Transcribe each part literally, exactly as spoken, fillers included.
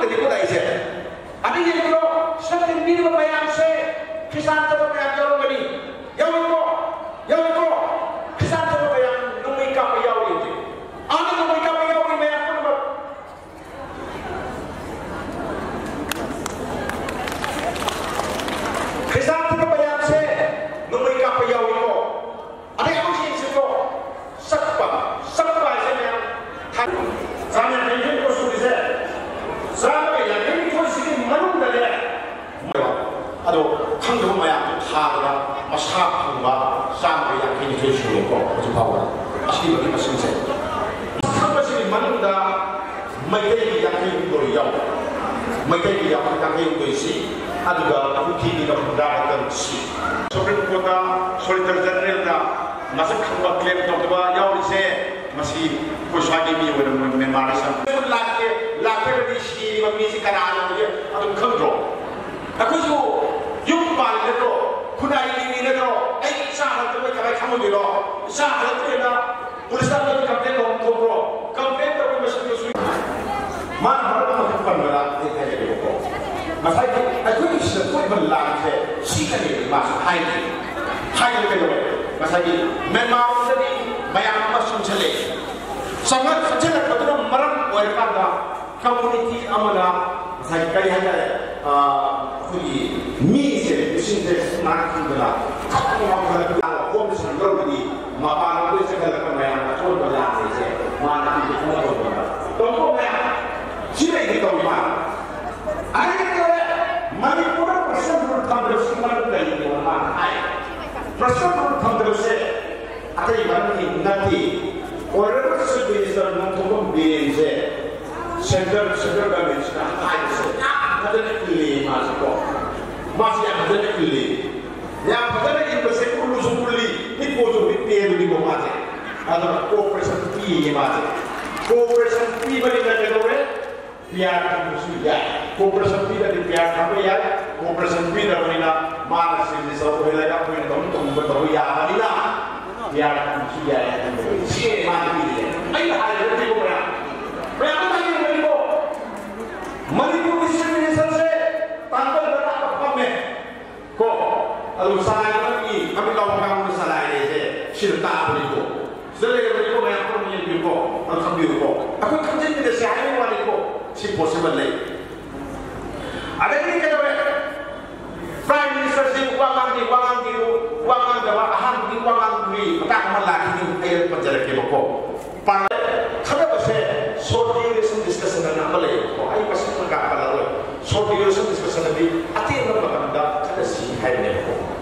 ꯀꯗꯤ ꯄꯨꯔꯛꯏꯁꯦ꯫ ꯑꯗ ꯌꯦꯡꯕꯤꯔꯣ, ꯁꯤꯗ ꯇꯤꯟꯕꯤꯔꯤꯕ ꯃꯌꯥꯝꯁꯦ ꯈ꯭ꯔꯤꯁꯇꯥꯟ ꯆꯠꯄ ꯃꯌꯥꯝ ꯌꯥꯎꯔꯝꯒꯅꯤ꯫ ꯌꯥꯎꯏꯀꯣ? ꯌꯥꯎꯏꯀꯣ? ꯈ꯭ꯔꯤꯁꯇꯥꯟ ꯆꯠꯄ ꯃꯌꯥꯝ ꯅꯣꯡꯃꯩ ꯀꯥꯞꯄ ꯌꯥꯎꯔꯤ ꯍꯧꯖꯤꯛ꯫ ꯑꯥꯗ ꯅꯣꯡꯃꯩ ꯀꯥꯞꯄ ꯌꯥꯎꯔꯤ ꯃꯌꯥꯝ ꯄꯨꯝꯅꯃꯛ꯫ ꯈ꯭ꯔꯤꯁꯇꯥꯟ ꯆꯠꯄ ꯃꯌꯥꯝꯁꯦ ꯅꯣꯡꯃꯩ ꯀꯥꯞꯄ ꯌꯥꯎꯏꯀꯣ? ꯑꯗꯩ ꯑꯃꯨꯛ ꯌꯦꯡꯁꯤꯀꯣ, ꯆꯠꯄ, ꯆꯠꯄ ꯍꯥꯏꯁꯦ ꯃꯌꯥꯝ ꯊꯥ-, ꯆꯥꯝ ꯌꯥꯡꯈꯩ ꯅꯤꯐꯨ ꯁꯨꯔꯤꯁꯦ, ꯆꯥꯝꯃꯒ ꯌꯥꯡꯈꯩ ꯅꯤꯊꯣꯏꯁꯤꯒꯤ ꯃꯅꯨꯡꯗꯅꯦ, ꯑꯗꯣ ꯈꯪꯗꯕ ꯃꯌꯥꯝꯗꯣ ꯊꯥꯗꯅ ꯃꯁꯥ ꯐꯪꯕ ꯆꯥꯝꯃꯒ ꯌꯥꯡꯈꯩ ꯅꯤꯊꯣꯏ ꯁꯨꯔꯦꯀꯣ ꯍꯧꯖꯤꯛ ꯐꯥꯎꯕꯗ꯫ ꯑꯁꯤꯕꯒꯤ ꯃꯁꯤꯡꯁꯦ ꯈꯪꯕꯁꯤꯒꯤ ꯃꯅꯨꯡꯗ ꯃꯩꯇꯩꯒꯤ ꯌꯥꯡꯈꯩ ꯍꯨꯝꯗꯣꯏ ꯌꯥꯎꯔꯦ꯫ ꯃꯩꯇꯩꯒꯤ ꯌꯥꯡꯈꯩ ꯍꯨꯝꯗꯣꯏꯁꯤ, ꯑꯗꯨꯒ ꯀꯨꯀꯤꯒꯤꯅ ꯍꯨꯝꯗ꯭ꯔꯥ ꯃꯥꯄꯟ ꯁꯤ꯫ ꯁꯨꯄ꯭ꯔꯤꯝ ꯀꯣꯔꯠꯇ ꯁꯣꯂꯤꯁꯤꯇꯔ ꯖꯦꯅꯔꯦꯜꯗ ꯃꯁꯛ ꯈꯪꯕ ꯀ꯭ꯂꯦꯝ ꯇꯧꯗꯕ ꯌꯥꯎꯔꯤꯁꯦ, ꯃꯁꯤ ꯑꯩꯈꯣꯏ ꯁ꯭ꯋꯥꯏꯒꯤ ꯃꯤ ꯑꯣꯏꯅ ꯃ꯭ꯌꯥꯟꯃꯥꯔꯗ ꯆꯪ-, ꯂꯥꯛꯀꯦ, ꯂꯥꯛꯇ꯭ꯔꯒꯗꯤ ꯁꯤꯔꯤꯕ ꯃꯤꯁꯤ ꯀꯅꯥꯅꯣ ꯍꯧꯖꯤꯛ ꯑꯗꯨꯝ ꯈꯪꯗ꯭ꯔꯣ? ꯑꯩꯈꯣꯏꯁꯨ ꯌꯨꯝ ꯄꯥꯜꯂꯤ ꯅꯠꯇ꯭ꯔꯣ? ꯈꯨꯟꯅꯥꯏꯒꯤ ꯃꯤ ꯅꯠꯇ꯭ꯔꯣ? ꯑꯩꯒꯤ ꯏꯆꯥ ꯍꯜꯂꯛꯇꯕ ꯀꯃꯥꯏꯅ ꯈꯪꯉꯣꯏꯗꯣꯏꯅꯣ? ꯏꯆꯥ ꯍꯜꯂꯛꯇ꯭ꯔꯦꯅ ꯄꯨꯂꯤꯁꯇ ꯑꯃꯨꯛ ꯀꯝꯄ꯭ꯂꯦꯟ ꯇꯧꯕ ꯊꯣꯛꯄ꯭ꯔꯣ? ꯀꯝꯄ꯭ꯂꯦꯟ ꯇꯧꯕ ꯃꯁꯤꯡꯗꯨꯁꯨ ꯃꯥꯅ ꯃꯔꯝ ꯑꯃꯈꯛ ꯄꯟꯕꯗ ꯑꯩ ꯍꯥꯏꯖꯒꯦꯕꯀꯣ꯫ ꯉꯁꯥꯏꯒꯤ ꯑꯩꯈꯣꯏꯒꯤ ꯁꯤꯗ ꯊꯣꯛꯏꯕ ꯂꯥꯟꯁꯦ ꯁꯤꯗꯅꯦ ꯃꯥꯁꯨ ꯍꯥꯏꯔꯤ꯫ ꯍꯥꯏꯕ ꯀꯩꯗꯧꯋꯦ? ꯉꯁꯥꯏꯒꯤ ꯃ꯭ꯌꯥꯟꯃꯥꯔ ꯂꯣꯝꯗꯒꯤ ꯃꯌꯥꯝ ꯑꯃ ꯆꯪꯁꯜꯂꯛꯑꯦ꯫ ꯆꯪꯉꯛ-, ꯆꯪꯁꯤꯜꯂꯛꯄꯗꯨꯅ ꯃꯔꯝ ꯑꯣꯏꯔꯀꯥꯟꯗ ꯀꯝꯃꯨꯅꯤꯇꯤ ꯑꯃꯅ ꯉꯁꯥꯏꯒꯤ ꯀꯔꯤ ꯍꯥꯏꯇꯥꯔꯦ, ꯑ, ꯑꯩꯈꯣꯏꯒꯤ ꯃꯤꯁꯦ, ꯃꯤꯁꯤꯡꯁꯦ ꯅꯥꯔꯛ ꯈꯪꯗꯅ ꯊꯛ ꯉꯥꯎꯈꯠꯂꯛꯄ ꯍꯣꯝ ꯁꯦꯟꯇꯔꯕꯨꯗꯤ ꯃꯄꯥꯟ ꯂꯝꯗꯒꯤ ꯆꯪꯁꯤꯜꯂꯛꯄ ꯃꯌꯥꯝ ꯑꯆꯣꯟꯕ ꯂꯥꯛꯄꯁꯦ ꯃꯥꯅ ꯄꯤꯕ ꯈꯪꯕ ꯇꯧꯕ ꯃꯌꯥꯝ ꯁꯤ ꯂꯩꯒꯦ ꯇꯧꯏ ꯃꯥꯅ꯫ ꯑꯍꯤꯡꯗ ꯃꯅꯤꯄꯨꯔꯗ ꯄ꯭ꯔꯦꯁꯔ ꯒ꯭ꯔꯨꯞ ꯊꯝꯗ꯭ꯔꯁꯨ ꯃꯔꯝ ꯀꯔꯤꯒꯤꯅꯣ ꯃꯥꯅ ꯍꯥꯏ꯫ ꯄ꯭ꯔꯦꯁꯔ ꯒ꯭ꯔꯨꯞ ꯊꯝꯗꯕꯁꯦ ꯑꯇꯩ ꯃꯔꯝꯒꯤ ꯅꯠꯇꯦ꯫ ꯑꯣꯏꯔꯕ ꯆꯤꯐ ꯃꯤꯅꯤꯁꯇꯔ ꯅꯣꯡꯊꯣꯝꯕꯝ ꯕꯤꯔꯦꯟꯁꯦ ꯁꯦꯟꯇꯔ, ꯁꯦꯟꯇꯔ ꯒꯚꯔꯟꯃꯦꯟꯠꯁꯤꯅ ꯍꯥꯏꯕꯁꯦ ꯌꯥꯝ ꯐꯖꯅ ꯏꯜꯂꯤ ꯃꯥꯁꯦꯀꯣ꯫ ꯃꯥꯁꯦ ꯌꯥꯝ ꯐꯖꯅ ꯏꯜꯂꯤ꯫ ꯌꯥꯝ ꯐꯖꯅ ꯏꯟꯕꯁꯦ ꯎꯠꯂꯨꯁꯨ ꯎꯠꯂꯤ, ꯃꯤꯠꯄꯣꯁꯨ ꯃꯤꯠ ꯄꯦꯟꯕꯅꯤꯀꯣ ꯃꯥꯁꯦ꯫ ꯑꯗꯨꯅ ꯀꯣꯑꯣꯄꯔꯦꯁꯟ ꯄꯤꯌꯦ ꯃꯥꯁꯦ꯫ ꯀꯣꯑꯣꯄꯔꯦꯁꯟ ꯄꯤꯕꯅꯤꯅ ꯀꯩꯗꯧꯔꯦ? ꯄꯤ ꯑꯥꯔ ꯊꯝꯕꯁꯨ ꯌꯥꯏ꯫ ꯀꯣꯑꯣꯄꯔꯦꯁꯟ ꯄꯤꯗ꯭ꯔꯗꯤ ꯄꯤ ꯑꯥꯔ ꯊꯝꯕ ꯌꯥꯏ꯫ ꯀꯣꯑꯣꯄꯔꯦꯁꯟ ꯄꯤꯗ꯭ꯔꯕꯅꯤꯅ ꯃꯥꯅ ꯁꯤꯒꯅꯦꯆꯔ ꯑꯣꯏꯍꯜꯂꯒ ꯑꯩꯈꯣꯏꯅ ꯇꯧꯅꯤꯡ ꯇꯧꯅꯤꯡꯕ ꯇꯧꯕ ꯌꯥꯕꯅꯤꯅ ꯄꯤ ꯑꯥꯔ ꯊꯝꯕꯁꯨ ꯌꯥꯏ ꯍꯥꯏꯅ ꯂꯩ꯫ ꯁꯤ ꯃꯥꯅ ꯄꯤꯔꯤꯁꯦ꯫ ꯑꯩꯅ ꯍꯥꯏꯔꯤꯕ ꯃꯌꯥꯝ, ꯃꯌꯥꯝ ꯑꯃ ꯍꯥꯏꯔꯤꯕꯅꯤꯀꯣ꯫ ꯆꯂꯥꯏꯕꯒꯤ ꯃꯃꯤꯠ ꯂꯥꯎꯕ ꯀꯥꯡꯕꯨꯅ ꯆꯂꯥꯏꯔꯦꯁꯦ ꯁꯤꯗ ꯇꯥꯕꯅꯤꯀꯣ꯫ ꯁꯤꯗ ꯂꯩꯔꯕꯅꯤꯀꯣ, ꯃꯌꯥꯝ ꯄꯨꯝꯅꯃꯛ ꯌꯦꯡꯕꯤꯌꯨꯀꯣ, ꯑꯗꯨ ꯈꯪꯕꯤꯌꯨꯀꯣ꯫ ꯑꯩꯈꯣꯏ ꯈꯪꯖꯤꯟꯃꯤꯟꯅꯁꯦ ꯍꯥꯏꯕꯒꯤ ꯋꯥꯅꯤꯀꯣ꯫ ꯁꯤ ꯄꯣꯠꯁꯤꯃ ꯂꯩ꯫ ꯑꯗꯒꯤꯗꯤ ꯀꯩꯗꯧꯔꯦ? ꯄ꯭ꯔꯥꯏꯝ ꯃꯤꯅꯤꯁꯇꯔꯁꯤ ꯋꯥ ꯉꯥꯡꯗꯦ, ꯋꯥ ꯉꯥꯡꯗꯦ, ꯋꯥ ꯉꯥꯡꯗꯕ ꯑꯍꯥꯟꯕꯒꯤ ꯋꯥ ꯉꯥꯡꯕꯒꯤ ꯃꯇꯥꯡ ꯑꯃ ꯂꯥꯛꯈꯤꯅꯤ, ꯑꯩ ꯄꯟꯖꯔꯛꯀꯦꯕꯀꯣ꯫ ꯄꯥꯔꯂꯔ ꯈꯟꯅꯕꯁꯦ short duration discussion ꯑꯅ ꯑꯃ ꯂꯩꯌꯦꯕꯀꯣ꯫ ꯑꯩ ꯃꯁꯤꯡ ꯃꯉꯥ ꯄꯜꯂꯔꯣꯏ꯫ Short duration discussion ꯑꯗꯤ ꯑꯇꯦꯟꯕ ꯃꯇꯝꯗ ꯈꯟꯅꯁꯤ ꯍꯥꯏꯕꯅꯦꯕꯀꯣ꯫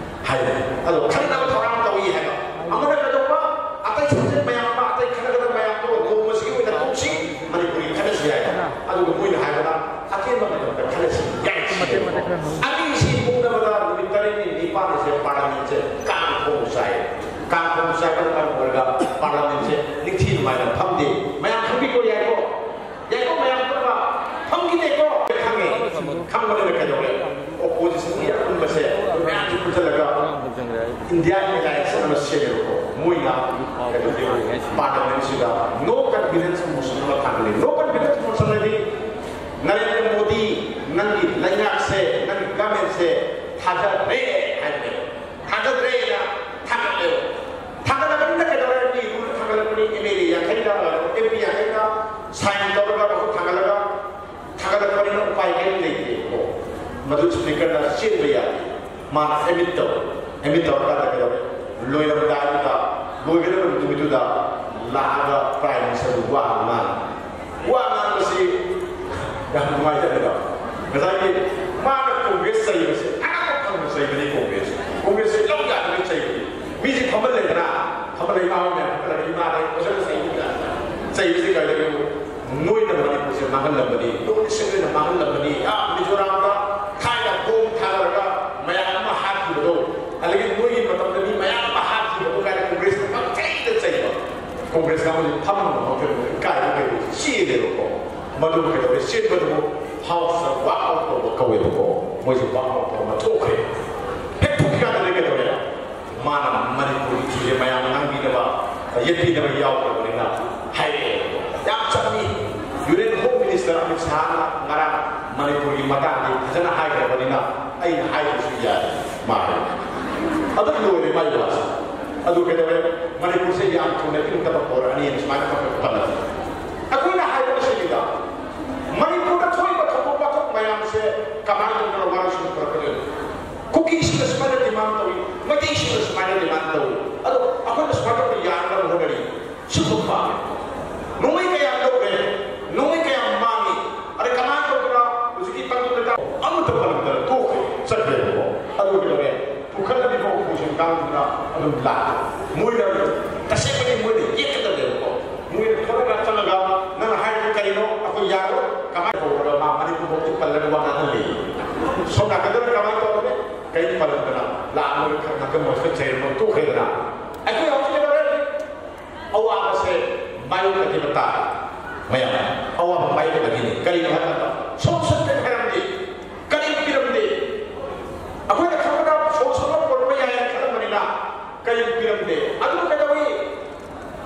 ꯍꯥꯏꯕꯅꯦ꯫ ꯑꯗꯣ ꯈꯟꯅꯕ ꯊꯧꯔꯥꯡ ꯇꯧꯏ ꯍꯥꯏꯕ꯫ ꯑꯃꯅ ꯀꯩꯗꯧꯕ? ꯑꯇꯩ subject ꯃꯌꯥꯝ ꯑꯃ, ꯑꯇꯩ ꯈꯟꯅꯒꯗꯕ ꯃꯌꯥꯝꯗꯣ ꯅꯣꯡꯃꯁꯤꯒꯤ ꯑꯣꯏꯅ ꯇꯣꯛꯁꯤ, ꯃꯅꯤꯄꯨꯔꯤ ꯈꯟꯅꯁꯤ ꯍꯥꯏꯕ꯫ ꯑꯗꯨꯒ ꯃꯣꯏꯅ ꯍꯥꯏꯕꯅ ꯑꯇꯦꯟꯕ ꯃꯇꯝꯗ ꯈꯟꯅꯁꯤ ꯌꯥꯏ ꯁꯤꯅꯦꯕꯀꯣ꯫ ꯑꯅꯤꯁꯤ ꯄꯨꯝꯅꯕꯗ ꯅꯨꯃꯤꯠ ꯇꯔꯦꯠꯅꯤ ꯅꯤꯄꯥꯜꯅꯤꯁꯦ ꯄꯥꯔꯂꯤꯌꯥꯃꯦꯟꯁꯦ ꯀꯥꯡ ꯈꯣꯡ ꯆꯥꯏ꯫ ꯀꯥꯡ ꯈꯣꯡ ꯆꯥꯏꯕꯅ ꯃꯔꯝ ꯑꯣꯏꯔꯒ ꯄꯥꯔꯂꯤꯌꯥꯃꯦꯟꯁꯦ ꯅꯤꯡꯊꯤ ꯅꯨꯡꯉꯥꯏꯅ ꯐꯝꯗꯦ꯫ ꯃꯌꯥꯝ ꯈꯪꯕꯤꯀꯣ, ꯌꯥꯏꯀꯣ? ꯌꯥꯏꯀꯣ, ꯃꯌꯥꯝ ꯄꯨꯝꯅꯃꯛ ꯐꯝꯈꯤꯗꯦꯀꯣ? ꯈꯪꯉꯦ꯫ ꯈꯪꯕꯅꯤꯅ ꯀꯩꯗꯧꯔꯦ? Opposition ꯒꯤ ꯑꯄꯨꯟꯕꯁꯦ ꯃꯌꯥꯝꯁꯦ ꯄꯨꯟꯁꯤꯜꯂꯒ Indian Alliance ꯑꯃ ꯁꯦꯝꯃꯦꯕꯀꯣ꯫ ꯃꯣꯏꯅ ꯀꯩꯅꯣ ꯇꯧꯋꯦ, parliament ꯁꯤꯗ no confidence motion ꯑꯃ ꯊꯥꯡꯒꯠꯂꯤ꯫ No confidence motion ꯍꯥꯏꯗꯤ ꯅꯔꯦꯟꯗ꯭ꯔ ꯃꯣꯗꯤ, ꯅꯪꯒꯤ ꯂꯩꯉꯥꯛꯁꯦ, ꯅꯪꯒꯤ government ꯁꯦ ꯊꯥꯖꯗ꯭ꯔꯦ ꯍꯥꯏꯕꯅꯦꯕ꯫ ꯊꯥꯖꯗ꯭ꯔꯦꯅ ꯊꯥꯡꯒꯠꯂꯦꯕ꯫ ꯊꯥꯡꯒꯠꯂꯕꯅꯤꯅ ꯀꯩꯗꯧꯔꯦ? ꯃꯤ rule ꯊꯥꯡꯒꯠꯂꯛꯄꯅꯤ, M L A ꯌꯥꯡꯈꯩꯅ, M P ꯌꯥꯡꯈꯩꯅ sign ꯇꯧꯔꯒ ꯃꯈꯨꯠ ꯊꯥꯡꯒꯠꯂꯒ ꯊꯥꯡꯒꯠꯂꯛꯄꯅꯤꯅ ꯎꯄꯥꯏ ꯀꯔꯤꯝ ꯂꯩꯇꯦꯕꯀꯣ꯫ ꯃꯗꯨ speaker ꯅ ꯆꯦꯟꯕ ꯌꯥꯗꯦ꯫ ꯃꯥꯅ admit ꯇꯧꯔꯦ꯫ Admit ꯇꯧꯔꯀꯥꯟꯗ ꯀꯩꯗꯧꯔꯦ? ꯂꯣꯏꯔꯝꯗꯥꯏꯗꯨꯗ, ꯂꯣꯏꯒꯗꯕ ꯅꯨꯃꯤꯠꯇꯨꯗ ꯂꯥꯛꯑꯒ prime minister ꯗꯨ ꯋꯥ ꯉꯥꯡꯉꯤ꯫ ꯋꯥ ꯉꯥꯡꯕꯁꯤ ꯌꯥꯝ ꯅꯨꯡꯉꯥꯏꯇꯕꯅꯤꯗꯣ꯫ ꯉꯁꯥꯏꯒꯤ ꯃꯥꯅ Congress ꯆꯩꯕꯁꯦ ꯑꯉꯛꯄ ꯐꯪꯅ ꯆꯩꯕꯅꯤ Congress꯫ Congress ꯁꯦ ꯂꯧ ꯌꯥꯗꯕꯒꯤ ꯆꯩꯕꯅꯤ꯫ ꯃꯤꯁꯦ ꯐꯝꯍꯜꯂꯦꯗꯅ, ꯐꯝꯍꯜꯂ ꯏꯃꯥ ꯍꯣꯏ ꯃꯌꯥꯝ ꯐꯝꯍꯜꯂꯒ ꯏꯃꯥꯗ ꯐꯖꯅ ꯆꯩꯕꯤꯕ꯫ ꯆꯩꯕꯁꯤ ꯀꯔꯤꯒꯤꯅꯣ? ꯅꯣꯏꯅ ꯃꯅꯤꯄꯨꯔꯁꯦ ꯃꯥꯡꯍꯜꯂꯝꯕꯅꯤ, ꯅꯣꯔꯠ ꯏꯁ ꯁꯤꯡꯅ ꯃꯥꯡꯍꯜꯂꯝꯕꯅꯤ꯫ ꯑꯥ, ꯃꯤꯖꯣꯔꯥꯝꯗ ꯊꯥꯏꯅ bomb ꯊꯥꯗꯔꯒ ꯃꯌꯥꯝ ꯑꯃ ꯍꯥꯠꯈꯤꯕꯗꯣ, ꯑꯗꯒꯤ ꯅꯣꯏꯒꯤ ꯃꯇꯝꯗ ꯃꯤ ꯃꯌꯥꯝ ꯑꯃ ꯍꯥꯠꯈꯤꯕꯗꯣ ꯀꯥꯏꯅ Congress ꯅ ꯄꯪꯆꯩꯗ ꯆꯩꯕ꯫ Congress ꯀꯥꯡꯕꯨꯁꯤ ꯐꯝ ꯉꯝꯃꯛꯇ꯭ꯔꯦ, ꯏꯀꯥꯏꯕ ꯀꯩꯕ ꯆꯦꯜꯂꯦꯕꯀꯣ꯫ ꯃꯗꯨ ꯀꯩꯗꯧꯔꯦ? ꯆꯦꯟꯕꯗꯨꯕꯨ House ꯇ walk out ꯇꯧꯕ ꯀꯧꯋꯦꯕꯀꯣ꯫ ꯃꯣꯏꯁꯦ walk out ꯇꯧꯔ ꯊꯣꯛꯈ꯭ꯔꯦ꯫ ꯍꯦꯛ ꯊꯣꯛꯈꯤꯀꯥꯟꯗꯗꯤ ꯀꯩꯗꯧꯔꯦ? ꯃꯥꯅ ꯃꯅꯤꯄꯨꯔꯒꯤ ꯏꯁꯨꯁꯦ ꯃꯌꯥꯝ ꯉꯥꯡꯕꯤꯅꯕ, ꯌꯦꯠꯄꯤꯅꯕ ꯌꯥꯎꯗ꯭ꯔꯕꯅꯤꯅ ꯍꯥꯏꯔꯛꯑꯦ꯫ ꯌꯥꯝ ꯆꯝꯃꯤ꯫ Union Home Minister ꯑꯃꯤꯠ ꯁꯥꯍꯅ ꯉꯔꯥꯡ ꯃꯅꯤꯄꯨꯔꯒꯤ ꯃꯇꯥꯡꯗꯤ ꯐꯖꯅ ꯍꯥꯏꯈ꯭ꯔꯕꯅꯤꯅ ꯑꯩꯅ ꯍꯥꯏꯗ꯭ꯔꯁꯨ ꯌꯥꯏ꯫ ꯃꯥ ꯍꯥꯏ꯫ ꯑꯗꯨꯝ ꯂꯣꯏꯔꯦ ꯃꯥꯏ ꯋꯥꯁꯦ꯫ ꯑꯗꯨ ꯀꯩꯗꯧꯔꯦ? ꯃꯅꯤꯄꯨꯔꯁꯦ ꯌꯥꯝ ꯊꯨꯅ ꯏꯪ ꯇꯞꯄ ꯍꯧꯔꯛꯑꯅꯤꯅ ꯁꯨꯃꯥꯏꯅ ꯈꯔ ꯈꯔ ꯄꯜꯂꯛꯑꯦ꯫ ꯑꯩꯈꯣꯏꯅ ꯍꯥꯏꯕ ꯑꯁꯤꯅꯤꯗ, ꯃꯅꯤꯄꯨꯔꯗ ꯊꯣꯛꯏꯕ ꯊꯧꯗꯣꯛ ꯋꯥꯊꯣꯛ ꯃꯌꯥꯝꯁꯦ ꯀꯃꯥꯏꯅ ꯇꯧꯗꯅ ꯋꯥꯔꯣꯏꯁꯤꯟ ꯄꯨꯔꯛꯀꯗꯣꯏꯅꯣ? ꯀꯨꯀꯤꯁꯤꯡꯅ ꯁꯨꯃꯥꯏꯅ ꯗꯤꯃꯥꯟ ꯇꯧꯏ, ꯃꯩꯇꯩꯁꯤꯡꯅ ꯁꯨꯃꯥꯏꯅ ꯗꯤꯃꯥꯟ ꯇꯧꯏ, ꯑꯗꯣ ꯑꯩꯈꯣꯏꯅ ꯁꯨꯃꯥꯏꯅ ꯇꯧꯕ ꯌꯥꯅꯕ ꯍꯣꯠꯅꯔꯤ꯫ ꯁꯤꯒꯨꯝꯕ ꯄꯥꯝꯃꯦ꯫ ꯅꯣꯡꯃꯩ ꯀꯌꯥꯝ ꯂꯧꯈ꯭ꯔꯦ? ꯅꯣꯡꯃꯩ ꯀꯌꯥꯝ ꯃꯥꯡꯉꯤ? ꯑꯗꯩ ꯀꯃꯥꯏꯅ ꯇꯧꯗꯅ ꯍꯧꯖꯤꯛꯀꯤ ꯇꯪꯗꯨ ꯂꯩꯇꯥ ꯑꯃꯠꯇ ꯄꯜꯂꯝꯗꯅ ꯇꯣꯛꯈ꯭ꯔꯦ, ꯆꯠꯈ꯭ꯔꯦꯕꯀꯣ꯫ ꯑꯗꯨ ꯀꯩꯗꯧꯔꯦ? ꯄꯨꯈꯠꯂꯝꯃꯤꯕ ꯎꯄꯨꯁꯤꯡ ꯀꯥꯡꯗꯨꯅ ꯑꯗꯨꯝ ꯂꯥꯛꯈ꯭ꯔꯦ꯫ ꯃꯣꯏꯅ ꯇꯁꯦꯡꯕꯗꯤ ꯃꯣꯏꯅ ꯌꯦꯠꯀꯗꯕꯅꯦꯕꯀꯣ꯫ ꯃꯣꯏꯅ ꯊꯣꯔꯒ ꯆꯠꯂꯒ "ꯅꯪꯅ ꯍꯥꯏꯔꯤꯗꯨ ꯀꯔꯤꯅꯣ? ꯑꯩꯈꯣꯏ ꯌꯥꯔꯣꯏ꯫ ꯀꯃꯥꯏꯅ ꯇꯧꯔꯒ ꯃꯥ ꯃꯅꯤꯄꯨꯔ ꯐꯥꯎꯗꯤ ꯄꯜꯂꯒ ꯋꯥ ꯉꯥꯡꯍꯜꯂꯤ?" ꯁꯣꯝ ꯅꯥꯀꯟꯗꯅ ꯀꯃꯥꯏꯅ ꯇꯧꯔꯒꯦ? ꯀꯔꯤ ꯄꯜꯂꯝꯗꯅ ꯂꯥꯛꯑꯒ ꯈꯔ ꯅꯥꯀꯟ ꯃꯔꯛꯇ ꯆꯩꯔꯝꯃꯒ ꯇꯣꯛꯈ꯭ꯔꯦꯗꯅ꯫ ꯑꯩꯈꯣꯏ ꯍꯧꯖꯤꯛ ꯀꯩꯗꯧꯔꯦ? ꯑꯋꯥꯕꯁꯦ ꯃꯥꯌꯣꯛꯅꯈꯤꯕ ꯇꯥꯔꯦ꯫ ꯃꯌꯥꯝ ꯑꯋꯥꯕ ꯃꯥꯌꯣꯛꯅꯈꯤꯅꯤ꯫ ꯀꯔꯤꯒꯤꯅꯣ ꯍꯥꯏꯕ ꯃꯇꯝꯗ solution ꯀꯔꯤ ꯍꯥꯏꯔꯝꯗꯦ? ꯀꯔꯤ ꯄꯤꯔꯝꯗꯦ? ꯑꯩꯈꯣꯏꯅ ꯈꯪꯕꯗ solution ꯑꯃ ꯄꯨꯔꯛꯄ ꯌꯥꯏ ꯍꯥꯏꯅ ꯈꯜꯂꯝꯕꯅꯤꯅ ꯀꯔꯤ ꯄꯤꯔꯝꯗꯦ? ꯑꯗꯨꯅ ꯀꯩꯗꯧꯏ?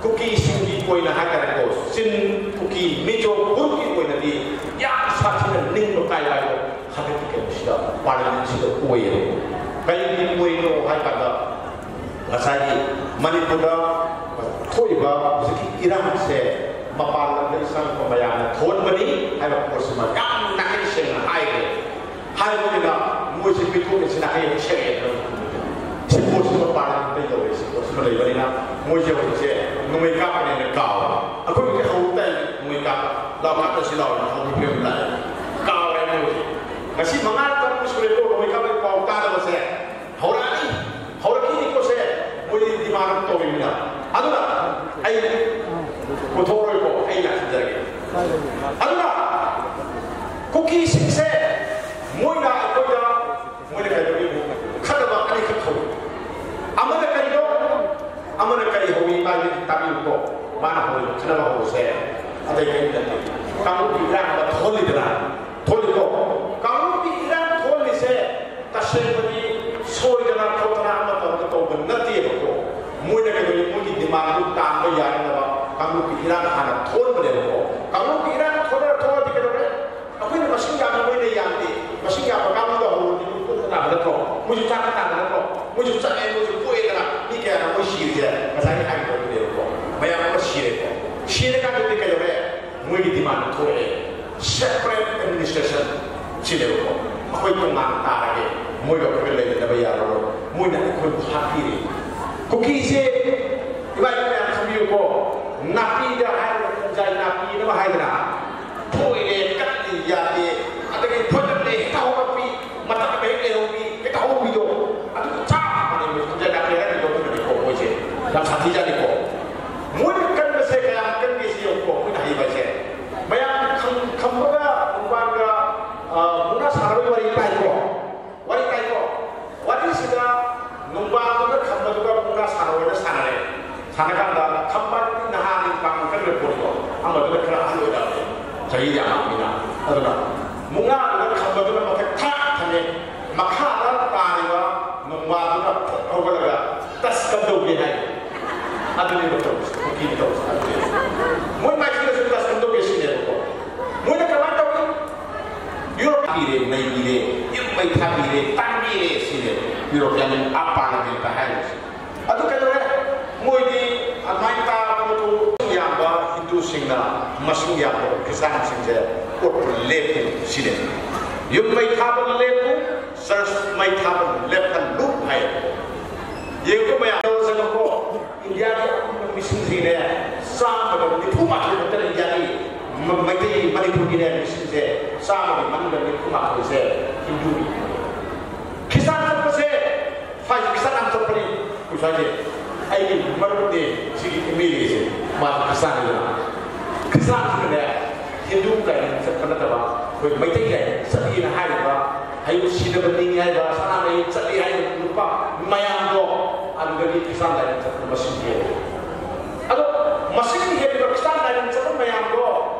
ꯀꯨꯀꯤꯁꯤꯡꯒꯤ ꯑꯣꯏꯅ ꯍꯥꯏꯇꯥꯔꯦꯀꯣ, ꯆꯤꯟ, ꯀꯨꯀꯤ, ꯃꯤꯖꯣ ꯒ꯭ꯔꯨꯞꯀꯤ ꯑꯣꯏꯅꯗꯤ ꯌꯥꯝ ꯁꯥꯊꯤꯅ ꯅꯤꯡꯕ ꯀꯥꯏꯕ ꯍꯟꯗꯛꯀꯤ ꯀꯩꯅꯣꯁꯤꯗ, ꯄꯥꯔꯂꯤꯌꯥꯃꯦꯟꯁꯤꯗ ꯑꯣꯏꯌꯦꯕ꯫ ꯀꯔꯤꯒꯤ ꯑꯣꯏꯔꯤꯅꯣ ꯍꯥꯏ ꯀꯥꯟꯗ, ꯉꯁꯥꯏꯒꯤ ꯃꯅꯤꯄꯨꯔꯗ ꯊꯣꯛꯏꯕ ꯍꯧꯖꯤꯛꯀꯤ ꯏꯔꯥꯡꯁꯦ ꯃꯄꯥꯟ ꯂꯝꯗꯒꯤ ꯆꯪꯉꯛꯄ ꯃꯌꯥꯝꯅ ꯊꯣꯛꯍꯟꯕꯅꯤ ꯍꯥꯏꯕ ꯄꯣꯠꯁꯤꯃ ꯌꯥꯝ ꯅꯥꯀꯩ ꯁꯦꯡꯅ ꯍꯥꯏꯈ꯭ꯔꯦ꯫ ꯍꯥꯏꯕꯅꯤꯅ ꯃꯣꯏꯁꯦ ꯃꯤꯊꯣꯛ ꯃꯤꯁꯤꯅ ꯍꯌꯦꯡ ꯁꯦꯡꯉꯦꯗꯅ ꯁꯤ ꯄꯣꯠꯁꯤꯃ ꯄꯥꯔꯂꯤꯌꯥꯃꯦꯟꯇ ꯌꯧꯔꯦ꯫ ꯁꯤ ꯄꯣꯠꯁꯤꯃ ꯂꯩꯕꯅꯤꯅ ꯃꯣꯏꯁꯦ ꯍꯧꯖꯤꯛꯁꯦ ꯅꯣꯡꯃꯩ ꯀꯥꯞꯄꯅꯦꯅ ꯀꯥꯎꯔꯦ꯫ ꯑꯩꯈꯣꯏ ꯍꯧꯖꯤꯛ ꯍꯧꯕ ꯇꯥꯏ, ꯅꯣꯡꯃꯩ ꯀꯥꯞꯄ ꯂꯥꯎ, ꯀꯥꯞꯄꯁꯤ ꯂꯥꯎꯅ ꯍꯧꯕ ꯐꯤꯕꯝ ꯂꯥꯛꯑꯦ꯫ ꯀꯥꯎꯔꯦ ꯃꯣꯏꯁꯦ꯫ ꯉꯁꯤ ꯃꯉꯥ ꯇꯔꯨꯛ ꯁꯨꯔꯦꯀꯣ ꯅꯣꯡꯃꯩ ꯀꯥꯞꯄꯒꯤ ꯄꯥꯎ ꯇꯥꯗꯕꯁꯦ꯫ ꯍꯧꯔꯛꯑꯅꯤ, ꯍꯧꯔꯛꯈꯤꯅꯤꯀꯣꯁꯦ ꯃꯣꯏꯗꯤ ꯗꯤꯃꯥꯟ ꯑꯃ ꯇꯧꯔꯤꯕꯅꯤꯅ꯫ ꯑꯗꯨꯅ ꯑꯩ ꯄꯨꯊꯣꯛꯑꯔꯣꯏꯀꯣ, ꯑꯩ ꯂꯥꯛꯁꯤꯟꯖꯔꯒꯦ꯫ ꯑꯗꯨꯅ ꯀꯨꯀꯤꯁꯤꯡꯁꯦ ꯃꯣꯏꯅ ꯑꯩꯈꯣꯏꯗ, ꯃꯣꯏꯅ ꯀꯩꯗꯧꯔꯤꯕꯨ ꯈꯠꯅꯕ ꯑꯅꯤꯈꯛ ꯍꯧꯏ꯫ ꯑꯃꯅ ꯀꯔꯤꯅꯣ? ꯑꯃꯅ ꯀꯔꯤ ꯍꯧꯏ? ꯃꯥꯒꯤ ꯇꯥꯕꯤꯌꯨꯀꯣ꯫ ꯃꯥꯅ ꯍꯧꯔꯤꯕ ꯈꯠꯅꯕ ꯍꯧꯕꯁꯦ ꯑꯇꯩ ꯀꯔꯤꯝ ꯅꯠꯇꯦ꯫ ꯀꯥꯡꯂꯨꯞꯀꯤ ꯏꯔꯥꯡ ꯑꯃ ꯊꯣꯛꯍꯜꯂꯤꯗꯅ, ꯊꯣꯛꯍꯜꯂꯤꯀꯣ꯫ ꯀꯥꯡꯂꯨꯞꯀꯤ ꯏꯔꯥꯡ ꯊꯣꯛꯍꯜꯂꯤꯁꯦ ꯇꯁꯦꯡꯕꯗꯤ ꯁꯣꯏꯗꯅ ꯈꯣꯠꯇꯅ ꯑꯃ ꯇꯧꯔꯒ ꯇꯧꯕ ꯅꯠꯇꯦꯕꯀꯣ꯫ ꯃꯣꯏꯅ ꯀꯩꯗꯧꯔꯤ? ꯃꯣꯏꯒꯤ ꯗꯤꯃꯥꯟꯗꯨ ꯇꯥꯟꯕ ꯌꯥꯅꯅꯕ ꯀꯥꯡꯂꯨꯞꯀꯤ ꯏꯔꯥꯡ ꯍꯥꯟꯅ ꯊꯣꯛꯍꯟꯕꯅꯦꯕꯀꯣ꯫ ꯀꯥꯡꯂꯨꯞꯀꯤ ꯏꯔꯥꯡ ꯊꯣꯛꯍꯜꯂ ꯊꯣꯛꯑꯗꯤ ꯀꯩꯗꯧꯔꯦ? ꯑꯩꯈꯣꯏꯅ ꯃꯁꯤꯡ ꯌꯥꯝꯅ ꯃꯣꯏꯅ ꯌꯥꯝꯗꯦ, ꯃꯁꯤꯡ ꯌꯥꯝꯕ ꯀꯥꯡꯕꯨꯗ ꯍꯧꯔꯗꯤ ꯃꯣꯏ ꯄꯣꯛꯄ ꯇꯥꯕ ꯅꯠꯇ꯭ꯔꯣ? ꯃꯣꯏꯁꯨ ꯆꯥꯛꯄ ꯇꯥꯕ ꯅꯠꯇ꯭ꯔꯣ? ꯃꯣꯏꯁꯨ ꯆꯠꯂꯦ, ꯃꯣꯏꯁꯨ ꯄꯣꯛꯑꯦꯗꯅ꯫ ꯃꯤ ꯀꯌꯥꯅꯣ ꯃꯣꯏ ꯁꯤꯔꯤꯁꯦ? ꯉꯁꯥꯏ ꯍꯥꯏꯈꯤꯕꯗꯨꯅꯦꯕꯀꯣ, ꯃꯌꯥꯝ ꯑꯃ ꯁꯤꯔꯦꯀꯣ꯫ ꯁꯤꯔꯀꯥꯟꯗꯗꯤ ꯀꯩꯗꯧꯔꯦ? ꯃꯣꯏꯒꯤ ꯗꯤꯃꯥꯟ ꯊꯣꯛꯂꯛꯑꯦ, separate administration ꯁꯤꯅꯦꯕꯀꯣ꯫ ꯑꯩꯈꯣꯏ ꯇꯣꯉꯥꯟ ꯇꯥꯔꯒꯦ, ꯃꯣꯏꯒ ꯑꯩꯈꯣꯏꯒ ꯂꯩꯃꯤꯟꯅꯕ ꯌꯥꯔꯔꯣꯏ, ꯃꯣꯏꯅ ꯑꯩꯈꯣꯏꯕꯨ ꯍꯥꯠꯄꯤꯔꯦ꯫ ꯀꯨꯀꯤꯁꯦ ꯏꯕꯥ ꯏꯄꯨ ꯃꯌꯥꯝ ꯈꯪꯕꯤꯌꯨꯀꯣ, ꯅꯥꯄꯤꯗ ꯍꯥꯏꯔꯒ ꯈꯣꯡꯖꯥꯏ ꯅꯥꯄꯤ ꯑꯃ ꯍꯥꯏꯗꯅ, ꯐꯣꯏꯔꯦ, ꯀꯠꯂꯤ ꯌꯥꯗꯦ, ꯑꯗꯒꯤ ꯐꯣꯏꯗꯠꯂꯦ, ꯍꯦꯛꯇ ꯍꯧꯒꯠꯄꯤ, ꯃꯇꯝ ꯑꯃ ꯍꯦꯛ ꯂꯩꯍꯧꯕꯤ, ꯍꯦꯛꯇ ꯍꯧꯕꯤꯗꯣ, ꯑꯗꯨꯒ ꯆꯞ ꯃꯥꯟꯅꯩ꯫ ꯈꯣꯡꯖꯥꯏ ꯅꯥꯄꯤ ꯍꯥꯏꯔꯒ ꯂꯧꯕꯤꯕꯅꯤꯀꯣ ꯃꯣꯏꯁꯦ꯫ ꯌꯥꯝ ꯁꯥꯊꯤꯖꯥꯠꯅꯤꯀꯣ꯫ ꯃꯣꯏꯅ ꯀꯟꯕꯁꯦ ꯀꯌꯥꯝ ꯀꯟꯒꯦ ꯁꯤ ꯌꯦꯡꯉꯨꯀꯣ, ꯃꯣꯏꯅ ꯍꯩꯕꯁꯦ꯫ ꯃꯌꯥꯝ ꯈꯝ-, ꯈꯝꯕꯒ ꯅꯣꯡꯕꯥꯟꯒ, ꯑ, ꯃꯨꯛꯅꯥ ꯁꯥꯟꯅꯕꯒꯤ ꯋꯥꯔꯤ ꯇꯥꯏꯀꯣ꯫ ꯋꯥꯔꯤ ꯇꯥꯏꯀꯣ꯫ ꯋꯥꯔꯤꯁꯤꯗ ꯅꯣꯡꯕꯥꯟꯗꯨꯒ ꯈꯝꯕꯗꯨꯒ ꯃꯨꯛꯅꯥ ꯁꯥꯟꯅꯧꯅ ꯁꯥꯟꯅꯔꯦ꯫ ꯁꯥꯟꯅꯀꯥꯟꯗ ꯈꯝꯕꯗꯨꯗꯤ ꯅꯍꯥꯅꯤ, ꯄꯥꯡꯒꯜ ꯀꯟꯈ꯭ꯔ ꯄꯣꯠꯇꯣ, ꯑꯃꯗꯨꯅ ꯈꯔ ꯑꯍꯜ ꯑꯣꯏꯔꯛꯑꯕꯅꯤ, ꯆꯍꯤ ꯌꯥꯝꯃꯛꯑꯕꯅꯤꯅ꯫ ꯑꯗꯨꯅ ꯃꯨꯛꯅꯥꯗꯨꯅ ꯈꯝꯕꯗꯨꯅ ꯃꯊꯛ ꯊꯥꯛ ꯊꯝꯃꯦ, ꯃꯈꯥꯗ ꯇꯥꯔꯤꯕ ꯅꯣꯡꯕꯥꯟꯗꯨꯅ ꯐꯨꯛ ꯍꯧꯒꯠꯂꯒ ꯇꯁ ꯀꯝꯗꯧꯒꯦ ꯍꯥꯏ꯫ ꯑꯗꯨꯅꯦꯕ ꯇꯧꯔꯤꯁꯦ, ꯀꯨꯀꯤꯅ ꯇꯧꯔꯤꯁꯦ ꯑꯗꯨꯅꯦꯕ꯫ ꯃꯣꯏ ꯃꯥꯏꯊꯤꯅꯁꯨ ꯇꯁ ꯀꯝꯗꯧꯒꯦ ꯁꯤꯅꯦꯕꯀꯣ꯫ ꯃꯣꯏꯅ ꯀꯃꯥꯏꯅ ꯇꯧꯏ? ꯌꯨꯔꯣꯞ ꯄꯤꯔꯦ, ꯅꯩꯕꯤꯔꯦ, ꯌꯨꯝ ꯃꯩ ꯊꯥꯕꯤꯔꯦ, ꯇꯥꯟꯕꯤꯔꯦ ꯁꯤꯅꯦꯕ ꯌꯨꯔꯣꯞ ꯌꯥꯝ ꯑꯞ ꯄꯥꯔꯂꯃꯦꯟꯇ ꯍꯥꯏꯔꯤꯁꯦ꯫ ꯑꯗꯨ ꯀꯩꯗꯧꯔꯦ? ꯃꯣꯏꯗꯤ ꯑꯗꯨꯃꯥꯏꯅ ꯇꯥꯕ ꯄꯣꯠꯇꯨ ꯌꯥꯝꯕ ꯍꯤꯟꯗꯨꯁꯤꯡꯅ ꯃꯁꯤꯡ ꯌꯥꯝꯕ ꯈ꯭ꯔꯤꯁꯇꯥꯟꯁꯤꯡꯁꯦ ꯑꯣꯠꯄ ꯂꯦꯞꯄꯨ ꯁꯤꯅꯦ꯫ ꯌꯨꯝ ꯃꯩ ꯊꯥꯕ ꯂꯦꯞꯄꯨ, ꯆꯔꯆ ꯃꯩ ꯊꯥꯕ ꯂꯦꯞꯍꯜꯂꯨ ꯍꯥꯏ꯫ ꯌꯦꯡꯉꯨꯀꯣ ꯃꯌꯥꯝ, ꯇꯧꯔꯁꯅꯨꯀꯣ꯫ ꯏꯟꯗꯤꯌꯥꯒꯤ ꯑꯄꯨꯟꯕ ꯃꯤꯁꯤꯡꯁꯤꯅꯦ, ꯆꯥꯝꯃꯗ ꯅꯤꯐꯨ ꯃꯥꯊꯣꯏ ꯈꯛꯇꯅ ꯏꯟꯗꯤꯌꯥꯒꯤ ꯃ-, ꯃꯩꯇꯩ ꯃꯅꯤꯄꯨꯔꯒꯤꯅꯦ ꯃꯤꯁꯤꯡꯁꯦ ꯆꯥꯝꯃꯒꯤ ꯃꯅꯨꯡꯗ ꯅꯤꯐꯨ ꯃꯥꯊꯣꯏꯁꯦ ꯍꯤꯟꯗꯨꯅꯤ꯫ ꯈ꯭ꯔꯤꯁꯇꯥꯟ ꯆꯠꯄꯁꯦ ꯐꯥꯏꯚ ꯈ꯭ꯔꯤꯁꯇꯥꯟ ꯌꯥꯝ ꯆꯠꯄꯅꯤ꯫ ꯑꯩꯈꯣꯏ ꯁ꯭ꯋꯥꯏꯁꯦ ꯑꯩꯒꯤ ꯃꯔꯨꯞꯅꯦ ꯁꯤꯒꯤ ꯑꯦꯝ ꯑꯦꯜ ꯑꯦꯁꯦ, ꯃꯥꯁꯨ ꯈ꯭ꯔꯤꯁꯇꯥꯟꯅꯤꯗꯅ꯫ ꯈ꯭ꯔꯤꯁꯇꯥꯟꯁꯤꯅꯅꯦ ꯍꯤꯟꯗꯨ ꯀꯥꯏꯅ ꯆꯠꯄ ꯅꯠꯇꯕ ꯑꯩꯈꯣꯏ ꯃꯩꯇꯩ ꯀꯥꯏꯅ ꯆꯠꯂꯤꯅ ꯍꯥꯏꯔꯤꯕ, ꯍꯥꯏꯕ ꯁꯤꯗꯕ ꯅꯤꯡꯉꯤ ꯍꯥꯏꯕ, ꯁꯅꯥꯃꯍꯤ ꯆꯠꯂꯤ ꯍꯥꯏꯕ ꯅꯨꯄꯥ ꯃꯌꯥꯝꯗꯣ ꯑꯗꯨꯗꯒꯤ ꯈ꯭ꯔꯤꯁꯇꯥꯟ ꯂꯥꯏꯅꯤꯡ ꯆꯠꯄ ꯃꯁꯤꯡ ꯍꯦꯜꯂꯦ꯫ ꯑꯗꯣ ꯃꯁꯤꯡ ꯍꯦꯜꯂꯤꯕ ꯈ꯭ꯔꯤꯁꯇꯥꯟ ꯂꯥꯏꯅꯤꯡ ꯆꯠꯄ ꯃꯌꯥꯝꯗꯣ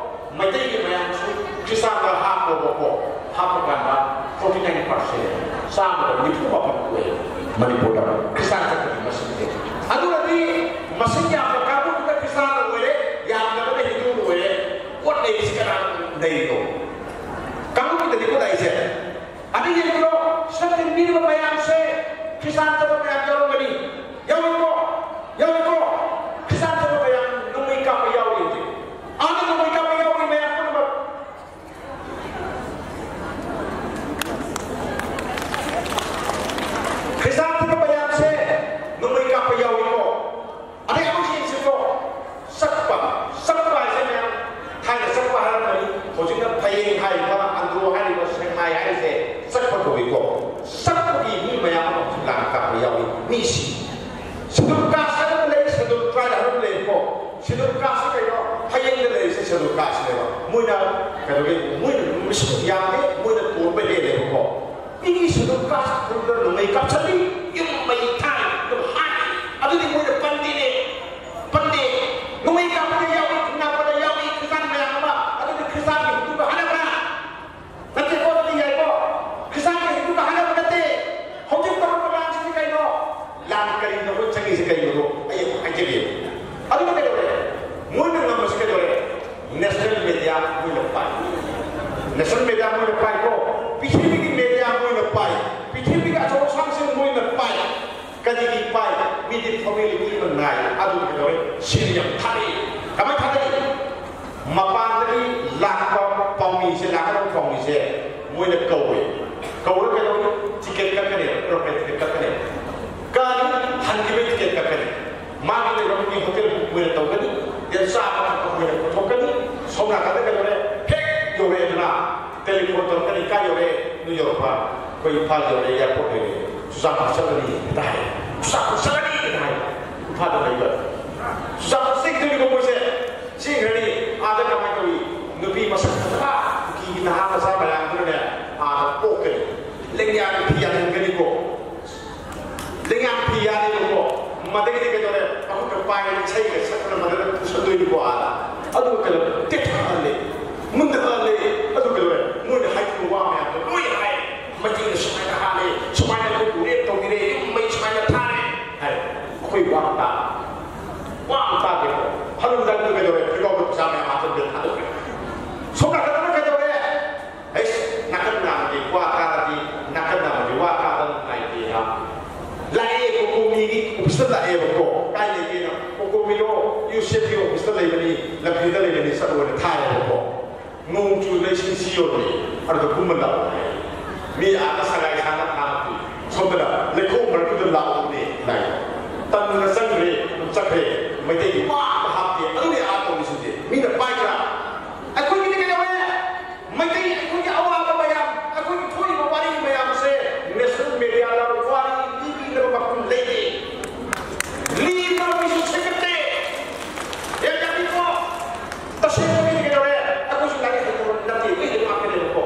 ꯃꯩꯇꯩꯒꯤ ꯃꯌꯥꯝꯁꯨ ꯈ꯭ꯔꯤꯁꯇꯥꯟꯗ ꯍꯥꯞꯄꯣꯕꯀꯣ, ꯍꯥꯞꯄ ꯀꯥꯟꯗ ꯐꯣꯔꯇꯤ ꯅꯥꯏꯟ ꯄꯥꯔꯁꯦꯟ, ꯆꯥꯝꯃꯗ ꯅꯤꯐꯨ ꯃꯥꯄꯟ ꯑꯣꯏꯌꯦ ꯃꯅꯤꯄꯨꯔꯗ ꯈ꯭ꯔꯤꯁꯇꯥꯟ ꯆꯠꯄꯒꯤ ꯃꯁꯤꯡꯁꯦ꯫ ꯑꯗꯨꯅꯗꯤ ꯃꯁꯤꯡ ꯌꯥꯝꯕ ꯀꯥꯡꯕꯨꯗꯨꯅ ꯈ꯭ꯔꯤꯁꯇꯥꯟ ꯑꯣꯏꯔꯦ, ꯌꯥꯝꯗꯕꯅ ꯍꯤꯟꯗꯨ ꯑꯣꯏꯔꯦ꯫ ꯄꯣꯠ ꯂꯩꯔꯤꯁꯤ ꯀꯅꯥ ꯂꯩꯔꯤꯅꯣ? ꯀꯥꯡꯕꯨꯗꯗꯤ ꯄꯣꯠ ꯂꯩꯔꯤꯁꯦ꯫ ꯑꯗꯨ ꯌꯦꯡꯕꯗꯣ ꯁꯤꯗ ꯇꯤꯟꯕꯤꯔꯤꯕ ꯃꯌꯥꯝꯁꯦ ꯈ꯭ꯔꯤꯁꯇꯥꯟ ꯃꯣꯏꯅ ꯇꯣꯟꯕ ꯍꯦꯜꯂꯦꯕꯀꯣ꯫ ꯃꯤꯒꯤ ꯁꯦꯗꯨꯜ ꯀꯥꯁ ꯈꯨꯟꯗ ꯅꯣꯡꯃꯩ ꯀꯥꯞꯁꯜꯂꯤ, ꯌꯨꯝ ꯃꯩ ꯊꯥꯏ, ꯑꯗꯨꯝ ꯍꯥꯠꯂꯤ꯫ ꯑꯗꯨꯗꯤ ꯃꯣꯏꯅ ꯄꯟꯗꯦꯅꯦ, ꯄꯟꯗꯦ꯫ ꯅꯣꯡꯃꯩ ꯀꯥꯞꯄꯗ ꯌꯥꯎꯏ, ꯊꯨꯡꯅꯥꯄꯗ ꯌꯥꯎꯏ, ꯈ꯭ꯔꯤꯁꯇꯥꯟ ꯃꯌꯥꯝ ꯑꯃ꯫ ꯑꯗꯨꯗꯤ ꯈ꯭ꯔꯤꯁꯇꯥꯟꯒꯤ ꯍꯤꯟꯗꯨꯒ ꯍꯥꯏꯅꯕ꯭ꯔꯥ? ꯅꯠꯇꯦꯀꯣ, ꯑꯗꯨꯗꯤ ꯌꯥꯏꯀꯣ꯫ ꯈ꯭ꯔꯤꯁꯇꯥꯟꯒꯤ ꯍꯤꯟꯗꯨꯒ ꯍꯥꯏꯅꯕ ꯅꯠꯇꯦ꯫ ꯍꯧꯖꯤꯛ ꯇꯧꯔꯤꯕ ꯂꯥꯟꯁꯤꯗꯤ ꯀꯩꯅꯣ? ꯂꯥꯟ ꯀꯔꯤꯅꯣ ꯑꯩꯈꯣꯏ ꯆꯪꯉꯤꯁꯦ ꯀꯩꯅꯣꯗꯣ ꯑꯩ ꯑꯃꯨꯛ ꯍꯥꯏꯖꯒꯦ꯫ ꯑꯗꯨꯅ ꯀꯩꯗꯧꯔꯦ? ꯃꯣꯏꯅ ꯉꯝꯕꯁꯤ ꯀꯩꯗꯧꯔꯦ? ꯅꯦꯁꯅꯦꯜ ꯃꯦꯗꯤꯌꯥ ꯃꯣꯏꯅ ꯄꯥꯏ꯫ ꯅꯦꯁꯅꯦꯜ ꯃꯦꯗꯤꯌꯥ ꯃꯣꯏꯅ ꯄꯥꯏꯀꯣ꯫ ꯄ꯭ꯔꯤꯊꯤꯕꯤꯒꯤ ꯃꯦꯗꯤꯌꯥ ꯃꯣꯏꯅ ꯄꯥꯏ꯫ ꯄ꯭ꯔꯤꯊꯤꯕꯤꯒꯤ ꯑꯆꯧ ꯑꯁꯥꯡꯁꯤꯡ ꯃꯣꯏꯅ ꯄꯥꯏ꯫ ꯀꯔꯤꯒꯤ ꯄꯥꯏ? ꯃꯤꯗꯤ ꯐꯣꯔꯃꯦꯂꯤꯇꯤ ꯑꯃ ꯅꯥꯏ꯫ ꯑꯗꯨ ꯀꯩꯗꯧꯔꯦ? ꯁꯤꯅ ꯌꯥꯝ ꯊꯥꯗꯩ꯫ ꯀꯃꯥꯏꯅ ꯊꯥꯗꯩ? ꯃꯄꯥꯟꯗꯒꯤ ꯂꯥꯛꯄ ꯄꯥꯎꯃꯤꯁꯦ, ꯂꯥꯛꯀꯗꯕ ꯄꯥꯎꯃꯤꯁꯦ ꯃꯣꯏꯅ ꯀꯧꯋꯦ꯫ ꯀꯧꯔꯒ ꯀꯩꯗꯧꯅꯤ? ꯇꯤꯀꯦꯠ ꯀꯛꯀꯅꯦꯕ, ꯑꯦꯔꯣꯄ꯭ꯂꯦꯟ ꯇꯤꯀꯦꯠ ꯀꯛꯀꯅꯦꯕ꯫ ꯀꯛꯑꯅꯤ, ꯍꯟꯈꯤꯕꯒꯤ ꯇꯤꯀꯦꯠ ꯀꯛꯀꯅꯤ꯫ ꯃꯥꯒꯤ ꯂꯩꯐꯝꯒꯤ ꯍꯣꯇꯦꯜ ꯕꯨꯛ ꯃꯣꯏꯅ ꯇꯧꯒꯅꯤ, ꯗꯦꯟ ꯆꯥꯕ ꯊꯛꯄ ꯃꯣꯏꯅ ꯄꯨꯊꯣꯛꯀꯅꯤ꯫ ꯁꯣꯝ ꯅꯥꯀꯟꯗ ꯀꯩꯗꯧꯔꯦ? ꯍꯦꯛ ꯌꯧꯔꯛꯑꯦꯗꯅ, ꯇꯦꯂꯤꯐꯣꯟ ꯇꯧꯔꯛꯀꯅꯤ, "ꯀꯥꯏ ꯌꯧꯔꯦ? ꯅꯣꯏ ꯌꯧꯔꯛꯄ?" "ꯑꯩꯈꯣꯏ ꯏꯝꯐꯥꯜ ꯌꯧꯔꯦ, ꯑꯦꯌꯥꯔꯄꯣꯔꯠ ꯌꯧꯔꯦ, ꯆꯨꯔꯆꯥꯟꯄꯨꯔ ꯆꯠꯂꯅꯤ" ꯍꯦꯛꯇ ꯍꯥꯏ꯫ "ꯆꯨꯔꯆꯥꯟꯄꯨꯔ ꯆꯠꯂꯅꯤ" ꯍꯦꯛꯇ ꯍꯥꯏ꯫ ꯏꯝꯐꯥꯜꯗ ꯂꯩꯕ ꯆꯨꯔꯆꯥꯟꯄꯨꯔ ꯆꯠꯈꯤꯗꯣꯏꯅꯤꯀꯣ ꯃꯣꯏꯁꯦ꯫ ꯆꯦꯟꯈ꯭ꯔꯅꯤ꯫ ꯑꯥꯗ ꯀꯃꯥꯏꯅ ꯇꯧꯏ? ꯅꯨꯄꯤ ꯃꯁꯛ ꯐꯖꯕ, ꯀꯨꯀꯤꯒꯤ ꯅꯍꯥ ꯃꯆꯥ ꯃꯌꯥꯝꯗꯨꯅꯅꯦ ꯑꯥꯗ ꯄꯣꯛꯀꯅꯤ꯫ ꯂꯦꯡꯌꯥꯟ ꯐꯤ ꯌꯥꯟꯍꯟꯒꯅꯤꯀꯣ꯫ ꯂꯦꯡꯌꯥꯟ ꯐꯤ ꯌꯥꯜꯂꯦꯕꯀꯣ꯫ ꯃꯗꯒꯤꯗꯤ ꯀꯩꯗꯧꯔꯦ? ꯃꯈꯨꯠꯇ ꯄꯥꯏꯔꯦ, ꯏꯁꯩꯒ ꯁꯛꯇꯅ ꯃꯗꯨꯗ ꯄꯨꯁꯟꯗꯣꯏꯅꯤꯀꯣ ꯑꯥꯗ꯫ ꯑꯗꯨꯒ ꯀꯩꯗꯧꯔꯦ? ꯇꯦꯛꯊꯍꯜꯂꯦ, ꯃꯨꯟꯊꯍꯜꯂꯦ꯫ ꯑꯗꯨ ꯀꯩꯗꯧꯔꯦ? ꯃꯣꯏꯅ ꯍꯥꯏꯈꯤꯕ ꯋꯥ ꯃꯌꯥꯝꯗꯣ ꯂꯣꯏ ꯍꯥꯏ꯫ "ꯃꯩꯇꯩꯅ ꯁꯨꯃꯥꯏꯅ ꯍꯥꯠꯂꯦ, ꯁꯨꯃꯥꯏꯅ ꯑꯩꯈꯣꯏꯕꯨ ꯔꯦꯞ ꯇꯧꯕꯤꯔꯦ, ꯌꯨꯝ ꯃꯩ ꯁꯨꯃꯥꯏꯅ ꯊꯥꯔꯦ" ꯍꯥꯏ꯫ ꯑꯩꯈꯣꯏ ꯋꯥ ꯑꯃ ꯇꯥ-, ꯋꯥ ꯑꯃ ꯇꯥꯗꯦꯀꯣ꯫ ꯍꯜꯂꯨꯝꯗꯥꯏꯗꯨꯗ ꯀꯩꯗꯧꯔꯦ? ꯐꯤꯔꯒꯥꯎꯗ ꯄꯩꯁꯥ ꯃꯌꯥꯝ ꯍꯥꯞꯆꯤꯟꯕꯤꯔꯦ, ꯊꯥꯗꯣꯛꯈ꯭ꯔꯦ꯫ ꯁꯣꯝ ꯅꯥꯀꯟꯗꯅ ꯀꯩꯗꯧꯔꯦ? ꯑꯩꯁ, ꯅꯥꯀꯟ ꯅꯥꯝꯃꯒꯤ ꯋꯥ ꯇꯥꯔꯗꯤ ꯅꯥꯀꯟ ꯅꯥꯝꯃꯒꯤ ꯋꯥ ꯇꯥꯗ ꯅꯨꯡꯉꯥꯏꯇꯦꯅ ꯂꯥꯛꯑꯦ, ꯀꯣꯀꯣꯃꯤꯒꯤ ꯑꯣꯐꯤꯁꯇ ꯂꯥꯛꯑꯦꯕꯀꯣ꯫ ꯀꯥꯏ ꯂꯩꯒꯦꯅ? "ꯀꯣꯀꯣꯃꯤꯔꯣ? ꯌꯨ ꯁꯤ ꯑꯦꯐꯀꯤ ꯑꯣꯐꯤꯁꯇ ꯂꯩꯕꯅꯤ, ꯂꯝꯐꯦꯜꯗ ꯂꯩꯕꯅꯤ, ꯆꯠꯂꯣꯅ" ꯊꯥꯔꯦꯕꯀꯣ꯫ ꯅꯣꯡ ꯆꯨꯗꯅ ꯏꯁꯤꯡ ꯁꯤ ꯌꯣꯟꯅꯤ꯫ ꯑꯗꯨꯗ ꯀꯨꯝꯃ ꯂꯥꯛꯑꯣ ꯍꯥꯏ꯫ ꯃꯤ ꯑꯥꯗ ꯁꯒꯥꯏ ꯁꯥꯅ ꯊꯥꯔꯛꯄꯤ, ꯁꯣꯝꯗꯅ ꯂꯩꯈꯣꯝ ꯃꯔꯛꯇꯨꯗ ꯂꯥꯛꯑꯣꯅꯦ ꯍꯥꯏ꯫ ꯇꯟꯗꯅ ꯆꯪꯈ꯭ꯔꯦ, ꯑꯗꯨꯝ ꯆꯠꯈ꯭ꯔꯦ꯫ ꯃꯩꯇꯩꯒꯤ ꯋꯥ ꯑꯝꯇ ꯍꯥꯞꯇꯦ꯫ ꯑꯗꯨꯅꯦ ꯑꯥ ꯇꯧꯔꯤꯁꯤꯡꯁꯦ꯫ ꯃꯤꯅ ꯄꯥꯏꯗ꯭ꯔꯥ? ꯑꯩꯈꯣꯏꯒꯤꯗꯤ ꯀꯩꯗꯧꯋꯦ? ꯃꯩꯇꯩ ꯑꯩꯈꯣꯏꯒꯤ ꯑꯋꯥꯕ ꯃꯌꯥꯝ, ꯑꯩꯈꯣꯏꯒꯤ ꯊꯣꯛꯏꯕ ꯋꯥꯔꯤ ꯃꯌꯥꯝꯁꯦ ꯅꯦꯁꯅꯦꯜ ꯃꯦꯗꯤꯌꯥꯗ ꯋꯥꯔꯤ ꯂꯤꯕꯤꯅꯕ ꯃꯐꯝ ꯂꯩꯇꯦ꯫ ꯂꯤꯅꯕ ꯃꯤꯁꯨ ꯁꯦꯝꯒꯠꯇꯦ꯫ ꯌꯥꯝ ꯌꯥꯝꯃꯤꯀꯣ꯫ ꯇꯁꯦꯡꯅ ꯃꯤꯅ ꯀꯩꯗꯧꯔꯦ? ꯑꯩꯈꯣꯏꯁꯨ ꯂꯥꯏꯔꯤꯛ ꯍꯩꯇꯕ ꯅꯠꯇꯦ, ꯂꯣꯏꯅ ꯉꯥꯛꯇꯅꯦꯕꯀꯣ꯫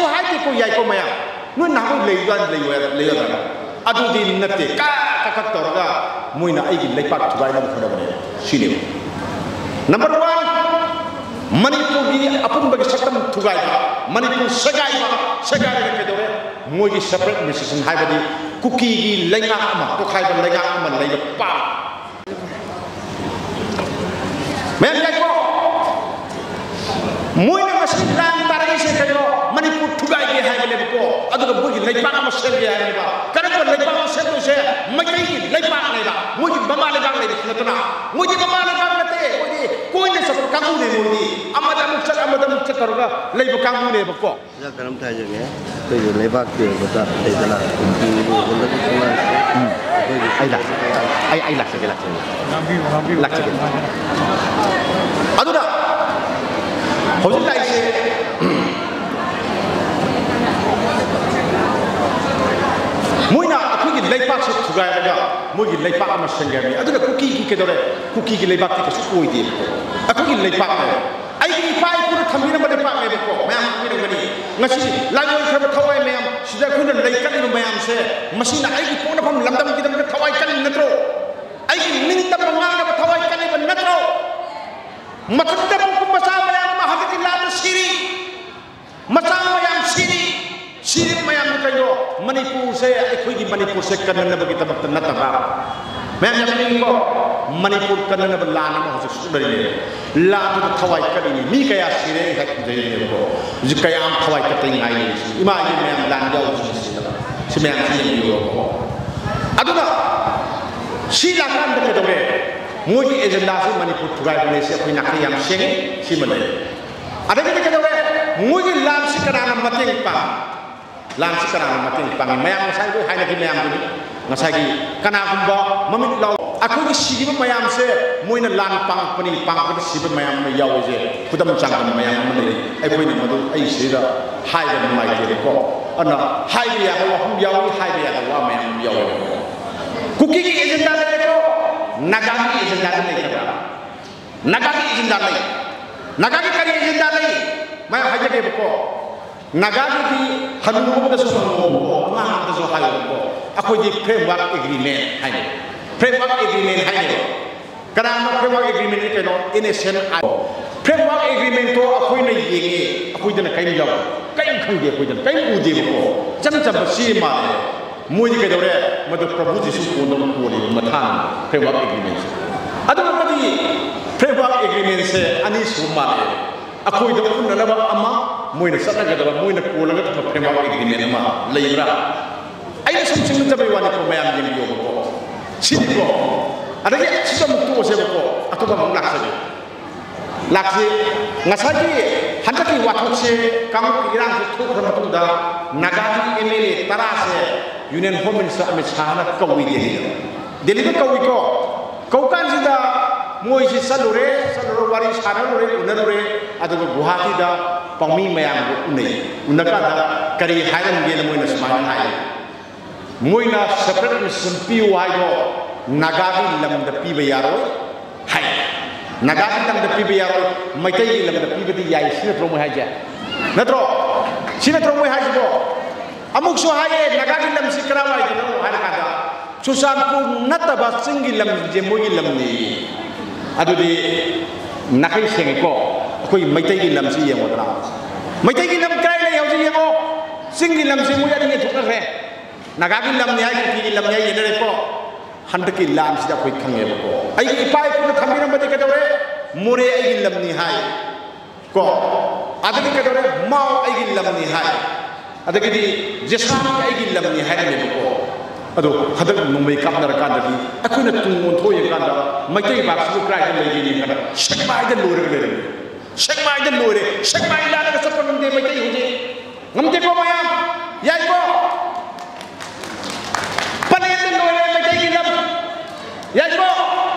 ꯍꯥꯏꯗꯦꯀꯣ, ꯌꯥꯏꯀꯣ ꯃꯌꯥꯝ꯫ ꯅꯣꯏ ꯅꯍꯥꯟꯈꯩ ꯂꯩꯕ꯭ꯔꯥ, ꯂꯩꯌꯣ-, ꯂꯩꯌꯣꯗ꯭ꯔꯥ? ꯑꯗꯨꯗꯤ ꯅꯠꯇꯦ, ꯀꯥ ꯀꯥ ꯀꯛ ꯇꯧꯔꯒ ꯃꯣꯏꯅ ꯑꯩꯒꯤ ꯂꯩꯄꯥꯛ ꯊꯨꯒꯥꯏꯅꯕ ꯍꯣꯠꯅꯕꯅꯦ꯫ ꯁꯤꯅꯦꯕ꯫ Number one, ꯃꯅꯤꯄꯨꯔꯒꯤ ꯑꯄꯨꯟꯕꯒꯤ ꯁꯛꯇꯝ ꯊꯨꯒꯥꯏꯕ, ꯃꯅꯤꯄꯨꯔ ꯁꯦꯒꯥꯏꯕ, ꯁꯦꯒꯥꯏꯔꯒ ꯀꯩꯗꯧꯔꯦ? ꯃꯣꯏꯒꯤ separate administration ꯍꯥꯏꯕꯗꯤ ꯀꯨꯀꯤꯒꯤ ꯂꯩꯉꯥꯛ ꯑꯃ, ꯇꯣꯈꯥꯏꯕ ꯂꯩꯉꯥꯛ ꯑꯃ ꯂꯩꯕ ꯄꯥꯝꯃꯤ꯫ ꯃꯌꯥꯝ ꯌꯥꯏꯀꯣ? ꯃꯣꯏꯅ ꯉꯁꯤ ꯂꯥꯟ ꯇꯥꯔꯛꯏꯁꯦ ꯀꯩꯅꯣ? ꯃꯅꯤꯄꯨꯔ ꯊꯨꯒꯥꯏꯒꯦ ꯍꯥꯏꯕꯅꯦꯕꯀꯣ꯫ ꯑꯗꯨꯒ ꯃꯣꯏꯒꯤ ꯂꯩꯄꯥꯛ ꯑꯃ ꯁꯦꯝꯒꯦ ꯍꯥꯏꯕꯅꯦꯕ꯫ ꯀꯔꯝꯕ ꯂꯩꯄꯥꯛ ꯑꯃ ꯁꯦꯝꯗꯣꯏꯁꯦ? ꯃꯩꯇꯩꯒꯤ ꯂꯩꯄꯥꯛꯅꯦꯕ꯫ ꯃꯣꯏꯒꯤ ꯃꯃꯥ ꯂꯩꯕꯥꯛ ꯂꯩꯕꯁꯨ ꯅꯠꯇꯅ꯫ ꯃꯣꯏꯗꯤ ꯃꯃꯥ ꯂꯩꯕꯥꯛ ꯅꯠꯇꯦ꯫ ꯃꯣꯏꯗꯤ ꯀꯣꯏꯅ ꯆꯠꯄ ꯀꯥꯡꯕꯨꯅꯦ꯫ ꯃꯣꯏꯗꯤ ꯑꯃꯗ ꯑꯃꯨꯛ ꯆꯠ, ꯑꯃꯗ ꯑꯃꯨꯛ ꯆꯠ ꯇꯧꯔꯒ ꯂꯩꯕ ꯀꯥꯡꯕꯨꯅꯦꯕꯀꯣ꯫ ꯑꯣꯖꯥ, ꯀꯔꯝꯇ ꯍꯥꯏꯖꯒꯦ? ꯑꯩꯈꯣꯏꯒꯤ ꯂꯩꯕꯥꯛꯀꯤ ꯑꯣꯏꯕꯗ ꯂꯩꯗꯅ, ꯀꯨꯀꯤꯒꯤ ꯑꯣꯏꯕꯗ ꯈꯨꯠꯁꯨ ꯉꯥꯡꯁꯤ, ꯎꯝ꯫ ꯑꯩꯈꯣꯏꯒꯤ ꯑꯩ ꯂꯥꯛ-, ꯑꯩ, ꯑꯩ ꯂꯥꯛꯆꯒꯦ, ꯂꯥꯛꯆꯒꯦ꯫ ꯂꯥꯛꯆꯒꯦ꯫ ꯑꯗꯨꯅ ꯍꯧꯖꯤꯛ ꯂꯥꯛꯏꯁꯦ, ꯃꯣꯏꯅ ꯑꯩꯈꯣꯏꯒꯤ ꯂꯩꯄꯥꯛꯁꯦ ꯊꯨꯒꯥꯏꯔꯒ ꯃꯣꯏꯒꯤ ꯂꯩꯄꯥꯛ ꯑꯃ ꯁꯦꯝꯒꯦ ꯍꯥꯏꯕꯅꯤ꯫ ꯑꯗꯨꯅ ꯀꯨꯀꯤꯒꯤ ꯀꯩꯗꯧꯔꯦ? ꯀꯨꯀꯤꯒꯤ ꯂꯩꯕꯥꯛꯇꯤ ꯀꯩꯁꯨ ꯑꯣꯏꯗꯦꯕꯀꯣ꯫ ꯑꯩꯈꯣꯏꯒꯤ ꯂꯩꯄꯥꯛꯅꯦ꯫ ꯑꯩꯒꯤ ꯏꯄꯥ ꯏꯄꯨꯅ ꯊꯝꯕꯤꯔꯝꯕ ꯂꯩꯄꯥꯛꯅꯦꯕꯀꯣ꯫ ꯃꯌꯥꯝ ꯈꯪꯕꯤꯔꯝꯒꯅꯤ꯫ ꯉꯁꯤ ꯂꯥꯡꯑꯣꯏꯈ꯭ꯔꯕ ꯊꯋꯥꯏ ꯃꯌꯥꯝ, ꯁꯤꯗ ꯑꯩꯈꯣꯏꯅ ꯂꯩ ꯀꯠꯂꯤꯕ ꯃꯌꯥꯝꯁꯦ, ꯃꯁꯤꯅ ꯑꯩꯒꯤ ꯄꯣꯛꯅꯐꯝ ꯂꯝꯗꯝꯒꯤꯗꯃꯛꯇ ꯊꯋꯥꯏ ꯀꯜꯂꯤ ꯅꯠꯇ꯭ꯔꯣ? ꯑꯩꯒꯤ ꯅꯤꯡꯇꯝꯕ ꯉꯥꯛꯅꯕ ꯊꯋꯥꯏ ꯀꯜꯂꯤꯕ ꯅꯠꯇ꯭ꯔꯣ? ꯃꯊꯟꯇ ꯄꯣꯛꯄ ꯃꯆꯥ ꯃꯌꯥꯝ ꯑꯃ ꯍꯟꯗꯛꯀꯤ ꯂꯥꯟꯗ ꯁꯤꯔꯤ꯫ ꯃꯆꯥ ꯃꯌꯥꯝ ꯁꯤꯔꯤ꯫ ꯁꯤꯔꯤꯕ ꯃꯌꯥꯝꯗꯨ ꯀꯩꯅꯣ? ꯃꯅꯤꯄꯨꯔꯁꯦ, ꯑꯩꯈꯣꯏꯒꯤ ꯃꯅꯤꯄꯨꯔꯁꯦ ꯀꯟꯅꯅꯕꯒꯤꯗꯃꯛꯇ ꯅꯠꯇꯕ꯭ꯔꯥ? ꯃꯌꯥꯝ ꯌꯥꯝ ꯌꯦꯡꯅꯤꯡꯉꯤꯀꯣ? ꯃꯅꯤꯄꯨꯔ ꯀꯟꯅꯅꯕ ꯂꯥꯟ ꯑꯃ ꯍꯧꯖꯤꯛ ꯁꯣꯛꯅꯔꯤꯅꯦ꯫ ꯂꯥꯟꯗꯨꯗ ꯊꯋꯥꯏ ꯀꯠꯂꯤꯅꯤ꯫ ꯃꯤ ꯀꯌꯥ ꯁꯤꯔꯦ? ꯑꯩ ꯉꯁꯥꯏ ꯊꯤꯖꯔꯤꯅꯦꯕꯀꯣ꯫ ꯍꯧꯖꯤꯛ ꯀꯌꯥꯝ ꯊꯋꯥꯏ ꯀꯠꯇ ꯉꯥꯏꯔꯤꯕꯁꯤ꯫ ꯏꯃꯥ ꯏꯕꯦꯟ ꯃꯌꯥꯝ ꯂꯥꯟ ꯌꯥꯎꯕꯁꯤꯡꯁꯤꯗ꯫ ꯁꯤ ꯃꯌꯥꯝꯁꯤ ꯌꯦꯡꯕꯤꯌꯨꯀꯣ꯫ ꯑꯗꯨꯅ ꯁꯤ ꯂꯥꯛꯀꯥꯟꯗ ꯀꯩꯗꯧꯔꯦ? ꯃꯣꯏꯒꯤ ꯑꯦꯖꯦꯟꯗꯥꯁꯤ ꯃꯅꯤꯄꯨꯔ ꯊꯨꯒꯥꯏꯕꯅꯦ꯫ ꯁꯤ ꯑꯩꯈꯣꯏ ꯅꯥꯈꯩ ꯌꯥꯝ ꯁꯦꯡꯉꯤ꯫ ꯁꯤꯃ ꯂꯩ꯫ ꯑꯗꯒꯤꯗꯤ ꯀꯩꯗꯧꯔꯦ? ꯃꯣꯏꯒꯤ ꯂꯥꯟꯁꯤ ꯀꯅꯥꯅ ꯃꯇꯦꯡ ꯄꯥꯡ-, ꯂꯥꯟꯁꯤ ꯀꯅꯥꯅ ꯃꯇꯦꯡ ꯄꯥꯡꯉꯤ? ꯃꯌꯥꯝ ꯉꯁꯥꯏ ꯂꯣꯏ ꯍꯥꯏꯅꯈꯤ ꯃꯌꯥꯝꯗꯨꯅꯤ꯫ ꯉꯁꯥꯏꯒꯤ ꯀꯅꯥꯒꯨꯝꯕ ꯃꯃꯤꯠ ꯂꯥꯎ-, ꯑꯩꯈꯣꯏꯒꯤ ꯁꯤꯈꯤꯕ ꯃꯌꯥꯝꯁꯦ ꯃꯣꯏꯅ ꯂꯥꯟ ꯄꯥꯡꯉꯛꯄꯅꯤ, ꯄꯥꯡꯉꯛꯄꯗ ꯁꯤꯕ ꯃꯌꯥꯝ ꯑꯃ ꯌꯥꯎꯔꯤꯁꯦ ꯈꯨꯗꯝ ꯆꯥꯡꯗꯝ ꯃꯌꯥꯝ ꯑꯃ ꯂꯩ꯫ ꯑꯩꯈꯣꯏꯅ ꯃꯗꯨ ꯑꯩ ꯁꯤꯗ ꯍꯥꯏꯕ ꯅꯨꯡꯉꯥꯏꯇꯦꯕꯀꯣ꯫ ꯑꯗꯨꯅ ꯍꯥꯏꯕ ꯌꯥꯕ ꯋꯥꯐꯝ ꯌꯥꯎꯏ, ꯍꯥꯏꯕ ꯌꯥꯗꯕ ꯋꯥ ꯃꯌꯥꯝ ꯑꯃ ꯌꯥꯎꯋꯦꯕꯀꯣ꯫ ꯀꯨꯀꯤꯒꯤ ꯑꯦꯖꯦꯟꯗꯥ ꯂꯩꯔꯦꯀꯣ, ꯅꯥꯒꯥꯒꯤ ꯑꯦꯖꯦꯟꯗꯥꯗꯤ ꯂꯩꯇꯕ꯭ꯔꯥ? ꯅꯥꯒꯥꯒꯤ ꯑꯦꯖꯦꯟꯗꯥ ꯂꯩ꯫ ꯅꯥꯒꯥꯒꯤ ꯀꯔꯤ ꯑꯦꯖꯦꯟꯗꯥ ꯂꯩ? ꯃꯌꯥꯝ ꯍꯥꯏꯖꯒꯦꯕꯀꯣ꯫ ꯅꯥꯒꯥꯒꯤꯗꯤ ꯍꯅꯨꯕꯗꯁꯨ ꯍꯪꯉꯣꯕꯀꯣ, ꯑꯉꯥꯡꯗꯁꯨ ꯍꯥꯏꯌꯣꯕꯀꯣ꯫ ꯑꯩꯈꯣꯏꯗꯤ framework agreement ꯍꯥꯏꯅꯩ꯫ Framework agreement ꯍꯥꯏꯅꯩꯕ꯫ ꯀꯅꯥꯅꯣ framework agreement ꯀꯩꯅꯣ? N S N I꯫ Framework agreement ꯇꯣ ꯑꯩꯈꯣꯏꯅ ꯌꯦꯡꯉꯦ, ꯑꯩꯈꯣꯏꯗꯅ ꯀꯔꯤꯝ ꯌꯥꯎꯗꯦ, ꯀꯔꯤꯝ ꯈꯪꯗꯦ, ꯑꯩꯈꯣꯏꯗꯅ ꯀꯔꯤꯝ ꯎꯗꯦꯕꯀꯣ꯫ ꯏꯆꯝ ꯆꯝꯕ ꯆꯦ ꯃꯥꯜꯂꯦ꯫ ꯃꯣꯏꯗꯤ ꯀꯩꯗꯧꯔꯦ? ꯃꯗꯨ ꯄ꯭ꯔꯚꯨ ꯖꯤꯁꯨ ꯀꯣꯟꯗꯧꯅ ꯀꯣꯜꯂꯤꯕ ꯃꯊꯥꯡ framework agreement ꯁꯦ꯫ ꯑꯗꯨꯒ ꯃꯗꯨꯒꯤ framework agreement ꯁꯦ ꯑꯅꯤ ꯁꯨꯕ ꯃꯥꯜꯂꯦ꯫ ꯑꯩꯈꯣꯏꯗ ꯎꯠꯅꯅꯕ ꯑꯃ, ꯃꯣꯏꯅ ꯆꯠꯅꯒꯗꯕ, ꯃꯣꯏꯅ ꯀꯣꯜꯂꯒ ꯊꯝꯕ framework agreement ꯑꯃ ꯂꯩꯕ꯭ꯔꯥ? ꯑꯩꯅ ꯁꯨꯝ ꯆꯤꯡꯅꯖꯕꯩ ꯋꯥꯅꯤꯀꯣ, ꯃꯌꯥꯝ ꯌꯦꯡꯕꯤꯌꯣꯕꯀꯣ꯫ ꯁꯤꯅꯤꯀꯣ꯫ ꯑꯗꯒꯤ ꯁꯤꯁꯨ ꯑꯃꯨꯛ ꯇꯣꯛꯑꯁꯦꯕꯀꯣ, ꯑꯇꯣꯞꯄ ꯑꯃꯨꯛ ꯂꯥꯛꯆꯒꯦ꯫ ꯂꯥꯛꯁꯤ꯫ ꯉꯁꯥꯏꯒꯤ ꯍꯟꯗꯛꯀꯤ ꯋꯥꯊꯣꯛꯁꯦ, ꯀꯥꯡꯂꯨꯞꯀꯤ ꯏꯔꯥꯡꯁꯦ ꯊꯣꯛꯈ꯭ꯔ ꯃꯇꯨꯡꯗ ꯅꯥꯒꯥꯒꯤ M L A ꯇꯔꯥꯁꯦ Union Home Minister Amit ꯁꯥꯍꯅ ꯀꯧꯏ ꯗꯦꯜꯂꯤꯗ꯫ ꯗꯦꯜꯂꯤꯗ ꯀꯧꯏꯀꯣ꯫ ꯀꯧ ꯀꯥꯟꯁꯤꯗ ꯃꯣꯏꯁꯤ ꯆꯠꯂꯨꯔꯦ, ꯆꯠꯂꯨꯔ ꯋꯥꯔꯤ ꯁꯥꯟꯅꯔꯨꯔꯦ, ꯎꯅꯔꯨꯔꯦ꯫ ꯑꯗꯨꯒ ꯒꯨꯋꯥꯍꯥꯇꯤꯗ ꯄꯥꯎꯃꯤ ꯃꯌꯥꯝꯒ ꯎꯅꯩ꯫ ꯎꯅ ꯀꯥꯟꯗ ꯀꯔꯤ ꯍꯥꯏꯔꯝꯒꯦꯅ ꯃꯣꯏꯅ ꯁꯨꯃꯥꯏꯅ ꯍꯥꯏ꯫ ꯃꯣꯏꯅ separate administration ꯄꯤꯌꯨ ꯍꯥꯏꯗꯣ ꯅꯥꯒꯥꯒꯤ ꯂꯝꯗ ꯄꯤꯕ ꯌꯥꯔꯣꯏ ꯍꯥꯏ꯫ ꯅꯥꯒꯥꯒꯤ ꯂꯝꯗ ꯄꯤꯕ ꯌꯥꯔꯣꯏ, ꯃꯩꯇꯩꯒꯤ ꯂꯝꯗ ꯄꯤꯕꯗꯤ ꯌꯥꯏ, ꯁꯤ ꯅꯠꯇ꯭ꯔꯣ ꯃꯣꯏ ꯍꯥꯏꯁꯦ? ꯅꯠꯇ꯭ꯔꯣ? ꯁꯤ ꯅꯠꯇ꯭ꯔꯣ ꯃꯣꯏ ꯍꯥꯏꯁꯤꯕꯣ? ꯑꯃꯨꯛꯁꯨ ꯍꯥꯏꯌꯦ, ꯅꯥꯒꯥꯒꯤ ꯂꯝꯁꯤ ꯀꯔꯥꯏꯋꯥꯏꯗꯅꯣ ꯍꯥꯏꯔ ꯀꯥꯟꯗ, ꯆꯨꯔꯆꯥꯟꯄꯨꯔ ꯅꯠꯇꯕ ꯆꯤꯡꯒꯤ ꯂꯝꯁꯦ ꯃꯣꯏꯒꯤ ꯂꯝꯅꯤ꯫ ꯑꯗꯨꯗꯤ ꯅꯥꯈꯩ ꯁꯦꯡꯉꯦꯀꯣ꯫ ꯑꯩꯈꯣꯏ ꯃꯩꯇꯩꯒꯤ ꯂꯝꯁꯤ ꯌꯦꯡꯉꯨꯗꯅ, ꯃꯩꯇꯩꯒꯤ ꯂꯝ ꯀꯗꯥꯏ ꯂꯩ ꯍꯧꯖꯤꯛ ꯌꯦꯡꯉꯣ꯫ ꯆꯤꯡꯒꯤ ꯂꯝꯁꯤ ꯃꯣꯏ ꯑꯅꯤ ꯌꯦꯟꯊꯣꯛꯅꯈ꯭ꯔꯦ꯫ ꯅꯥꯒꯥꯒꯤ ꯂꯝꯅꯤ ꯍꯥꯏ, ꯀꯨꯀꯤꯒꯤ ꯂꯝꯅꯤ ꯍꯥꯏ ꯌꯦꯟꯅꯔꯦꯀꯣ꯫ ꯍꯟꯗꯛꯀꯤ ꯂꯥꯟꯁꯤꯗ ꯑꯩꯈꯣꯏ ꯈꯪꯉꯦꯕꯀꯣ, ꯑꯩꯒꯤ ꯏꯄꯥ ꯏꯄꯨꯅ ꯊꯝꯕꯤꯔꯝꯕꯗꯤ ꯀꯩꯗꯧꯔꯦ? ꯃꯣꯔꯦ ꯑꯩꯒꯤ ꯂꯝꯅꯤ ꯍꯥꯏ ꯀꯣ꯫ ꯑꯗꯒꯤ ꯀꯩꯗꯧꯔꯦ? ꯃꯥꯎ ꯑꯩꯒꯤ ꯂꯝꯅꯤ ꯍꯥꯏ꯫ ꯑꯗꯒꯤꯗꯤ ꯖꯦꯁꯥꯃꯤ ꯑꯩꯒꯤ ꯂꯝꯅꯤ ꯍꯥꯏꯔꯝꯃꯦꯕꯀꯣ꯫ ꯑꯗꯣ ꯍꯟꯗꯛ ꯅꯣꯡꯃꯩ ꯀꯥꯞꯅꯔꯀꯥꯟꯗꯗꯤ ꯑꯩꯈꯣꯏꯅ ꯇꯨꯡ ꯑꯣꯟꯊꯣꯛ ꯌꯦꯡꯀꯥꯟꯗ ꯃꯩꯇꯩ ꯄꯥꯛꯁꯤꯕꯨ ꯀꯗꯥꯏꯗ ꯂꯩꯒꯦ ꯌꯦꯡꯀꯥꯟꯗ ꯁꯦꯛꯃꯥꯏꯗ ꯂꯣꯏꯔꯒ ꯂꯩꯔꯝꯃꯦ꯫ ꯁꯦꯛꯃꯥꯏꯗ ꯂꯣꯏꯔꯦ꯫ ꯁꯦꯛꯃꯥꯏ ꯂꯥꯜꯂꯒ ꯆꯠꯄ ꯉꯝꯗꯦ ꯃꯩꯇꯩ ꯍꯧꯖꯤꯛ꯫ ꯉꯝꯗꯦꯀꯣ ꯃꯌꯥꯝ? ꯌꯥꯏꯀꯣ? ꯄꯂꯦꯟꯗ ꯂꯣꯏꯔꯦ ꯃꯩꯇꯩꯒꯤ ꯂꯝ꯫ ꯌꯥꯏꯀꯣ?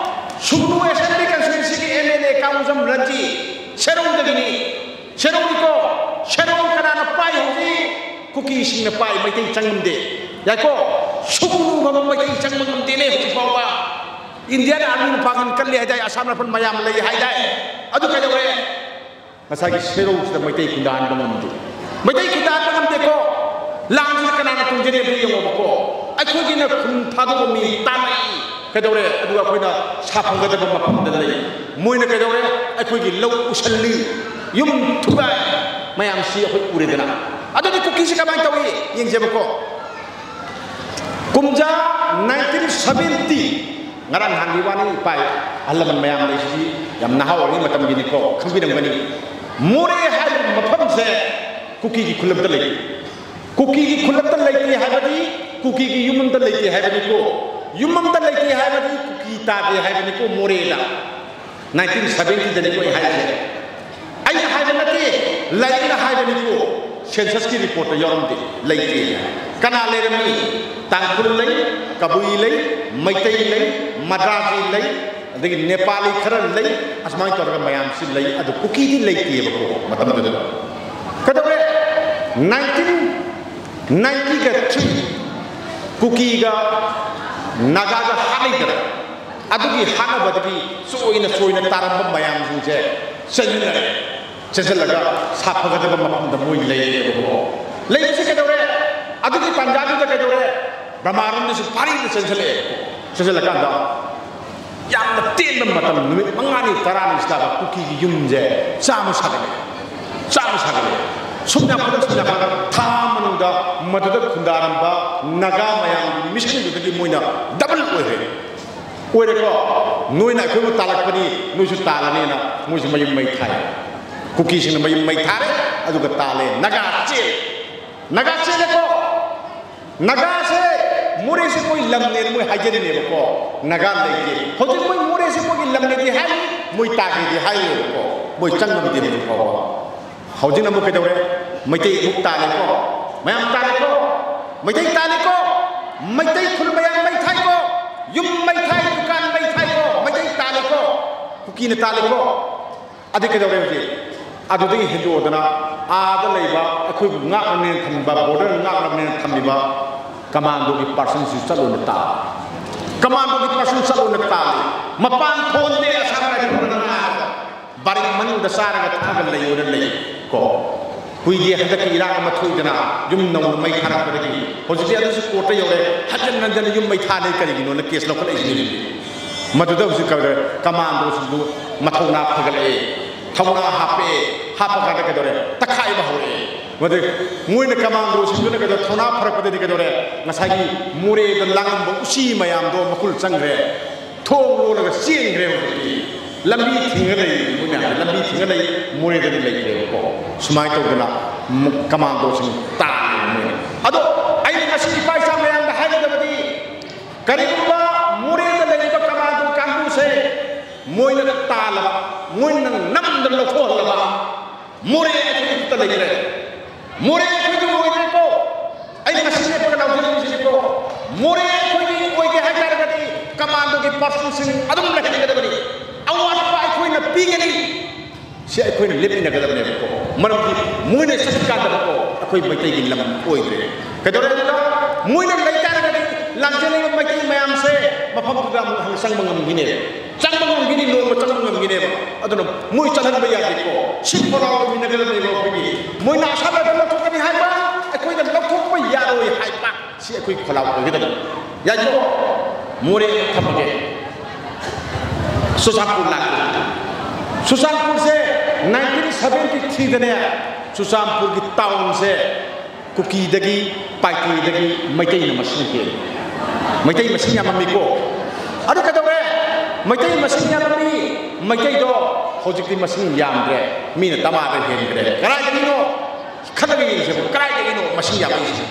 ꯁꯨꯒꯅꯨ Assembly Constituency ꯒꯤ M L A Kangjam Ranjit ꯁꯦꯔꯧꯗꯒꯤꯅꯤ꯫ ꯁꯦꯔꯧꯅꯤꯀꯣ? ꯁꯦꯔꯧ ꯀꯅꯥꯅ ꯄꯥꯏ ꯍꯧꯖꯤꯛ? ꯀꯨꯀꯤꯁꯤꯡꯅ ꯄꯥꯏ, ꯃꯩꯇꯩ ꯆꯪꯉꯝꯗꯦ꯫ ꯌꯥꯏꯀꯣ? ꯁꯨꯒꯅꯨ ꯐꯥꯎꯕ ꯃꯩꯇꯩ ꯆꯪꯕ ꯉꯝꯗꯦꯅꯦ ꯍꯧꯖꯤꯛ ꯐꯥꯎꯕ꯫ Indian Army ꯅ ꯄꯥꯡꯒꯜ ꯀꯜꯂꯤ ꯍꯥꯏꯗꯥꯏ, Assam Rifle ꯃꯌꯥꯝ ꯂꯩ ꯍꯥꯏꯗꯥꯏ? ꯑꯗꯨ ꯀꯩꯗꯧꯔꯦ? ꯉꯁꯥꯏꯒꯤ ꯁꯦꯔꯧꯁꯤꯗ ꯃꯩꯇꯩ ꯈꯨꯟꯗꯥꯍꯟꯕ ꯉꯝꯗꯦ꯫ ꯃꯩꯇꯩ ꯈꯨꯟꯗꯥꯕ ꯉꯝꯗꯦꯀꯣ꯫ ꯂꯥꯟꯁꯤꯗ ꯀꯅꯥꯅ ꯇꯨꯡꯖꯔꯦ ꯑꯗꯨ ꯌꯦꯡꯉꯣꯕꯀꯣ꯫ ꯑꯩꯈꯣꯏꯒꯤꯅ ꯈꯨꯟ ꯊꯥꯗꯣꯛꯄ ꯃꯤ ꯇꯥꯟꯅꯩ꯫ ꯀꯩꯗꯧꯔꯦ? ꯑꯗꯨꯒ ꯑꯩꯈꯣꯏꯅ ꯁꯥꯐꯒꯗꯕ ꯃꯐꯝꯗ ꯂꯩ꯫ ꯃꯣꯏꯅ ꯀꯩꯗꯧꯔꯦ? ꯑꯩꯈꯣꯏꯒꯤ ꯂꯧ ꯎꯁꯜꯂꯤ, ꯌꯨꯝ ꯊꯨꯒꯥꯏ꯫ ꯃꯌꯥꯝꯁꯤ ꯑꯩꯈꯣꯏ ꯎꯔꯦꯗꯅ꯫ ꯑꯗꯨꯗꯤ ꯀꯨꯀꯤꯁꯤ ꯀꯃꯥꯏꯅ ꯇꯧꯏ? ꯌꯦꯡꯖꯦꯕꯀꯣ꯫ ꯀꯨꯝꯖꯥ nineteen seventy, ꯉꯔꯥꯡ ꯅꯍꯥꯟꯒꯤ ꯋꯥꯅꯤ, ꯏꯄꯥ ꯑꯍꯜ ꯂꯃꯟ ꯃꯌꯥꯝ ꯂꯩꯁꯤꯗꯤ ꯌꯥꯝ ꯅꯍꯥ ꯑꯣꯏꯔꯤꯉꯩ ꯃꯇꯝꯒꯤꯅꯤꯀꯣ, ꯈꯪꯕꯤꯔꯝꯒꯅꯤ꯫ ꯃꯣꯔꯦ ꯍꯥꯏꯔꯤꯕ ꯃꯐꯝꯁꯦ ꯀꯨꯀꯤꯒꯤ ꯈꯨꯜ ꯑꯝꯇ ꯂꯩꯇꯦ꯫ ꯀꯨꯀꯤꯒꯤ ꯈꯨꯜ ꯑꯝꯇ ꯂꯩꯇꯦ ꯍꯥꯏꯕꯗꯤ ꯀꯨꯀꯤꯒꯤ ꯌꯨꯝ ꯑꯝꯇ ꯂꯩꯇꯦ ꯍꯥꯏꯕꯅꯤꯀꯣ꯫ ꯌꯨꯝ ꯑꯝꯇ ꯂꯩꯇꯦ ꯍꯥꯏꯕꯗꯤ ꯀꯨꯀꯤ ꯇꯥꯗꯦ ꯍꯥꯏꯕꯅꯤꯀꯣ ꯃꯣꯔꯦꯗ꯫ Nineteen seventy ꯗꯅꯤꯀꯣ ꯑꯩ ꯍꯥꯏꯔꯤꯁꯦ꯫ ꯑꯩꯅ ꯍꯥꯏꯕ ꯅꯠꯇꯦ, ꯂꯥꯏꯔꯤꯛꯅ ꯍꯥꯏꯕꯅꯤꯀꯣ꯫ Census ꯀꯤ report ꯇ ꯌꯥꯎꯔꯝꯗꯦ, ꯂꯩꯇꯦ꯫ ꯀꯅꯥ ꯂꯩꯔꯝꯃꯤ? ꯇꯥꯡꯈꯨꯜ ꯂꯩ, ꯀꯕꯨꯏ ꯂꯩ, ꯃꯩꯇꯩ ꯂꯩ, ꯃꯗ꯭ꯔꯥꯖꯤ ꯂꯩ, ꯑꯗꯒꯤ ꯅꯦꯄꯥꯂꯤ ꯈꯔ ꯂꯩ꯫ ꯑꯁꯨꯃꯥꯏꯅ ꯇꯧꯔꯒ ꯃꯌꯥꯝꯁꯤ ꯂꯩ꯫ ꯑꯗꯨ ꯀꯨꯀꯤꯗꯤ ꯂꯩꯇꯦꯕꯀꯣ ꯃꯇꯝꯗꯨꯗ꯫ ꯀꯩꯗꯧꯔꯦ? Nineteen ninety ꯒ three, ꯀꯨꯀꯤꯒ ꯅꯥꯒꯥꯒ ꯍꯥꯠꯅꯩꯗꯅ꯫ ꯑꯗꯨꯒꯤ ꯍꯥꯠꯅꯕꯗꯒꯤ ꯆꯣꯏꯅ ꯆꯣꯏꯅ ꯇꯥꯔꯝꯕ ꯃꯌꯥꯝꯁꯤꯡꯁꯦ ꯆꯦꯟꯁꯤꯜꯂꯛꯑꯦ꯫ ꯆꯦꯟꯁꯤꯜꯂꯒ ꯁꯥꯐꯒꯗꯕ ꯃꯐꯝꯗ ꯃꯣꯏ ꯂꯩꯔꯦꯕꯀꯣ꯫ ꯂꯩꯕꯁꯤ ꯀꯩꯗꯧꯔꯦ? ꯑꯗꯨꯒꯤ ꯇꯥꯟꯖꯥꯗꯨꯗ ꯀꯩꯗꯧꯔꯦ? ꯕ꯭ꯔꯍꯃꯥꯔꯣꯝꯗꯁꯨ ꯐꯥꯔꯤꯗ ꯆꯦꯟꯁꯤꯜꯂꯛꯑꯦ꯫ ꯆꯦꯟꯁꯤꯜꯂꯀꯥꯟꯗ ꯌꯥꯝꯅ ꯇꯦꯟꯕ ꯃꯇꯝ, ꯅꯨꯃꯤꯠ ꯃꯉꯥꯅꯤ ꯇꯔꯥꯅꯤ ꯁꯤꯗ ꯀꯨꯀꯤꯒꯤ ꯌꯨꯝꯁꯦ ꯆꯥꯝꯃ ꯁꯥꯒꯠꯂꯦ꯫ ꯆꯥꯝꯃ ꯁꯥꯒꯠꯂꯦ꯫ ꯁꯨꯝ ꯌꯥꯝꯈꯠꯂꯛ, ꯁꯨꯝ ꯌꯥꯝꯈꯠꯂꯛ, ꯊꯥ ꯑꯃ ꯃꯅꯨꯡꯗ ꯃꯗꯨꯗ ꯈꯨꯟꯗꯥꯔꯝꯕ ꯅꯥꯒꯥ ꯃꯌꯥꯝꯒꯤ ꯃꯤꯁꯤꯡꯗꯨꯗꯒꯤ ꯃꯣꯏꯅ double ꯑꯣꯏꯔꯦ꯫ ꯑꯣꯏꯔꯦꯀꯣ? ꯅꯣꯏꯅ ꯑꯩꯈꯣꯏꯕꯨ ꯇꯥꯜꯂꯛꯄꯅꯤ, ꯅꯣꯏꯁꯨ ꯇꯥꯜꯂꯅꯤꯅ ꯃꯣꯏꯁꯨ ꯃꯌꯨꯝ ꯃꯩ ꯊꯥꯏ꯫ ꯀꯨꯀꯤꯁꯤꯡꯅ ꯃꯌꯨꯝ ꯃꯩ ꯊꯥꯔꯦ, ꯑꯗꯨꯒ ꯇꯥꯜꯂꯦ꯫ ꯅꯥꯒꯥ ꯆꯦꯜꯂꯦ꯫ ꯅꯥꯒꯥ ꯆꯦꯜꯂꯦꯀꯣ? ꯅꯥꯒꯥꯁꯦ, ꯃꯣꯔꯦꯁꯦ ꯃꯣꯏ ꯂꯝꯅꯦꯅ ꯃꯣꯏ ꯍꯥꯏꯖꯔꯤꯅꯦꯕꯀꯣ꯫ ꯅꯥꯒꯥ ꯂꯩꯇꯦ꯫ ꯍꯧꯖꯤꯛ ꯃꯣꯏ ꯃꯣꯔꯦꯁꯦ ꯃꯣꯏꯒꯤ ꯂꯝꯅꯦꯗꯤ ꯍꯥꯏ, ꯃꯣꯏ ꯇꯥꯒꯦꯗꯤ ꯍꯥꯏꯔꯣꯏꯕꯀꯣ꯫ ꯃꯣꯏ ꯆꯪꯉꯝꯗꯦ ꯍꯧꯖꯤꯛ ꯐꯥꯎꯕ꯫ ꯍꯧꯖꯤꯛꯅ ꯑꯃꯨꯛ ꯀꯩꯗꯧꯔꯦ? ꯃꯩꯇꯩ ꯑꯃꯨꯛ ꯇꯥꯜꯂꯦꯀꯣ꯫ ꯃꯌꯥꯝ ꯇꯥꯜꯂꯦꯀꯣ꯫ ꯃꯩꯇꯩ ꯇꯥꯜꯂꯦꯀꯣ꯫ ꯃꯩꯇꯩ ꯈꯨꯜ ꯃꯌꯥꯝ ꯃꯩ ꯊꯥꯏꯀꯣ꯫ ꯌꯨꯝ ꯃꯩ ꯊꯥꯏ, ꯗꯨꯀꯥꯟ ꯃꯩ ꯊꯥꯏꯀꯣ꯫ ꯃꯩꯇꯩ ꯇꯥꯜꯂꯦꯀꯣ꯫ ꯀꯨꯀꯤꯅ ꯇꯥꯜꯂꯦꯀꯣ꯫ ꯑꯗꯨ ꯀꯩꯗꯧꯔꯦ ꯍꯧꯖꯤꯛ? ꯑꯗꯨꯗꯒꯤ ꯍꯦꯟꯗꯣꯛꯑꯗꯅ ꯑꯥꯗ ꯂꯩꯕ ꯑꯩꯈꯣꯏꯕꯨ ꯉꯥꯛꯅꯕꯅꯦꯅ ꯊꯝꯕ, border ꯉꯥꯛꯅꯕꯅꯦꯅ ꯊꯝꯃꯤꯕ commandoꯒꯤ personꯁꯨ ꯆꯠꯂꯣꯅ ꯇꯥꯜꯂꯤ꯫ Commandoꯒꯤ person ꯆꯠꯂꯣꯅ ꯇꯥꯜꯂꯤ꯫ ꯃꯄꯥꯟ ꯊꯣꯟꯗꯦ ꯑꯁꯥꯝ ꯔꯥꯏꯐꯜꯅ ꯉꯥꯛꯑꯒ꯫ ꯕꯥꯔꯤꯛ ꯃꯅꯨꯡꯗ ꯆꯥꯔꯒ ꯊꯛꯑꯒ ꯂꯩꯌꯣꯅ ꯂꯩ ꯀꯣ꯫ ꯀꯨꯏꯗꯦ, ꯍꯟꯗꯛꯀꯤ ꯏꯔꯥꯡ ꯑꯃ ꯊꯣꯛꯏꯗꯅ, ꯌꯨꯝ ꯅꯧꯅ ꯃꯩ ꯊꯥꯔꯛꯄꯗꯒꯤ ꯍꯧꯖꯤꯛꯇꯤ ꯑꯗꯨꯁꯨ ꯀꯣꯔꯠꯇ ꯌꯧꯔꯦ꯫ ꯍꯟꯖꯟ ꯍꯟꯖꯟꯅ ꯌꯨꯝ ꯃꯩ ꯊꯥꯅꯩ, ꯀꯔꯤꯒꯤꯅꯣꯅ ꯀꯦꯁ ꯂꯧꯈꯠꯂꯛꯏꯁꯤꯅꯤ꯫ ꯃꯗꯨꯗ ꯍꯧꯖꯤꯛ ꯀꯩꯗꯧꯔꯦ? ꯀꯃꯥꯟꯗꯣꯁꯤꯡꯗꯨ ꯃꯊꯧꯅꯥ ꯐꯒꯠꯂꯛꯑꯦ, ꯊꯧꯅꯥ ꯍꯥꯞꯄꯛꯑꯦ, ꯍꯥꯞꯄ ꯀꯥꯟꯗ ꯀꯩꯗꯧꯔꯦ? ꯇꯛꯈꯥꯏꯕ ꯍꯧꯔꯛꯑꯦ꯫ ꯃꯗꯨ ꯃꯣꯏꯅ, ꯀꯃꯥꯟꯗꯣꯁꯤꯡꯗꯨꯅ ꯀꯩꯗꯧꯔꯦ? ꯊꯧꯅꯥ ꯐꯔꯛꯄꯗꯗꯤ ꯀꯩꯗꯧꯔꯦ? ꯉꯁꯥꯏꯒꯤ ꯃꯣꯔꯦꯗ ꯂꯥꯡꯉꯝꯕ ꯎꯆꯤ ꯃꯌꯥꯝꯗꯣ ꯃꯈꯨꯜ ꯆꯪꯈ꯭ꯔꯦ꯫ ꯊꯣꯡ ꯂꯣꯜꯂꯒ ꯆꯦꯟꯈ꯭ꯔꯦ꯫ ꯍꯧꯖꯤꯛꯇꯤ ꯂꯝꯕꯤ ꯊꯤꯡꯉ ꯂꯩ, ꯃꯣꯏ ꯃꯌꯥꯝꯁꯦ ꯂꯝꯕꯤ ꯊꯤꯡꯉ ꯂꯩ꯫ ꯃꯣꯔꯦꯗꯗꯤ ꯂꯩꯇ꯭ꯔꯦꯕꯀꯣ꯫ ꯁꯨꯃꯥꯏꯅ ꯇꯧꯗꯅ ꯃꯨ-, ꯀꯃꯥꯟꯗꯣꯁꯤꯡ ꯇꯥꯜꯂꯦ ꯃꯣꯏꯅ꯫ ꯑꯗꯣ ꯑꯩꯅ ꯉꯁꯤ ꯏꯄꯥ ꯏꯆꯥ ꯃꯌꯥꯝꯗ ꯍꯥꯏꯒꯗꯕꯗꯤ, ꯀꯔꯤꯒꯨꯝꯕ ꯃꯣꯔꯦꯗ ꯂꯩꯔꯤꯕ ꯀꯃꯥꯟꯗꯣ ꯀꯥꯡꯕꯨꯁꯦ ꯃꯣꯏꯅ ꯇꯥꯜꯂꯕ, ꯃꯣꯏꯅ ꯅꯝꯗꯅ ꯂꯧꯊꯣꯛꯍꯜꯂꯕ, ꯃꯣꯔꯦ ꯑꯩꯈꯣꯏꯒꯤ ꯈꯨꯠꯇ ꯂꯩꯈ꯭ꯔꯦ꯫ ꯃꯣꯔꯦ ꯑꯩꯈꯣꯏꯒꯤ ꯑꯣꯏꯈ꯭ꯔꯦꯀꯣ꯫ ꯑꯩꯅ ꯉꯁꯤ ꯂꯦꯞꯄꯒ ꯂꯥꯎꯖꯔꯤꯁꯤꯅꯤꯀꯣ꯫ ꯃꯣꯔꯦ ꯑꯩꯈꯣꯏꯒꯤ ꯑꯣꯏꯒꯦ ꯍꯥꯏ ꯇꯥꯔꯒꯗꯤ ꯀꯃꯥꯟꯗꯣꯒꯤ ꯄꯥꯔꯁꯟꯁꯤꯡ ꯑꯗꯨꯝ ꯂꯩꯍꯟꯒꯗꯕꯅꯤ꯫ ꯑꯋꯥꯠꯄ ꯑꯩꯈꯣꯏꯅ ꯄꯤꯒꯅꯤ꯫ ꯁꯤ ꯑꯩꯈꯣꯏꯅ ꯂꯦꯞꯃꯤꯟꯅꯒꯗꯕꯅꯦꯕꯀꯣ꯫ ꯃꯔꯝꯗꯤ ꯃꯣꯏꯅ ꯆꯠꯈꯤꯀꯥꯟꯗꯀꯣ ꯑꯩꯈꯣꯏ ꯃꯩꯇꯩꯒꯤ ꯂꯝ ꯑꯣꯏꯗ꯭ꯔꯦ꯫ ꯀꯩꯗꯧꯔꯦ ꯑꯗꯨꯗ? ꯃꯣꯏꯅ ꯂꯩ ꯇꯥꯔꯒꯗꯤ ꯂꯥꯛꯆꯔꯤꯕ ꯃꯩꯇꯩ ꯃꯌꯥꯝꯁꯦ ꯃꯐꯝꯗꯨꯗ ꯑꯃꯨꯛ ꯍꯟꯅ ꯆꯪꯕ ꯉꯝꯈꯤꯅꯦꯕ꯫ ꯆꯪꯕ ꯉꯝꯈꯤꯅꯤ, ꯅꯣꯡꯃ ꯆꯪꯕ ꯉꯝꯈꯤꯅꯦꯕ꯫ ꯑꯗꯨꯅ ꯃꯣꯏ ꯆꯠꯍꯟꯕ ꯌꯥꯗꯦꯀꯣ꯫ ꯁꯤ ꯈꯣꯜꯂꯥꯎ ꯇꯧꯃꯤꯟꯅꯒꯗꯕꯅꯦꯕ ꯑꯩꯈꯣꯏꯒꯤ꯫ ꯃꯣꯏꯅ ꯑꯁꯥꯝꯗ ꯂꯧꯊꯣꯛꯀꯅꯤ ꯍꯥꯏꯕ, ꯑꯩꯈꯣꯏꯅ ꯂꯧꯊꯣꯛꯄ ꯌꯥꯔꯣꯏ ꯍꯥꯏꯕ, ꯁꯤ ꯑꯩꯈꯣꯏ ꯈꯣꯜꯂꯥꯎ ꯑꯣꯏꯒꯗꯕꯅꯤ꯫ ꯌꯥꯏꯀꯣ? ꯃꯣꯔꯦ ꯊꯝꯃꯒꯦ꯫ ꯆꯨꯔꯆꯥꯟꯄꯨꯔ ꯂꯥꯛꯀꯦ꯫ ꯆꯨꯔꯆꯥꯟꯄꯨꯔꯁꯦ ꯅꯥꯏꯟꯇꯤꯟ ꯁꯚꯦꯟꯇꯤ ꯊ꯭ꯔꯤꯗꯅꯦ, ꯆꯨꯔꯆꯥꯟꯄꯨꯔꯒꯤ ꯇꯥꯎꯟꯁꯦ ꯀꯨꯀꯤꯗꯒꯤ, ꯄꯥꯏꯇꯦꯗꯒꯤ ꯃꯩꯇꯩꯅ ꯃꯁꯤꯡ ꯍꯦꯜꯂꯤ꯫ ꯃꯩꯇꯩ ꯃꯁꯤꯡ ꯌꯥꯝꯃꯝꯃꯤꯀꯣ꯫ ꯑꯗꯨ ꯀꯩꯗꯧꯔꯦ? ꯃꯩꯇꯩ ꯃꯁꯤꯡ ꯌꯥꯝꯃꯝꯃꯤ꯫ ꯃꯩꯇꯩꯗꯣ ꯍꯧꯖꯤꯛꯇꯤ ꯃꯁꯤꯡ ꯌꯥꯝꯗ꯭ꯔꯦ꯫ ꯃꯤꯅ ꯇꯃꯥꯗ ꯍꯦꯟꯈ꯭ꯔꯦ꯫ ꯀꯗꯥꯏꯗꯒꯤꯅꯣ? ꯈꯜꯂꯒ ꯌꯦꯡꯁꯦꯕ, ꯀꯗꯥꯏꯗꯒꯤꯅꯣ ꯃꯁꯤꯡ ꯌꯥꯝꯃꯛꯏꯁꯦ?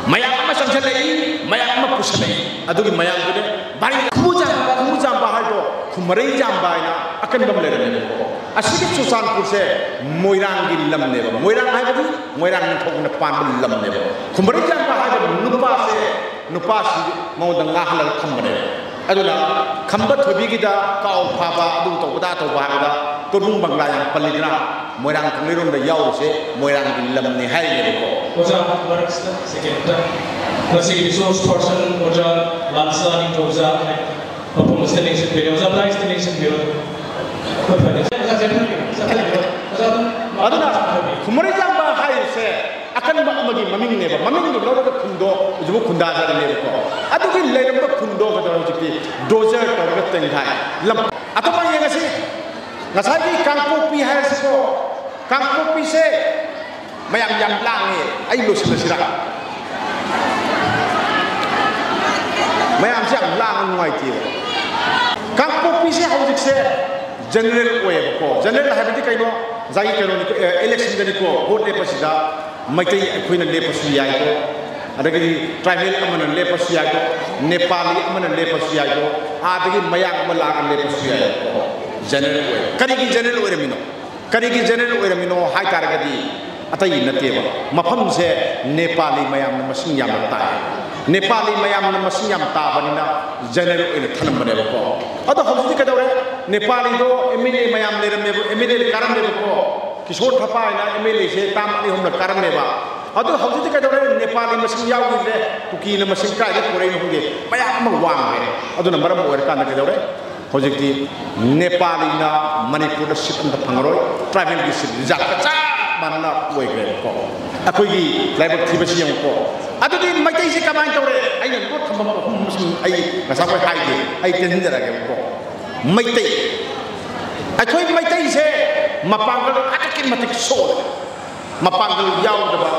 ꯃꯌꯥꯝ ꯑꯃ ꯆꯪꯁꯤꯜꯂꯛꯏ, ꯃꯌꯥꯝ ꯑꯃ ꯄꯨꯁꯜꯂꯛꯏ꯫ ꯑꯗꯨꯒꯤ ꯃꯌꯥꯝꯗꯨꯅꯦ ꯚꯥꯔꯤ ꯈꯨꯃꯨ ꯖꯥꯝꯕ, ꯈꯨꯃꯨ ꯖꯥꯝꯕ ꯍꯥꯏꯗꯣ ꯈꯨꯃꯔꯩ ꯖꯥꯝꯕ ꯍꯥꯏꯅ ꯑꯀꯟꯕ ꯑꯃ ꯂꯩꯔꯝꯃꯦꯕꯀꯣ꯫ ꯑꯁꯤꯒꯤ ꯆꯨꯔꯆꯥꯟꯄꯨꯔꯁꯦ ꯃꯣꯏꯔꯥꯡꯒꯤ ꯂꯝꯅꯦꯕ꯫ ꯃꯣꯏꯔꯥꯡ ꯍꯥꯏꯕꯗꯤ ꯃꯣꯏꯔꯥꯡ ꯅꯤꯡꯊꯧꯅ ꯄꯥꯟꯕ ꯂꯝꯅꯦꯕ꯫ ꯈꯨꯃꯔꯩ ꯖꯥꯝꯕ ꯍꯥꯏꯕ ꯅꯨꯄꯥꯁꯦ, ꯅꯨꯄꯥꯁꯤ ꯃꯉꯣꯟꯗ ꯉꯥꯍꯜꯂꯒ ꯊꯝꯕꯅꯦꯕ꯫ ꯑꯗꯨꯅ ꯈꯝꯕ ꯊꯣꯏꯕꯤꯒꯤꯗ ꯀꯥꯎ ꯐꯥꯕ, ꯑꯗꯨ ꯇꯧꯕꯗ ꯇꯧꯕ ꯍꯥꯏꯕꯗ ꯀꯣꯅꯨꯡ ꯕꯪꯒ꯭ꯂꯥ ꯌꯥꯝ ꯄꯜꯂꯤꯗꯅ, ꯃꯣꯏꯔꯥꯡ ꯀꯪꯂꯩꯔꯣꯡꯗ ꯌꯥꯎꯔꯤꯁꯦ ꯃꯣꯏꯔꯥꯡꯒꯤ ꯂꯝꯅꯤ ꯍꯥꯏꯔꯤꯅꯦꯕꯀꯣ꯫ ꯑꯣꯖꯥ, ꯃꯔꯛꯁꯤꯗ ꯁꯦꯀꯦꯟ ꯑꯃꯇ, ꯉꯁꯤꯒꯤ ꯔꯤꯁꯣꯔꯁ ꯄꯔꯁꯟ ꯑꯣꯖꯥ ꯂꯥꯟꯁꯥ ꯅꯤꯡꯊꯧꯖꯥ ꯃꯐꯝ ꯑꯁꯤꯗ ꯂꯦꯡꯁꯤꯟꯕꯤꯔꯦ꯫ ꯑꯣꯖꯥ, ꯄ꯭ꯔꯥꯏꯖꯇ ꯂꯦꯡꯁꯤꯟꯕꯤꯔꯣ꯫ ꯍꯣꯏ, ꯐꯔꯦ꯫ ꯑꯣꯖꯥ, ꯆꯠꯊꯕꯤꯔꯣ, ꯆꯠꯊꯕꯤꯔꯣ꯫ ꯑꯣꯖꯥ, ꯑꯗꯨꯝ ꯑꯗꯨꯅ ꯈꯨꯃꯟ ꯑꯀꯟꯕ ꯑꯃꯒꯤ ꯃꯃꯤꯡꯅꯦꯕ꯫ ꯃꯃꯤꯡꯗꯨ ꯂꯧꯔꯒ ꯈꯨꯟꯗꯣ ꯍꯧꯖꯤꯛꯐꯥꯎ ꯈꯨꯟꯗꯥꯖꯔꯤꯅꯦꯕꯀꯣ꯫ ꯑꯗꯨꯒꯤ ꯂꯩꯔꯝꯕ ꯈꯨꯟꯗꯣ ꯀꯩꯗꯧꯔꯦ? ꯍꯧꯖꯤꯛꯇꯤ ꯗꯣꯖꯔ ꯇꯧꯔꯒ ꯇꯦꯡꯊꯥꯏ꯫ ꯂꯝ ꯑꯇꯣꯞꯄ ꯌꯦꯡꯉꯁꯤ꯫ ꯉꯁꯥꯏꯒꯤ ꯀꯥꯡꯄꯣꯛꯄꯤ ꯍꯥꯏꯔꯁꯤꯀꯣ, ꯀꯥꯡꯄꯣꯛꯄꯤꯁꯦ ꯃꯌꯥꯝ ꯌꯥꯝ ꯂꯥꯡꯉꯦ꯫ ꯑꯩ ꯂꯣꯏꯁꯤꯜꯂꯁꯤꯔꯥ? ꯃꯌꯥꯝꯁꯦ ꯌꯥꯝ ꯂꯥꯡꯉ ꯅꯨꯡꯉꯥꯏꯇꯦꯕ꯫ ꯀꯥꯡꯄꯣꯛꯄꯤꯁꯦ ꯍꯧꯖꯤꯛꯁꯦ ꯖꯦꯅꯔꯦꯜ ꯑꯣꯏꯌꯦꯕꯀꯣ꯫ ꯖꯦꯅꯔꯦꯜ ꯍꯥꯏꯕꯗꯤ ꯀꯩꯅꯣ? ꯉꯁꯥꯏꯒꯤ ꯀꯩꯅꯣꯅꯤꯀꯣ, ꯑꯦ, ꯏꯂꯦꯛꯁꯟꯗꯅꯤꯀꯣ, ꯚꯣꯠ ꯂꯦꯞꯄꯁꯤꯗ ꯃꯩꯇꯩ ꯑꯩꯈꯣꯏꯅ ꯂꯦꯞꯄꯁꯨ ꯌꯥꯏꯀꯣ, ꯑꯗꯒꯤꯗꯤ ꯇ꯭ꯔꯥꯏꯕꯦꯜ ꯑꯃꯅ ꯂꯦꯞꯄꯁꯨ ꯌꯥꯏꯀꯣ, ꯅꯦꯄꯥꯂꯤ ꯑꯃꯅ ꯂꯦꯞꯄꯁꯨ ꯌꯥꯏꯀꯣ, ꯑꯥꯗꯒꯤ ꯃꯌꯥꯡ ꯑꯃ ꯂꯥꯛꯑꯒ ꯂꯦꯞꯄꯁꯨ ꯌꯥꯏꯀꯣ꯫ ꯖꯦꯅꯔꯦꯜ ꯑꯣꯏ꯫ ꯀꯔꯤꯒꯤ ꯖꯦꯅꯔꯦꯜ ꯑꯣꯏꯔꯝꯃꯤꯅꯣ? ꯀꯔꯤꯒꯤ ꯖꯦꯅꯔꯦꯜ ꯑꯣꯏꯔꯝꯃꯤꯅꯣ ꯍꯥꯏ ꯇꯥꯔꯒꯗꯤ, ꯑꯇꯩ ꯅꯠꯇꯦꯕ, ꯃꯐꯝꯁꯦ ꯅꯦꯄꯥꯂꯤ ꯃꯌꯥꯝꯅ ꯃꯁꯤꯡ ꯌꯥꯝꯅ ꯇꯥꯏ꯫ ꯅꯦꯄꯥꯂꯤ ꯃꯌꯥꯝꯅ ꯃꯁꯤꯡ ꯌꯥꯝ ꯇꯥꯕꯅꯤꯅ ꯖꯦꯅꯔꯦꯜ ꯑꯣꯏꯅ ꯊꯅꯝꯕꯅꯦꯕꯀꯣ꯫ ꯑꯗꯣ ꯍꯧꯖꯤꯛꯇꯤ ꯀꯩꯗꯧꯔꯦ? ꯅꯦꯄꯥꯂꯤꯗꯣ ꯑꯦꯝ ꯑꯦꯜ ꯑꯦ ꯃꯌꯥꯝ ꯂꯩꯔꯝꯃꯦꯕ, ꯑꯦꯝ ꯑꯦꯜ ꯑꯦ ꯀꯥꯔꯝꯃꯦꯕꯀꯣ꯫ ꯀꯤꯁꯣꯔ ꯊꯄꯥ ꯍꯥꯏꯅ ꯑꯦꯝ ꯑꯦꯜ ꯑꯦꯁꯦ ꯇꯥꯝ ꯑꯅꯤ ꯑꯍꯨꯝꯂꯛ ꯀꯥꯔꯝꯃꯦꯕ꯫ ꯑꯗꯣ ꯍꯧꯖꯤꯛꯇꯤ ꯀꯩꯗꯧꯔꯦ? ꯅꯦꯄꯥꯂꯤ ꯃꯁꯤꯡ ꯌꯥꯎꯈꯤꯗ꯭ꯔꯦ꯫ ꯀꯨꯀꯤꯅ ꯃꯁꯤꯡ ꯀꯥꯏꯗ ꯄꯨꯔꯛꯏꯅꯣ ꯈꯪꯗꯦ, ꯃꯌꯥꯝ ꯑꯃ ꯋꯥꯡꯈ꯭ꯔꯦ꯫ ꯑꯗꯨꯅ ꯃꯔꯝ ꯑꯣꯏꯔꯀꯥꯟꯗ ꯀꯩꯗꯧꯔꯦ? ꯍꯧꯖꯤꯛꯇꯤ ꯅꯦꯄꯥꯂꯤꯅ ꯃꯅꯤꯄꯨꯔꯗ ꯁꯤꯠ ꯑꯝꯇ ꯐꯪꯉꯔꯣꯏ꯫ ꯇ꯭ꯔꯥꯏꯕꯦꯜꯒꯤ ꯁꯤꯠ ꯔꯤꯖꯥꯕꯀ ꯆꯞ ꯃꯥꯟꯅꯅ ꯑꯣꯏꯈ꯭ꯔꯦꯕꯀꯣ꯫ ꯑꯩꯈꯣꯏꯒꯤ ꯂꯥꯏꯕꯛ ꯊꯤꯕꯁꯤ ꯌꯦꯡꯉꯨꯀꯣ꯫ ꯑꯗꯨꯗꯤ ꯃꯩꯇꯩꯁꯤ ꯀꯃꯥꯏꯅ ꯇꯧꯔꯦ? ꯑꯩꯅ ꯂꯣꯠ ꯊꯝꯐꯝ ꯑꯍꯨꯝ ꯑꯃꯁꯨꯡ ꯑꯩ ꯉꯁꯥꯏ ꯍꯥꯏꯒꯦ, ꯑꯩ ꯇꯦꯟꯁꯤꯟꯖꯔꯒꯦꯕꯀꯣ꯫ ꯃꯩꯇꯩ, ꯑꯩꯈꯣꯏ ꯃꯩꯇꯩꯁꯦ ꯃꯄꯥꯡꯒꯜ ꯑꯗꯨꯛꯀꯤ ꯃꯇꯤꯛ ꯁꯣꯜꯂꯦ꯫ ꯃꯄꯥꯡꯒꯜ ꯌꯥꯎꯗꯕ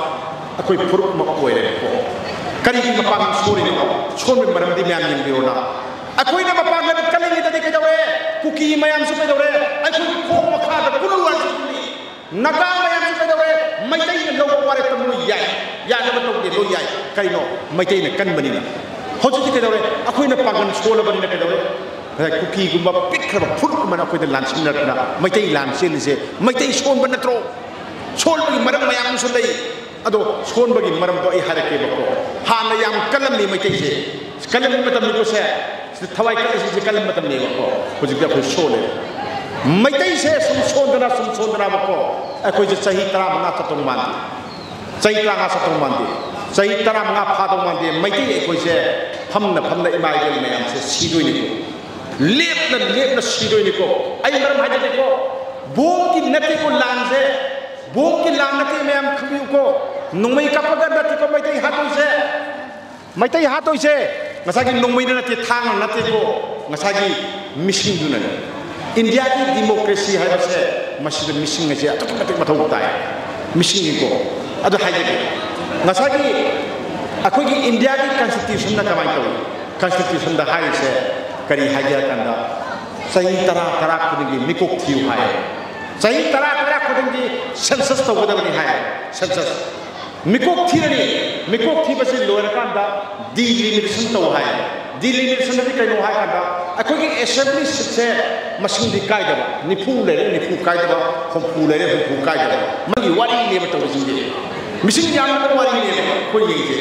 ꯑꯩꯈꯣꯏ ꯐꯨꯔꯨꯞ ꯑꯃ ꯑꯣꯏꯔꯦꯕꯀꯣ꯫ ꯀꯔꯤꯒꯤ ꯃꯄꯥꯡꯒꯜ ꯁꯣꯜꯂꯤꯅꯣ? ꯁꯣꯟꯕꯒꯤ ꯃꯔꯝꯗꯤ ꯃꯌꯥꯝ ꯌꯦꯡꯕꯤꯔꯣꯅ꯫ ꯑꯩꯈꯣꯏꯅ ꯃꯄꯥꯡꯒꯜ ꯀꯜꯂꯤꯉꯩꯗꯗꯤ ꯀꯩꯗꯧꯔꯦ? ꯀꯨꯀꯤ ꯃꯌꯥꯝꯁꯨ ꯀꯩꯗꯧꯔꯦ? ꯑꯩꯈꯣꯏ ꯈꯣꯡ ꯃꯈꯥꯗ ꯀꯨꯜꯂꯨ ꯍꯥꯏꯁꯨ ꯀꯨꯜꯂꯤ꯫ ꯅꯥꯒꯥ ꯃꯌꯥꯝꯁꯨ ꯀꯩꯗꯧꯔꯦ? ꯃꯩꯇꯩꯅ ꯂꯧꯕ ꯋꯥꯔꯦꯞꯇ ꯂꯣꯏ ꯌꯥꯏ, ꯌꯥꯗꯕ ꯇꯧꯗꯦ, ꯂꯣꯏ ꯌꯥꯏ꯫ ꯀꯩꯅꯣ? ꯃꯩꯇꯩꯅ ꯀꯟꯕꯅꯤꯅ꯫ ꯍꯧꯖꯤꯛꯇꯤ ꯀꯩꯗꯧꯔꯦ? ꯑꯩꯈꯣꯏꯅ ꯄꯥꯡꯒꯜ ꯁꯣꯜꯂꯕꯅꯤꯅ ꯀꯩꯗꯧꯔꯦ? ꯉꯁꯥꯏ ꯀꯨꯀꯤꯒꯨꯝꯕ ꯄꯤꯛꯈ꯭ꯔꯕ ꯐꯨꯔꯨꯞ ꯑꯃꯅ ꯑꯩꯈꯣꯏꯗ ꯂꯥꯟꯁꯤꯟꯅꯔꯛꯇꯅ ꯃꯩꯇꯩ ꯂꯥꯟ ꯆꯦꯜꯂꯤꯁꯦ ꯃꯩꯇꯩ ꯁꯣꯟꯕ ꯅꯠꯇ꯭ꯔꯣ? ꯁꯣꯟꯕꯒꯤ ꯃꯔꯝ ꯃꯌꯥꯝ ꯑꯃꯁꯨ ꯂꯩ꯫ ꯑꯗꯣ ꯁꯣꯟꯕꯒꯤ ꯃꯔꯝꯗꯣ ꯑꯩ ꯍꯥꯏꯔꯛꯀꯦꯕꯀꯣ꯫ ꯍꯥꯟꯅ ꯌꯥꯝ ꯀꯜꯂꯝꯃꯤ ꯃꯩꯇꯩꯁꯦ, ꯀꯜꯂꯝꯃꯤ ꯃꯇꯝꯗꯀꯣ ꯁꯦ, ꯁꯤꯗ ꯊꯋꯥꯏ ꯀꯜꯂꯤꯁꯤꯡꯁꯦ ꯀꯜꯂꯝꯕ ꯃꯇꯝꯅꯦꯕꯀꯣ꯫ ꯍꯧꯖꯤꯛꯇꯤ ꯑꯩꯈꯣꯏ ꯁꯣꯜꯂꯦ꯫ ꯃꯩꯇꯩꯁꯦ ꯁꯨꯝ ꯁꯣꯟꯗꯅ, ꯁꯨꯝ ꯁꯣꯟꯗꯅꯕꯀꯣ, ꯑꯩꯈꯣꯏꯁꯦ ꯆꯍꯤ ꯇꯔꯥꯃꯉꯥ ꯆꯠꯇꯧ ꯃꯥꯟꯗꯦ, ꯆꯍꯤ ꯇꯔꯥꯃꯉꯥ ꯆꯠꯇꯧ ꯃꯥꯟꯗꯦ, ꯆꯍꯤ ꯇꯔꯥꯃꯉꯥ ꯐꯥꯗꯧ ꯃꯥꯟꯗꯦ꯫ ꯃꯩꯇꯩ ꯑꯩꯈꯣꯏꯁꯦ ꯐꯝꯅ ꯐꯝꯅ ꯏꯃꯥ ꯏꯕꯦꯜ ꯃꯌꯥꯝꯁꯦ ꯁꯤꯗꯣꯏꯅꯤꯀꯣ, ꯂꯦꯞꯅ ꯂꯦꯞꯅ ꯁꯤꯗꯣꯏꯅꯤꯀꯣ꯫ ꯑꯩ ꯃꯔꯝ ꯍꯥꯏꯖꯒꯦꯀꯣ, ꯕꯣꯝꯒꯤ ꯅꯠꯇꯦꯀꯣ ꯂꯥꯟꯁꯦ, ꯕꯣꯝꯒꯤ ꯂꯥꯟ ꯅꯠꯇꯦ ꯃꯌꯥꯝ ꯈꯪꯕꯤꯌꯨꯀꯣ꯫ ꯅꯣꯡꯃꯩ ꯀꯥꯞꯄꯒ ꯅꯠꯇꯦꯀꯣ ꯃꯩꯇꯩ ꯍꯥꯠꯇꯣꯏꯁꯦ꯫ ꯃꯩꯇꯩ ꯍꯥꯠꯇꯣꯏꯁꯦ ꯉꯁꯥꯏꯒꯤ ꯅꯣꯡꯃꯩꯅ ꯅꯠꯇꯦ, ꯊꯥꯡꯅ ꯅꯠꯇꯦꯀꯣ, ꯉꯁꯥꯏꯒꯤ ꯃꯤꯁꯤꯡꯗꯨꯅꯅꯦ꯫ ꯏꯟꯗꯤꯌꯥꯒꯤ ꯗꯤꯃꯣꯀ꯭ꯔꯦꯁꯤ ꯍꯥꯏꯕꯁꯦ, ꯃꯁꯤꯗ ꯃꯤꯁꯤꯡ ꯑꯁꯦ ꯑꯗꯨꯛꯀꯤ ꯃꯇꯤꯛ ꯃꯊꯧ ꯇꯥꯏ꯫ ꯃꯤꯁꯤꯡꯒꯤꯀꯣ꯫ ꯑꯗꯨ ꯍꯥꯏꯖꯒꯦ, ꯉꯁꯥꯏꯒꯤ ꯑꯩꯈꯣꯏꯒꯤ ꯏꯟꯗꯤꯌꯥꯒꯤ ꯀꯟꯁꯇꯤꯇ꯭ꯌꯨꯁꯟꯅ ꯀꯃꯥꯏꯅ ꯇꯧꯏ? ꯀꯟꯁꯇꯤꯇ꯭ꯌꯨꯁꯟꯗ ꯍꯥꯏꯔꯤꯁꯦ ꯀꯔꯤ ꯍꯥꯏꯒꯦ ꯍꯥꯏ ꯀꯥꯟꯗ, ꯆꯍꯤ ꯇꯔꯥ, ꯇꯔꯥ ꯈꯨꯗꯤꯡꯒꯤ ꯃꯤꯀꯣꯛ ꯊꯤꯌꯨ ꯍꯥꯏ꯫ ꯆꯍꯤ ꯇꯔꯥ, ꯇꯔꯥ ꯈꯨꯗꯤꯡꯒꯤ ꯁꯦꯟꯁꯁ ꯇꯧꯒꯗꯕꯅꯤ ꯍꯥꯏ꯫ ꯁꯦꯟꯁꯁ꯫ ꯃꯤꯀꯣꯛ ꯊꯤꯔꯅꯤ꯫ ꯃꯤꯀꯣꯛ ꯊꯤꯕꯁꯤ ꯂꯣꯏꯔꯀꯥꯟꯗ ꯗꯤꯂꯤꯃꯤꯇꯦꯁꯟ ꯇꯧ ꯍꯥꯏ꯫ ꯗꯤꯂꯤꯃꯤꯇꯦꯁꯟ ꯑꯗꯤ ꯀꯩꯅꯣ ꯍꯥꯏ ꯀꯥꯟꯗ, ꯑꯩꯈꯣꯏꯒꯤ ꯑꯦꯁꯦꯝꯕ꯭ꯂꯤ ꯁꯤꯠꯁꯦ ꯃꯁꯤꯡꯗꯤ ꯀꯥꯏꯗꯕ, ꯅꯤꯐꯨ ꯂꯩꯔꯦ, ꯅꯤꯐꯨ ꯀꯥꯏꯗꯕ, ꯍꯨꯝꯐꯨ ꯂꯩꯔꯦ, ꯍꯨꯝꯐꯨ ꯀꯥꯏꯗꯕ꯫ ꯃꯥꯒꯤ ꯋꯥꯔꯤꯅꯦꯕ ꯇꯧꯔꯤꯁꯤꯡꯁꯦ꯫ ꯃꯤꯁꯤꯡ ꯌꯥꯝꯅ ꯋꯥꯔꯤꯅꯦꯕ ꯑꯩꯈꯣꯏ ꯌꯦꯡꯁꯦ꯫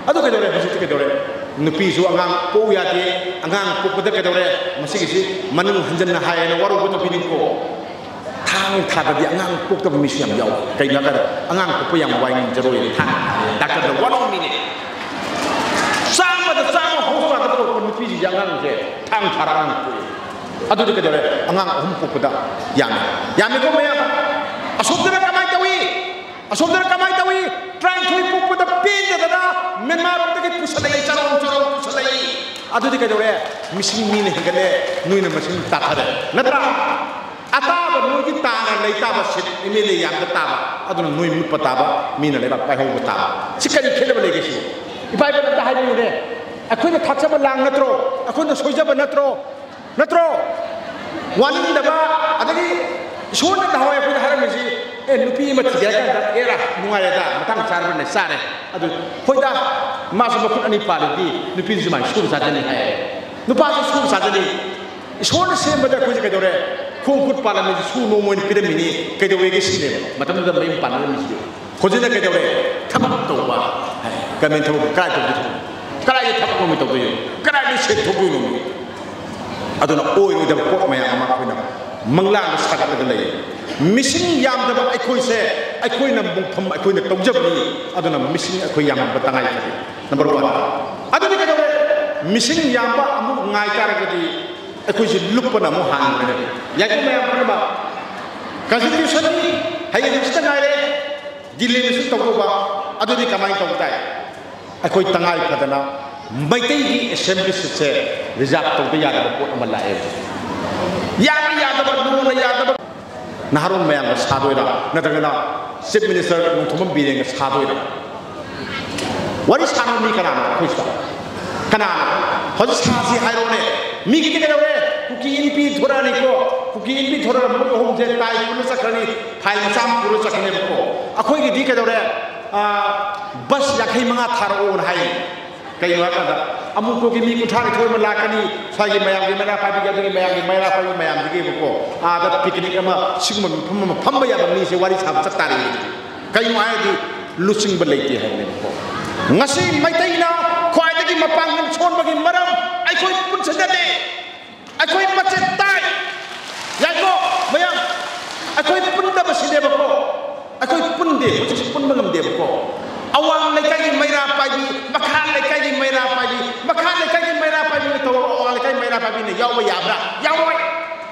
ꯑꯗꯨ ꯀꯩꯗꯧꯔꯦ? ꯍꯧꯖꯤꯛꯇꯤ ꯀꯩꯗꯧꯔꯦ? ꯅꯨꯄꯤꯁꯨ ꯑꯉꯥꯡ ꯄꯣꯛꯎ ꯌꯥꯗꯦ꯫ ꯑꯉꯥꯡ ꯄꯣꯛꯄꯗ ꯀꯩꯗꯧꯔꯦ? ꯃꯁꯤꯒꯤꯁꯤ ꯃꯅꯨꯡ ꯍꯟꯖꯟꯅ ꯍꯥꯏꯌꯦꯅ ꯋꯥꯔꯧꯕ ꯇꯧꯕꯤꯅꯤꯀꯣ꯫ ꯊꯥꯡ ꯊꯥꯗꯗꯤ ꯑꯉꯥꯡ ꯄꯣꯛꯇꯕ ꯃꯤꯁꯨ ꯌꯥꯝ ꯌꯥꯎꯏ꯫ ꯀꯩꯅꯣ ꯍꯥꯏ ꯀꯥꯟꯗ, ꯑꯉꯥꯡ ꯄꯣꯛꯄ ꯌꯥꯝ ꯋꯥꯏ, ꯉꯝꯖꯔꯣꯏ, ꯊꯥꯡ ꯊꯥꯗꯦ꯫ ꯗꯥꯛꯇꯔꯗ ꯋꯥꯔꯧꯕꯤꯅꯤ꯫ ꯆꯥꯝꯃꯗ ꯆꯥꯝꯃ ꯍꯣꯁꯄꯤꯇꯥꯜꯗ ꯄꯨꯔꯛꯄ ꯅꯨꯄꯤꯁꯤꯡꯁꯦ ꯑꯉꯥꯡꯁꯦ ꯊꯥꯡ ꯊꯥꯔ ꯑꯉꯥꯡ ꯄꯣꯛꯏ꯫ ꯑꯗꯨꯗꯤ ꯀꯩꯗꯧꯔꯦ? ꯑꯉꯥꯡ ꯑꯍꯨꯝ ꯄꯣꯛꯄꯗ ꯌꯥꯝꯃꯤ꯫ ꯌꯥꯝꯃꯤꯀꯣ ꯃꯌꯥꯝ? ꯑꯁꯣꯝꯗꯅ ꯀꯃꯥꯏꯅ ꯇꯧꯏ? ꯑꯁꯣꯝꯗꯅ ꯀꯃꯥꯏꯅ ꯇꯧꯏ? ꯇꯔꯥꯅꯤꯊꯣꯏ ꯄꯣꯛꯄꯗ ꯄꯦꯟꯗꯗꯅ ꯃ꯭ꯌꯥꯟꯃꯥꯔ ꯂꯣꯝꯗꯒꯤ ꯄꯨꯁꯜꯂꯛꯏ, ꯆꯔꯣꯡ ꯆꯔꯣꯡ ꯄꯨꯁꯜꯂꯛꯏ꯫ ꯑꯗꯨꯗꯤ ꯀꯩꯗꯧꯔꯦ? ꯃꯤꯁꯤꯡ ꯃꯤꯅ ꯍꯦꯟꯒꯠꯂꯦ, ꯅꯣꯏꯅ ꯃꯁꯤꯡ ꯇꯥꯊꯔꯦ, ꯅꯠꯇ꯭ꯔꯥ? ꯑꯇꯥꯕ ꯅꯣꯏꯒꯤ ꯇꯥꯅ ꯂꯩ ꯇꯥꯕ, ꯁꯤꯠ ꯑꯦꯝ ꯑꯦꯜ ꯑꯦ ꯌꯥꯝꯗ ꯇꯥꯕ, ꯑꯗꯨꯅ ꯅꯣꯏ ꯃꯨꯠꯄ ꯇꯥꯕ, ꯃꯤꯅ ꯂꯩꯕꯥꯛ ꯄꯥꯏꯍꯧꯕ ꯇꯥꯕ꯫ ꯁꯤ ꯀꯔꯤ ꯈꯦꯠꯅꯕ ꯂꯩꯒꯦ ꯁꯤꯕꯨ? ꯏꯄꯥ ꯏꯄꯨꯅ ꯑꯝꯇ ꯍꯥꯏꯕꯤꯌꯨꯅꯦ꯫ ꯑꯩꯈꯣꯏꯅ ꯊꯥꯛꯆꯕ ꯂꯥꯡ ꯅꯠꯇ꯭ꯔꯣ? ꯑꯩꯈꯣꯏꯅ ꯁꯣꯏꯖꯕ ꯅꯠꯇ꯭ꯔꯣ? ꯅꯠꯇ꯭ꯔꯣ? ꯋꯥꯅꯤꯡꯗꯕ, ꯑꯗꯒꯤ ꯏꯁꯣꯔꯅ ꯅꯍꯥꯟꯋꯥꯏ ꯑꯩꯈꯣꯏꯗ ꯍꯥꯏꯔꯝꯃꯤꯁꯤ, "ꯑꯦ, ꯅꯨꯄꯤ ꯑꯃ ꯊꯤꯒꯦ ꯍꯥꯏ ꯀꯥꯟꯗ, ꯑꯦꯔꯥ, ꯅꯨꯡꯉꯥꯏꯔꯦꯗ, ꯃꯇꯥꯡ ꯆꯥꯔꯕꯅꯦ, ꯆꯥꯔꯦ꯫ ꯑꯗꯨ ꯍꯣꯏꯗ, ꯃꯥꯁꯨ ꯃꯈꯨꯠ ꯑꯅꯤ ꯄꯥꯜꯂꯗꯤ ꯅꯨꯄꯤꯗꯨꯁꯨ ꯃꯥꯏ ꯁꯨꯔ ꯆꯥꯖꯅꯤ" ꯍꯥꯏ꯫ ꯅꯨꯄꯥꯁꯨ ꯁꯨꯔ ꯆꯥꯖꯅꯤ꯫ ꯏꯁꯣꯔꯅ ꯁꯦꯝꯕꯗ ꯑꯩꯈꯣꯏꯁꯦ ꯀꯩꯗꯧꯔꯦ? ꯈꯣꯡ ꯈꯨꯠ ꯄꯥꯜꯂꯝꯃꯤꯁꯦ ꯁꯨ ꯅꯣꯝ ꯑꯣꯏꯅ ꯄꯤꯔꯝꯃꯤꯅꯤ꯫ ꯀꯩꯗꯧꯋꯦꯒꯦ ꯁꯤꯅꯦꯕ ꯃꯇꯝꯗꯨꯗ ꯃꯌꯨꯝ ꯄꯥꯟꯅꯔꯝꯃꯤꯁꯤꯗꯤ꯫ ꯍꯧꯖꯤꯛꯅ ꯀꯩꯗꯧꯔꯦ? ꯊꯕꯛ ꯇꯧꯕ ꯍꯥꯏ꯫ ꯒꯃꯦꯟ ꯊꯕꯛ ꯀꯗꯥꯏ ꯇꯧꯗꯣꯏꯅꯣ? ꯀꯗꯥꯏꯗ ꯊꯕꯛ ꯅꯣꯝꯃꯤ ꯇꯧꯗꯣꯏꯅꯣ? ꯀꯗꯥꯏꯗ ꯁꯦꯟ ꯊꯣꯛꯇꯣꯏꯅꯣ? ꯑꯗꯨꯅ ꯑꯣꯏꯔꯣꯏꯗꯕ ꯄꯣꯠ ꯃꯌꯥꯝ ꯑꯃ ꯑꯩꯈꯣꯏꯅ ꯃꯪꯂꯥꯟꯗ ꯁꯥꯒꯠꯂꯒ ꯂꯩ꯫ ꯃꯤꯁꯤꯡ ꯌꯥꯝꯗꯕ ꯑꯩꯈꯣꯏꯁꯦ, ꯑꯩꯈꯣꯏꯅ ꯃꯣꯡꯐꯝ ꯑꯩꯈꯣꯏꯅ ꯇꯧꯖꯕꯅꯤ꯫ ꯑꯗꯨꯅ ꯃꯤꯁꯤꯡ ꯑꯩꯈꯣꯏ ꯌꯥꯝꯍꯟꯕ ꯇꯉꯥꯏ ꯐꯗꯦ꯫ Number one. ꯑꯗꯨꯗꯤ ꯀꯩꯗꯧꯔꯦ? ꯃꯤꯁꯤꯡ ꯌꯥꯝꯕ ꯑꯃꯨꯛ ꯉꯥꯏ ꯇꯥꯔꯒꯗꯤ ꯑꯩꯈꯣꯏꯁꯤ ꯂꯨꯞꯄꯅ ꯑꯃꯨꯛ ꯍꯥꯟꯈ꯭ꯔꯦ꯫ ꯌꯥꯏꯐ ꯃꯌꯥꯝ ꯄꯨꯝꯅꯃꯛ, ꯀꯟꯁꯇꯤꯇ꯭ꯌꯨꯁꯟꯅꯤ, ꯍꯌꯦꯡ ꯍꯪꯆꯤꯠꯇ ꯉꯥꯏꯔꯦ꯫ ꯗꯤꯂꯤꯃꯤꯇꯦꯁꯟ ꯇꯧꯗꯧꯕ꯫ ꯑꯗꯨꯗꯤ ꯀꯃꯥꯏꯅ ꯇꯧꯕ ꯇꯥꯏ? ꯑꯩꯈꯣꯏ ꯇꯉꯥꯏ ꯐꯗꯅ ꯃꯩꯇꯩꯒꯤ ꯑꯦꯁꯦꯝꯕ꯭ꯂꯤ ꯁꯤꯠꯁꯦ ꯔꯤꯖꯥꯔꯚ ꯇꯧꯕ ꯌꯥꯗꯕ ꯄꯣꯠ ꯑꯃ ꯂꯥꯛꯑꯦꯕ꯫ ꯌꯥꯅ ꯌꯥꯗꯕ, ꯂꯣꯅ ꯌꯥꯗꯕ꯫ ꯅꯍꯥꯔꯣꯜ ꯃꯌꯥꯝꯒ ꯁꯥꯗꯣꯏꯔꯥ, ꯅꯠꯇ꯭ꯔꯒꯅ ꯆꯤꯐ ꯃꯤꯅꯤꯁꯇꯔ ꯅꯣꯡꯊꯣꯝꯕꯝ ꯕꯤꯔꯦꯟꯒ ꯁꯥꯗꯣꯏꯔꯥ? ꯋꯥꯔꯤ ꯁꯥꯟꯅꯕ ꯃꯤ ꯀꯅꯥꯅꯣ ꯑꯩꯈꯣꯏꯁꯤꯗ? ꯀꯅꯥꯅꯣ? ꯍꯧꯖꯤꯛ ꯁꯥꯁꯤ ꯍꯥꯏꯔꯣꯅꯦ꯫ ꯃꯤꯒꯤꯗꯤ ꯀꯩꯗꯧꯔꯦ? ꯀꯨꯀꯤ ꯏꯟꯄꯤ ꯊꯣꯔꯛꯑꯅꯤꯀꯣ꯫ ꯀꯨꯀꯤ ꯏꯟꯄꯤ ꯊꯣꯔꯛꯑꯒ ꯃꯣꯏ ꯑꯍꯨꯝꯁꯦ ꯇꯥꯏ ꯄꯨꯔ ꯆꯠꯈ꯭ꯔꯅꯤ, ꯐꯥꯏꯜ ꯃꯆꯥ ꯑꯃ ꯄꯨꯔ ꯆꯠꯈ꯭ꯔꯅꯦꯕꯀꯣ꯫ ꯑꯩꯈꯣꯏꯒꯤꯗꯤ ꯀꯩꯗꯧꯔꯦ? ꯑꯥ, ꯕꯁ ꯌꯥꯡꯈꯩ ꯃꯉꯥ ꯊꯥꯔꯛꯑꯣꯅ ꯍꯥꯏ꯫ ꯀꯩꯅꯣ ꯍꯥꯏꯀꯥꯟꯗ, ꯑꯃꯨꯛ ꯀꯣꯛꯀꯤ ꯃꯤ ꯀꯨꯟꯊ꯭ꯔꯥ ꯅꯤꯊꯣꯏ ꯑꯃ ꯂꯥꯛꯀꯅꯤ, ꯁ꯭ꯋꯥꯏꯒꯤ ꯃꯌꯥꯝꯒꯤ ꯃꯩꯔꯥ ꯄꯥꯏꯕꯤꯒꯤ, ꯑꯗꯨꯒꯤ ꯃꯌꯥꯝꯒꯤ ꯃꯩꯔꯥ ꯄꯥꯏꯕꯤ ꯃꯌꯥꯝꯁꯤꯒꯤꯕꯀꯣ, ꯑꯥꯗ ꯄꯤꯛꯅꯤꯛ ꯑꯃ, ꯁꯤꯒꯨꯝꯕ ꯃꯐꯝ ꯑꯃ ꯐꯝꯕ ꯌꯥꯕ ꯃꯤꯁꯦ ꯋꯥꯔꯤ ꯁꯥꯕ ꯆꯠ ꯇꯥꯔꯦ꯫ ꯀꯩꯅꯣ ꯍꯥꯏꯔꯗꯤ, ꯂꯨꯆꯤꯡꯕ ꯂꯩꯇꯦ ꯍꯥꯏꯕꯅꯦꯕꯀꯣ꯫ ꯉꯁꯤ ꯃꯩꯇꯩꯅ ꯈ꯭ꯋꯥꯏꯗꯒꯤ ꯃꯄꯥꯡꯒꯜ ꯁꯣꯟꯕꯒꯤ ꯃꯔꯝ ꯑꯩꯈꯣꯏ ꯄꯨꯟꯁꯤꯟꯖꯗꯦ꯫ ꯑꯩꯈꯣꯏ ꯃꯆꯦꯠ ꯇꯥꯏ꯫ ꯌꯥꯏꯀꯣ, ꯃꯌꯥꯝ? ꯑꯩꯈꯣꯏ ꯄꯨꯟꯗꯕꯁꯤꯅꯦꯕꯀꯣ꯫ ꯑꯩꯈꯣꯏ ꯄꯨꯟꯗꯦ, ꯍꯧꯖꯤꯛꯁꯨ ꯄꯨꯟꯕ ꯉꯝꯗꯦꯕꯀꯣ꯫ ꯑꯋꯥꯡ ꯂꯩꯀꯥꯏꯒꯤ ꯃꯩꯔꯥ ꯄꯥꯏꯕꯤ, ꯃꯈꯥ ꯂꯩꯀꯥꯏꯒꯤ ꯃꯩꯔꯥ ꯄꯥꯏꯕꯤ, ꯃꯈꯥ ꯂꯩꯀꯥꯏꯒꯤ ꯃꯩꯔꯥ ꯄꯥꯏꯕꯤꯅ ꯇꯧꯔꯒ ꯑꯋꯥꯡ ꯂꯩꯀꯥꯏ ꯃꯩꯔꯥ ꯄꯥꯏꯕꯤꯅ ꯌꯥꯎꯕ ꯌꯥꯕ꯭ꯔꯥ? ꯌꯥꯔꯣꯏ꯫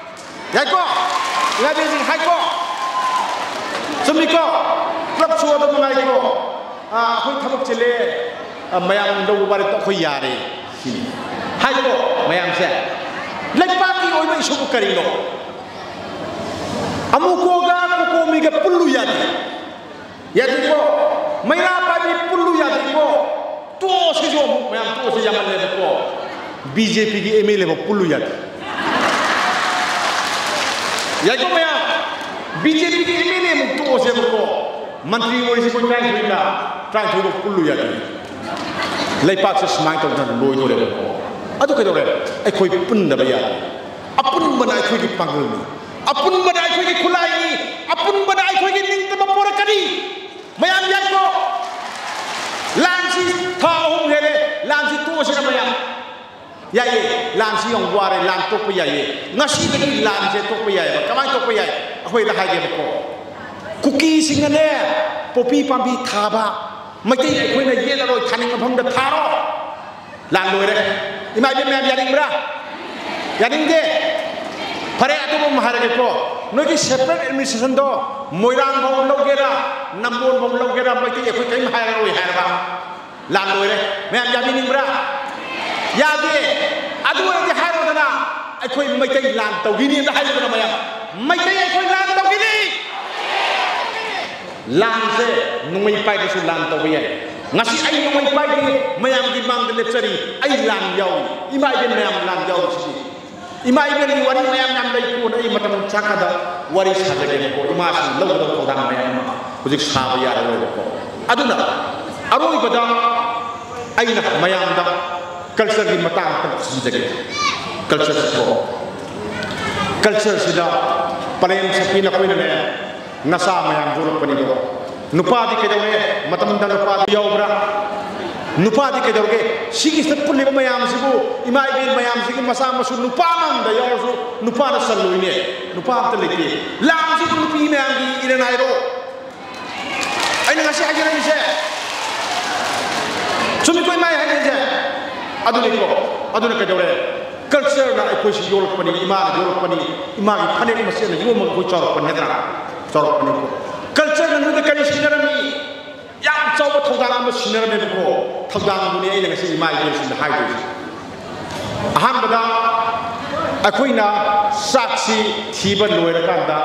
ꯌꯥꯏꯀꯣ? ꯏꯃꯥ ꯏꯕꯦꯟꯁꯤꯡ, ꯍꯥꯏꯀꯣ? ꯆꯨꯝꯃꯤꯀꯣ? ꯄꯨꯂꯞꯁꯨ ꯑꯗꯨꯝ ꯅꯨꯡꯉꯥꯏꯀꯣ? ꯑꯥ, ꯑꯩꯈꯣꯏ ꯊꯕꯛ ꯆꯤꯜꯂꯦ, ꯑꯥ, ꯃꯌꯥꯝ ꯂꯧꯕ ꯋꯥꯔꯦꯞꯇ ꯑꯩꯈꯣꯏ ꯌꯥꯔꯦ ꯁꯤꯅꯤ꯫ ꯍꯥꯏꯀꯣ ꯃꯌꯥꯝꯁꯦ? ꯂꯩꯄꯥꯛꯀꯤ ꯑꯣꯏꯕ ꯏꯁꯨꯕꯨ ꯀꯔꯤꯅꯣ? ꯑꯃꯨꯀꯣꯒ ꯀꯣꯀꯣꯃꯤꯒ ꯄꯨꯜꯂꯨ ꯌꯥꯗꯦ꯫ ꯌꯥꯗꯦꯀꯣ? ꯃꯩꯔꯥ ꯄꯥꯏꯕꯤ ꯄꯨꯜꯂꯨ ꯌꯥꯗꯦꯀꯣ? ꯇꯣꯛꯑꯣ, ꯁꯤꯁꯨ ꯑꯃꯨꯛ ꯃꯌꯥꯝ ꯇꯣꯛꯑꯁꯤ ꯌꯥꯝꯃꯜꯂꯦꯕꯀꯣ꯫ ꯕꯤ ꯖꯦ ꯄꯤꯒꯤ ꯑꯦꯝ ꯑꯦꯜ ꯑꯦ ꯐꯥꯎ ꯄꯨꯜꯂꯨ ꯌꯥꯗꯦ꯫ ꯌꯥꯏꯀꯣ ꯃꯌꯥꯝ? ꯕꯤ ꯖꯦ ꯄꯤꯒꯤ ꯑꯦꯝ ꯑꯦꯜ ꯑꯦ ꯑꯃꯨꯛ ꯇꯣꯛꯑꯁꯦꯕꯀꯣ꯫ ꯃꯟꯇ꯭ꯔꯤ ꯑꯣꯏꯔꯤꯁꯤ ꯑꯩꯈꯣꯏ ꯇꯔꯥꯅꯤꯊꯣꯏꯅ, ꯇꯔꯥꯅꯤꯊꯣꯏ ꯐꯥꯎ ꯄꯨꯜꯂꯨ ꯌꯥꯗꯦ꯫ ꯂꯩꯄꯥꯛꯁꯦ ꯁꯨꯃꯥꯏꯅ ꯇꯧꯗꯅ ꯂꯣꯏꯗꯣꯔꯦꯕꯀꯣ꯫ ꯑꯗꯨ ꯀꯩꯗꯧꯔꯦ? ꯑꯩꯈꯣꯏ ꯄꯨꯟꯗꯕ ꯌꯥꯗꯦ꯫ ꯑꯄꯨꯟꯕꯅ ꯑꯩꯈꯣꯏꯒꯤ ꯄꯥꯡꯒꯜꯅꯤ꯫ ꯑꯄꯨꯟꯕꯅ ꯑꯩꯈꯣꯏꯒꯤ ꯈꯨꯠꯂꯥꯏꯅꯤ꯫ ꯑꯄꯨꯟꯕꯅ ꯑꯩꯈꯣꯏꯒꯤ ꯅꯤꯡꯇꯝꯕ ꯄꯣꯔꯛꯀꯅꯤ꯫ ꯃꯌꯥꯝ ꯌꯥꯏꯀꯣ? ꯂꯥꯟꯁꯤ ꯊꯥ ꯑꯍꯨꯝ ꯍꯦꯜꯂꯦ꯫ ꯂꯥꯟꯁꯤ ꯇꯣꯛꯑꯁꯤꯔ ꯃꯌꯥꯝ? ꯌꯥꯏꯌꯦ꯫ ꯂꯥꯟꯁꯤ ꯌꯥꯝ ꯋꯥꯔꯦ꯫ ꯂꯥꯟ ꯇꯣꯛꯄ ꯌꯥꯏꯌꯦ꯫ ꯉꯁꯤꯗꯒꯤ ꯂꯥꯟꯁꯦ ꯇꯣꯛꯄ ꯌꯥꯏꯌꯦꯕ꯫ ꯀꯃꯥꯏꯅ ꯇꯣꯛꯄ ꯌꯥꯏ? ꯑꯩꯈꯣꯏꯗ ꯍꯥꯏꯒꯦꯕꯀꯣ꯫ ꯀꯨꯀꯤꯁꯤꯡꯅꯅꯦ, ꯄꯣꯄꯤ ꯄꯥꯝꯕꯤ ꯊꯥꯕ, ꯃꯩꯇꯩ ꯑꯩꯈꯣꯏꯅ ꯌꯦꯠꯂꯔꯣꯏ, ꯊꯥꯅꯤꯡꯕ ꯃꯐꯝꯗ ꯊꯥꯔꯣ꯫ ꯂꯥꯟ ꯂꯣꯏꯔꯦ꯫ ꯏꯃꯥ ꯏꯕꯦꯟ ꯃꯌꯥꯝ ꯌꯥꯅꯤꯡꯕ꯭ꯔꯥ? ꯌꯥꯅꯤꯡꯗꯦ? ꯐꯔꯦ, ꯑꯇꯣꯞꯄ ꯑꯃ ꯍꯥꯏꯔꯒꯦꯀꯣ꯫ ꯅꯣꯏꯒꯤ separate administrationꯗꯣ ꯃꯣꯏꯔꯥꯡꯐꯥꯎ ꯂꯧꯒꯦꯔꯥ, ꯅꯝꯕꯣꯜꯐꯥꯎ ꯂꯧꯒꯦꯔꯥ, ꯃꯩꯇꯩ ꯑꯩꯈꯣꯏ ꯀꯔꯤꯝ ꯍꯥꯏꯔꯔꯣꯏ ꯍꯥꯏꯔꯕ꯫ ꯂꯥꯟ ꯂꯣꯏꯔꯦ꯫ ꯃꯌꯥꯝ ꯌꯥꯕꯤꯅꯤꯡꯕ꯭ꯔꯥ? ꯌꯥꯗꯦ꯫ ꯑꯗꯨ ꯑꯣꯏꯔꯗꯤ ꯍꯥꯏꯔꯣꯗꯅ, "ꯑꯩꯈꯣꯏ ꯃꯩꯇꯩ ꯂꯥꯟ ꯇꯧꯈꯤꯅꯤ" ꯑꯝꯇ ꯍꯥꯏꯔꯣꯗꯅ ꯃꯌꯥꯝ꯫ "ꯃꯩꯇꯩ ꯑꯩꯈꯣꯏ ꯂꯥꯟ ꯇꯧꯈꯤꯅꯤ!" ꯂꯥꯟꯁꯦ ꯅꯣꯡꯃꯩ ꯄꯥꯏꯗ꯭ꯔꯁꯨ ꯂꯥꯟ ꯇꯧꯕ ꯌꯥꯏ꯫ ꯉꯁꯤ ꯑꯩ ꯅꯣꯡꯃꯩ ꯄꯥꯏꯗꯦ, ꯃꯌꯥꯝꯒꯤ ꯃꯥꯡꯗ ꯂꯦꯞꯆꯔꯤ꯫ ꯑꯩ ꯂꯥꯟ ꯌꯥꯎꯏ꯫ ꯏꯃꯥ ꯏꯕꯦꯟ ꯃꯌꯥꯝ ꯂꯥꯟ ꯌꯥꯎꯔꯤꯁꯤꯗꯤ꯫ ꯏꯃꯥ ꯏꯕꯦꯟꯒꯤ ꯋꯥꯔꯤ ꯃꯌꯥꯝ ꯌꯥꯝ ꯂꯩ, ꯀꯣꯟꯅ ꯑꯩ ꯃꯇꯝ ꯆꯥꯀꯥꯟꯗ ꯋꯥꯔꯤ ꯁꯥꯖꯒꯦꯕꯀꯣ꯫ ꯏꯃꯥꯁꯤꯡ ꯂꯧꯒꯗꯕ ꯊꯧꯗꯥꯡ ꯃꯌꯥꯝ ꯑꯃ ꯍꯧꯖꯤꯛ ꯁꯥꯕ ꯌꯥꯔꯔꯣꯏꯕꯀꯣ꯫ ꯑꯗꯨꯅ ꯑꯔꯣꯏꯕꯗ ꯑꯩꯅ ꯃꯌꯥꯝꯗ cultureꯒꯤ ꯃꯇꯥꯡ ꯑꯝꯇꯪ ꯊꯝꯖꯒꯦ꯫ Cultureꯁꯤꯀꯣ, cultureꯁꯤꯗ ꯄꯔꯦꯝ ꯁꯛꯄꯤ ꯅꯈꯣꯏꯅꯅꯦ, ꯅꯆꯥ ꯃꯌꯥꯝ ꯌꯣꯛꯂꯛꯄꯅꯤꯗꯣ꯫ ꯅꯨꯄꯥꯗꯤ ꯀꯩꯗꯧꯔꯦ? ꯃꯇꯝꯗ ꯅꯨꯄꯥꯗꯤ ꯌꯥꯎꯕ꯭ꯔꯥ? ꯅꯨꯄꯥꯗꯤ ꯀꯩꯗꯧꯔꯒꯦ? ꯁꯤꯒꯤꯁꯤꯗ ꯄꯨꯜꯂꯤꯕ ꯃꯌꯥꯝꯁꯤꯕꯨ, ꯏꯃꯥ ꯏꯕꯦꯟ ꯃꯌꯥꯝꯁꯤꯒꯤ ꯃꯆꯥ ꯃꯁꯨ ꯅꯨꯄꯥ ꯑꯃꯃꯝꯗ ꯌꯥꯎꯔꯁꯨ ꯅꯨꯄꯥꯅ ꯆꯜꯂꯣꯏꯅꯦ꯫ ꯅꯨꯄꯥ ꯑꯝꯇ ꯂꯩꯇꯦ꯫ ꯂꯥꯟꯁꯤꯕꯨ ꯅꯨꯄꯤ ꯃꯌꯥꯝꯒꯤ ꯏꯔꯟ ꯍꯥꯏꯔꯣ? ꯑꯩꯅ ꯉꯁꯤ ꯍꯥꯏꯖꯔꯝꯃꯤꯁꯦ ꯆꯨꯝꯃꯤꯀꯣ, ꯏꯃꯥ ꯍꯥꯏꯔꯤꯁꯦ? ꯑꯗꯨꯅꯤꯀꯣ, ꯑꯗꯨꯅ ꯀꯩꯗꯧꯔꯦ? Cultureꯅ ꯑꯩꯈꯣꯏꯁꯤ ꯌꯣꯛꯂꯛꯄꯅꯤ, ꯏꯃꯥꯅ ꯌꯣꯛꯂꯛꯄꯅꯤ, ꯏꯃꯥꯒꯤ ꯐꯅꯦꯛ ꯃꯆꯦꯠꯅ ꯌꯣꯝꯃꯒ ꯑꯩꯈꯣꯏ ꯆꯥꯎꯔꯛꯄꯅꯤ, ꯅꯠꯇ꯭ꯔꯥ? ꯆꯥꯎꯔꯛꯄꯅꯤꯀꯣ꯫ Cultureꯅ ꯅꯣꯏꯗ ꯀꯔꯤ ꯁꯤꯟꯅꯔꯝꯃꯤ? ꯌꯥꯝ ꯆꯥꯎꯕ ꯊꯧꯗꯥꯡ ꯑꯃ ꯁꯤꯟꯅꯔꯝꯃꯦꯕꯀꯣ꯫ ꯊꯧꯗꯥꯡꯗꯨꯅꯤ ꯑꯩꯅ ꯉꯁꯤ ꯏꯃꯥ ꯏꯕꯦꯟꯁꯤꯡꯗ ꯍꯥꯏꯗꯣꯏꯁꯦ꯫ ꯑꯍꯥꯟꯕꯗ ꯑꯩꯈꯣꯏꯅ ꯆꯥꯛꯁꯤ ꯊꯤꯕ ꯂꯣꯏꯔꯀꯥꯟꯗ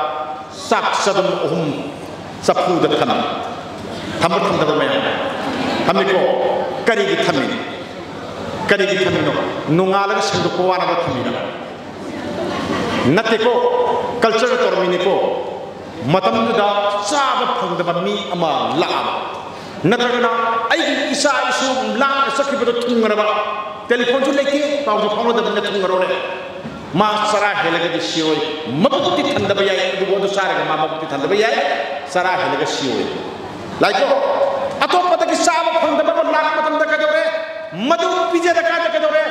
ꯆꯥꯛ ꯆꯗꯨꯝ ꯑꯍꯨꯝ ꯆꯐꯨꯗ ꯊꯝꯃꯤ꯫ ꯊꯝꯕ ꯊꯝꯗꯕ ꯃꯌꯥꯝ ꯊꯝꯃꯤꯀꯣ꯫ ꯀꯔꯤꯒꯤ ꯊꯝꯃꯤꯅꯣ? ꯀꯔꯤꯒꯤ ꯊꯝꯃꯤꯅꯣ? ꯅꯣꯡꯉꯥꯜꯂꯒ ꯁꯦꯡꯗꯣꯛꯄ ꯋꯥꯅꯕ ꯊꯝꯃꯤꯔ? ꯅꯠꯇꯦꯀꯣ, culture ꯇꯧꯔꯝꯃꯤꯅꯤꯀꯣ꯫ ꯃꯇꯝꯗꯨꯗ ꯆꯥꯕ ꯐꯪꯗꯕ ꯃꯤ ꯑꯃ ꯂꯥꯛꯑꯕ, ꯅꯠꯇ꯭ꯔꯒꯅ ꯑꯩꯒꯤ ꯏꯆꯥ ꯏꯁꯨ ꯂꯥꯞꯅ ꯆꯠꯈꯤꯕꯗꯣ ꯊꯨꯡꯉꯔꯕ, telephone ꯁꯨ ꯂꯩꯇꯦ, ꯄꯥꯎꯁꯨ ꯐꯥꯎꯅꯗꯕꯅꯤꯅ ꯊꯨꯡꯉꯔꯣꯅꯦ꯫ ꯃꯥ ꯆꯔꯥ ꯍꯦꯜꯂꯒꯗꯤ ꯁꯤꯔꯣꯏ, ꯃꯕꯨꯛꯇꯤ ꯊꯟꯗꯕ ꯌꯥꯏ, ꯑꯗꯨꯕꯨ ꯑꯗꯨ ꯆꯥꯔꯒ ꯃꯥ ꯃꯕꯨꯛꯇꯤ ꯊꯟꯗꯕ ꯌꯥꯏ, ꯆꯔꯥ ꯍꯦꯜꯂꯒ ꯁꯤꯔꯣꯏ꯫ ꯂꯥꯏꯀꯣ, ꯑꯇꯣꯞꯄꯗꯒꯤ ꯆꯥꯕ ꯐꯪꯗꯕ ꯑꯃ ꯂꯥꯛꯄ ꯃꯇꯝꯗ ꯀꯩꯗꯧꯔꯦ? ꯃꯗꯨ ꯄꯤꯖꯔꯀꯥꯟꯗ ꯀꯩꯗꯧꯔꯦ?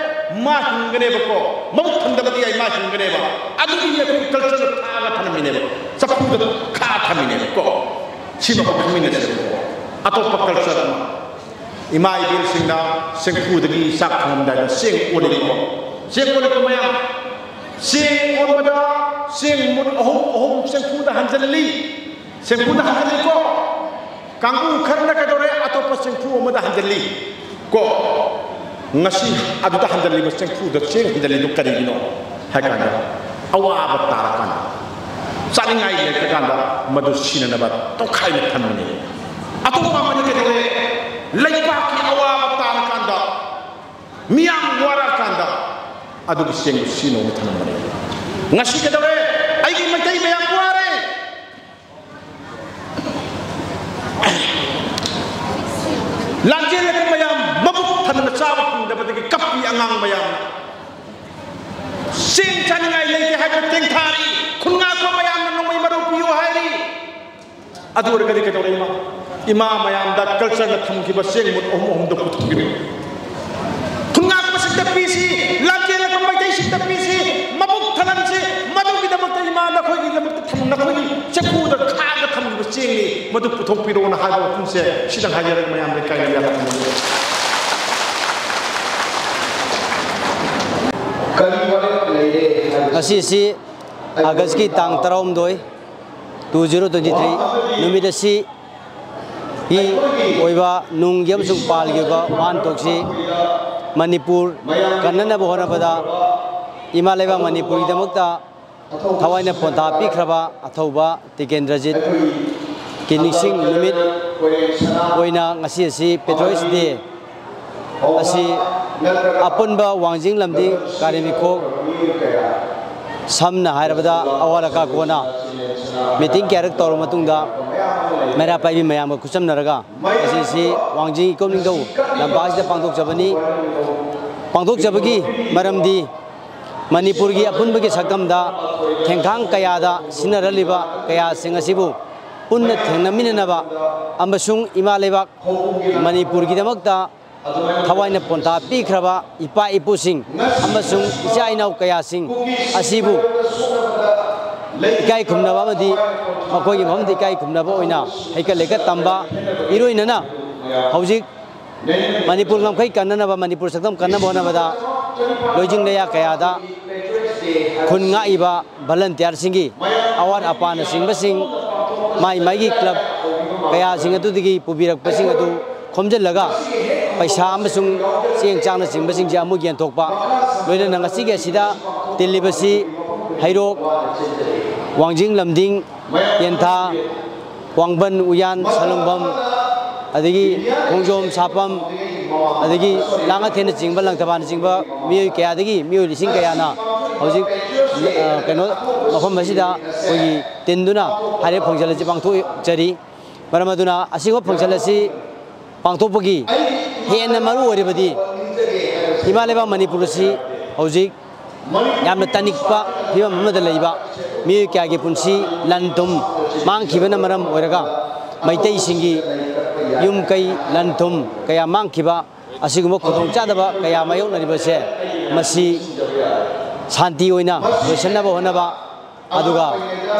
ꯃꯥ ꯍꯤꯡꯒꯅꯦꯕꯀꯣ꯫ ꯃꯕꯨꯛ ꯊꯟꯗꯕꯗꯤ ꯌꯥꯏ, ꯃꯥ ꯍꯤꯡꯒꯅꯦꯕ꯫ ꯑꯗꯨꯒꯤ ꯑꯩꯈꯣꯏ culture ꯗ ꯊꯥꯛꯑꯒ ꯊꯝꯃꯤꯅꯦꯕ, ꯆꯐꯨꯗ ꯈꯥ ꯊꯝꯃꯤꯅꯦꯕꯀꯣ꯫ ꯁꯤꯃ ꯑꯩꯈꯣꯏ ꯈꯪꯃꯤꯟꯅꯁꯦꯕꯀꯣ꯫ ꯑꯇꯣꯞꯄ culture ꯑꯃ, ꯏꯃꯥ ꯏꯕꯦꯜꯁꯤꯡꯅ ꯆꯦꯡꯐꯨꯗꯒꯤ ꯆꯥꯛ ꯊꯣꯡꯉꯝꯗꯥꯏꯗ ꯆꯦꯡ ꯑꯣꯜꯂꯤꯀꯣ꯫ ꯆꯦꯡ ꯑꯣꯜꯂꯤꯀꯣ ꯃꯌꯥꯝ? ꯆꯦꯡ ꯑꯣꯟꯕꯗ ꯆꯦꯡ ꯃꯨꯠ ꯑꯍꯨꯝ ꯑꯍꯨꯝ ꯆꯦꯡꯐꯨꯗ ꯍꯟꯖꯤꯜꯂꯤ꯫ ꯆꯦꯡꯐꯨꯗ ꯍꯟꯖꯤꯜꯂꯤꯀꯣ꯫ ꯀꯥꯡꯕꯨ ꯈꯔꯅ ꯀꯩꯗꯧꯔꯦ? ꯑꯇꯣꯞꯄ ꯆꯦꯡꯐꯨ ꯑꯃꯗ ꯍꯟꯖꯤꯜꯂꯤ ꯀꯣ꯫ ꯉꯁꯤ ꯑꯗꯨꯗ ꯍꯟꯖꯤꯜꯂꯤꯕ ꯆꯦꯡꯐꯨꯗ ꯆꯦꯡ ꯍꯟꯖꯤꯜꯂꯤꯗꯨ ꯀꯔꯤꯒꯤꯅꯣ ꯍꯥꯏ ꯀꯥꯟꯗ, ꯑꯋꯥꯕ ꯇꯥꯔꯀꯥꯟꯗ, ꯆꯥꯅꯤꯡꯉꯥꯏ ꯂꯩꯇ꯭ꯔꯀꯥꯟꯗ ꯃꯗꯨ ꯁꯤꯅꯅꯕ ꯇꯧꯈꯥꯏꯅ ꯊꯝꯃꯤꯅꯤ꯫ ꯑꯇꯣꯞꯄ ꯑꯃꯗꯤ ꯀꯩꯗꯧꯔꯦ? ꯂꯩꯕꯥꯛꯀꯤ ꯑꯋꯥꯕ ꯇꯥꯔꯀꯥꯟꯗ, ꯃꯤꯌꯥꯝ ꯋꯥꯔꯛꯑꯀꯥꯟꯗ ꯑꯗꯨꯒꯤ ꯆꯦꯡꯗꯨ ꯁꯤꯅꯅꯕ ꯊꯝꯃꯝꯕꯅꯤ꯫ ꯉꯁꯤ ꯀꯩꯗꯧꯔꯦ? ꯑꯩꯒꯤ ꯃꯩꯇꯩ ꯃꯌꯥꯝ ꯋꯥꯔꯦ꯫ ꯂꯥꯟꯖꯦꯜꯂꯛꯄ ꯃꯌꯥꯝ, ꯃꯕꯨꯛ ꯊꯟꯅ ꯆꯥꯕ ꯐꯪꯗꯕꯗꯒꯤ ꯀꯞꯄꯤ ꯑꯉꯥꯡ ꯃꯌꯥꯝ꯫ ꯆꯦꯡ ꯆꯥꯅꯤꯡꯉꯥꯏ ꯂꯩꯇꯦ ꯍꯥꯏꯕ ꯇꯦꯡꯊꯥꯔꯤ꯫ ꯈꯨꯟꯉꯥꯛꯄ ꯃꯌꯥꯝꯅ ꯅꯣꯡꯃꯩ ꯃꯔꯨ ꯄꯤꯌꯨ ꯍꯥꯏꯔꯤ꯫ ꯑꯗꯨ ꯑꯣꯏꯔꯒꯗꯤ ꯀꯩꯗꯧꯔꯦ ꯏꯃꯥ? ꯏꯃꯥ ꯃꯌꯥꯝꯗ ꯀꯜꯆꯔꯅ ꯊꯝꯈꯤꯕ ꯆꯦꯡ ꯃꯨꯠ ꯑꯍꯨꯝ ꯑꯍꯨꯝꯗ ꯄꯨꯊꯣꯛꯄꯤꯔꯣ꯫ ꯈꯨꯟꯉꯥꯛꯄꯁꯤꯡꯗ ꯄꯤꯁꯤ, ꯂꯥꯟꯖꯦꯜꯂꯛꯄ ꯃꯩꯇꯩꯁꯤꯡꯗ ꯄꯤꯁꯤ, ꯃꯕꯨꯛ ꯊꯜꯍꯟꯁꯤ꯫ ꯃꯗꯨꯒꯤꯗꯃꯛꯇ ꯏꯃꯥ ꯅꯈꯣꯏꯒꯤꯗꯃꯛꯇ ꯊꯝ-, ꯅꯈꯣꯏꯒꯤ ꯆꯐꯨꯗ ꯈꯥꯛꯑꯒ ꯊꯝꯈꯤꯕ ꯆꯦꯡꯅꯤ, ꯃꯗꯨ ꯄꯨꯊꯣꯛꯄꯤꯔꯣꯅ ꯍꯥꯏꯕ ꯋꯥꯐꯝꯁꯦ ꯁꯤꯗꯪ ꯍꯥꯏꯖꯔꯒ ꯃꯌꯥꯝꯗ ꯏꯀꯥꯏꯅꯕ ꯌꯥꯍꯟꯅꯤꯡꯉꯤ꯫ ꯀꯔꯤ ꯋꯥꯔꯦꯞ ꯂꯩꯔꯦ ꯍꯥꯏꯕꯁꯤ ꯉꯁꯤꯁꯤ ꯑꯥꯒꯁꯀꯤ ꯇꯥꯡ ꯇꯔꯥꯍꯨꯝꯗꯣꯏ, two zero twenty three ꯅꯨꯃꯤꯠ ꯑꯁꯤ ꯒꯤ ꯑꯣꯏꯕ ꯅꯨꯡꯒꯤ ꯑꯃꯁꯨꯡ ꯄꯥꯜꯒꯤ ꯑꯣꯏꯕ ꯋꯥꯍꯟꯊꯣꯛꯁꯤ ꯃꯅꯤꯄꯨꯔ ꯀꯟꯅꯅꯕ ꯍꯣꯠꯅꯕꯗ ꯏꯃꯥ ꯂꯩꯕꯥꯛ ꯃꯅꯤꯄꯨꯔꯒꯤꯗꯃꯛꯇ ꯊꯋꯥꯏꯅ ꯄꯣꯟꯊꯥ ꯄꯤꯈ꯭ꯔꯕ ꯑꯊꯧꯕ ꯇꯤꯀꯦꯟꯗ꯭ꯔꯖꯤꯠꯀꯤ ꯅꯤꯡꯁꯤꯡ ꯅꯨꯃꯤꯠ ꯑꯣꯏꯅ ꯉꯁꯤ ꯑꯁꯤ Patriots Day ꯑꯁꯤ ꯑꯄꯨꯟꯕ ꯋꯥꯡꯖꯤꯡ ꯂꯝꯗꯤꯡ ꯀꯥꯔꯦꯝꯕꯤꯈꯣꯛ, ꯁꯝꯅ ꯍꯥꯏꯔꯕꯗ ꯑꯋꯥ ꯂꯀꯥ ꯀꯣꯟꯅ meeting ꯀꯌꯥꯔꯛ ꯇꯧꯔꯕ ꯃꯇꯨꯡꯗ ꯃꯩꯔꯥ ꯄꯥꯏꯕꯤ ꯃꯌꯥꯝꯒ ꯈꯨꯠꯁꯝꯅꯔꯒ ꯉꯁꯤꯁꯤ ꯋꯥꯡꯖꯤꯡ ꯏꯀꯣꯛ ꯅꯤꯡꯊꯧ ꯂꯝꯄꯥꯛꯁꯤꯗ ꯄꯥꯡꯊꯣꯛꯆꯕꯅꯤ꯫ ꯄꯥꯡꯊꯣꯛꯆꯕꯒꯤ ꯃꯔꯝꯗꯤ ꯃꯅꯤꯄꯨꯔꯒꯤ ꯑꯄꯨꯟꯕꯒꯤ ꯁꯛꯇꯝꯗ ꯊꯦꯡꯈꯥꯡ ꯀꯌꯥꯗ ꯁꯤꯟꯅꯔꯜꯂꯤꯕ ꯀꯌꯥꯁꯤꯡ ꯑꯁꯤꯕꯨ ꯄꯨꯟꯅ ꯊꯦꯡꯅꯃꯤꯟꯅꯅꯕ ꯑꯃꯁꯨꯡ ꯏꯃꯥ ꯂꯩꯕꯥꯛ ꯃꯅꯤꯄꯨꯔꯒꯤꯗꯃꯛꯇ ꯊꯋꯥꯏꯅ ꯄꯣꯟꯊꯥ ꯄꯤꯈ꯭ꯔꯕ ꯏꯄꯥ ꯏꯄꯨꯁꯤꯡ ꯑꯃꯁꯨꯡ ꯏꯆꯥ ꯏꯅꯥꯎ ꯀꯌꯥꯁꯤꯡ ꯑꯁꯤꯕꯨ ꯏꯀꯥꯏ ꯈꯨꯝꯅꯕ ꯑꯃꯗꯤ ꯃꯈꯣꯏꯒꯤ ꯃꯐꯝꯗ ꯏꯀꯥꯏ ꯈꯨꯝꯅꯕ ꯑꯣꯏꯅ ꯍꯩꯀꯠ ꯂꯩꯀꯠ ꯇꯝꯕ, ꯏꯔꯣꯏꯅꯅ ꯍꯧꯖꯤꯛ ꯃꯅꯤꯄꯨꯔ ꯉꯝꯈꯩ ꯀꯟꯅꯅꯕ, ꯃꯅꯤꯄꯨꯔ ꯁꯛꯇꯝ ꯀꯟꯅꯕ ꯍꯣꯠꯅꯕꯗ ꯂꯣꯏꯖꯤꯡ ꯂꯩꯌꯥ ꯀꯌꯥꯗ ꯈꯨꯟ ꯉꯥꯛꯏꯕ ꯚꯂꯟꯇꯤꯌꯥꯔꯁꯤꯡꯒꯤ ꯑꯋꯥꯠ ꯑꯄꯥꯅꯆꯤꯡꯕꯁꯤꯡ, ꯃꯥꯏ ꯃꯥꯏꯒꯤ ꯀ꯭ꯂꯕ ꯀꯌꯥꯁꯤꯡ ꯑꯗꯨꯗꯒꯤ ꯄꯨꯕꯤꯔꯛꯄꯁꯤꯡ ꯑꯗꯨ ꯈꯣꯝꯖꯤꯜꯂꯒ ꯄꯩꯁꯥ ꯑꯃꯁꯨꯡ ꯆꯦꯡ ꯆꯥꯛꯅꯆꯤꯡꯕꯁꯤꯡꯁꯦ ꯑꯃꯨꯛ ꯌꯦꯟꯊꯣꯛꯄ, ꯂꯣꯏꯅꯅ ꯉꯁꯤꯒꯤ ꯑꯁꯤꯗ ꯇꯤꯜꯂꯤꯕꯁꯤ ꯍꯩꯔꯣꯛ, ꯋꯥꯡꯖꯤꯡ ꯂꯝꯗꯤꯡ, ꯇꯦꯟꯊꯥ, ꯋꯥꯡꯕꯟ, ꯎꯌꯥꯟ, ꯁꯂꯨꯡꯕꯝ, ꯑꯗꯒꯤ ꯈꯣꯡꯖꯣꯝ, ꯁꯥꯄꯝ, ꯑꯗꯒꯤ ꯂꯥꯡꯉꯊꯦꯟꯅꯆꯤꯡꯕ, ꯂꯪꯊꯕꯥꯜꯅꯆꯤꯡꯕ ꯃꯤꯑꯣꯏ ꯀꯌꯥꯗꯒꯤ, ꯃꯤꯑꯣꯏ ꯂꯤꯁꯤꯡ ꯀꯌꯥꯅ ꯍꯧꯖꯤꯛ, ꯑ, ꯀꯩꯅꯣ, ꯃꯐꯝ ꯑꯁꯤꯗ ꯑꯩꯈꯣꯏꯒꯤ ꯇꯤꯟꯗꯨꯅ ꯍꯥꯏꯔꯤꯕ ꯐꯪꯁꯟ ꯑꯁꯤ ꯄꯥꯡꯊꯣꯛꯆꯔꯤ꯫ ꯃꯔꯝ ꯑꯗꯨꯅ ꯑꯁꯤꯒꯨꯝꯕ ꯐꯪꯁꯟ ꯑꯁꯤ ꯄꯥꯡꯊꯣꯛꯄꯒꯤ ꯍꯦꯟꯅ ꯃꯔꯨ ꯑꯣꯏꯔꯤꯕꯗꯤ ꯏꯃꯥ ꯂꯩꯕꯥꯛ ꯃꯅꯤꯄꯨꯔ ꯑꯁꯤ ꯍꯧꯖꯤꯛ ꯌꯥꯝꯅ ꯇꯅꯤꯛꯄ ꯐꯤꯕꯝ ꯑꯃꯗ ꯂꯩꯕ, ꯃꯤꯑꯣꯏ ꯀꯌꯥꯒꯤ ꯄꯨꯟꯁꯤ ꯂꯟ ꯊꯨꯝ ꯃꯥꯡꯈꯤꯕꯅ ꯃꯔꯝ ꯑꯣꯏꯔꯒ ꯃꯩꯇꯩꯁꯤꯡꯒꯤ ꯌꯨꯝ ꯀꯩ, ꯂꯟ ꯊꯨꯝ ꯀꯌꯥ ꯃꯥꯡꯈꯤꯕ, ꯑꯁꯤꯒꯨꯝꯕ ꯈꯨꯗꯣꯡꯆꯥꯗꯕ ꯀꯌꯥ ꯃꯥꯌꯣꯛꯅꯔꯤꯕꯁꯦ, ꯃꯁꯤ ꯁꯥꯟꯇꯤ ꯑꯣꯏꯅ ꯂꯣꯏꯁꯤꯟꯅꯕ ꯍꯣꯠꯅꯕ, ꯑꯗꯨꯒ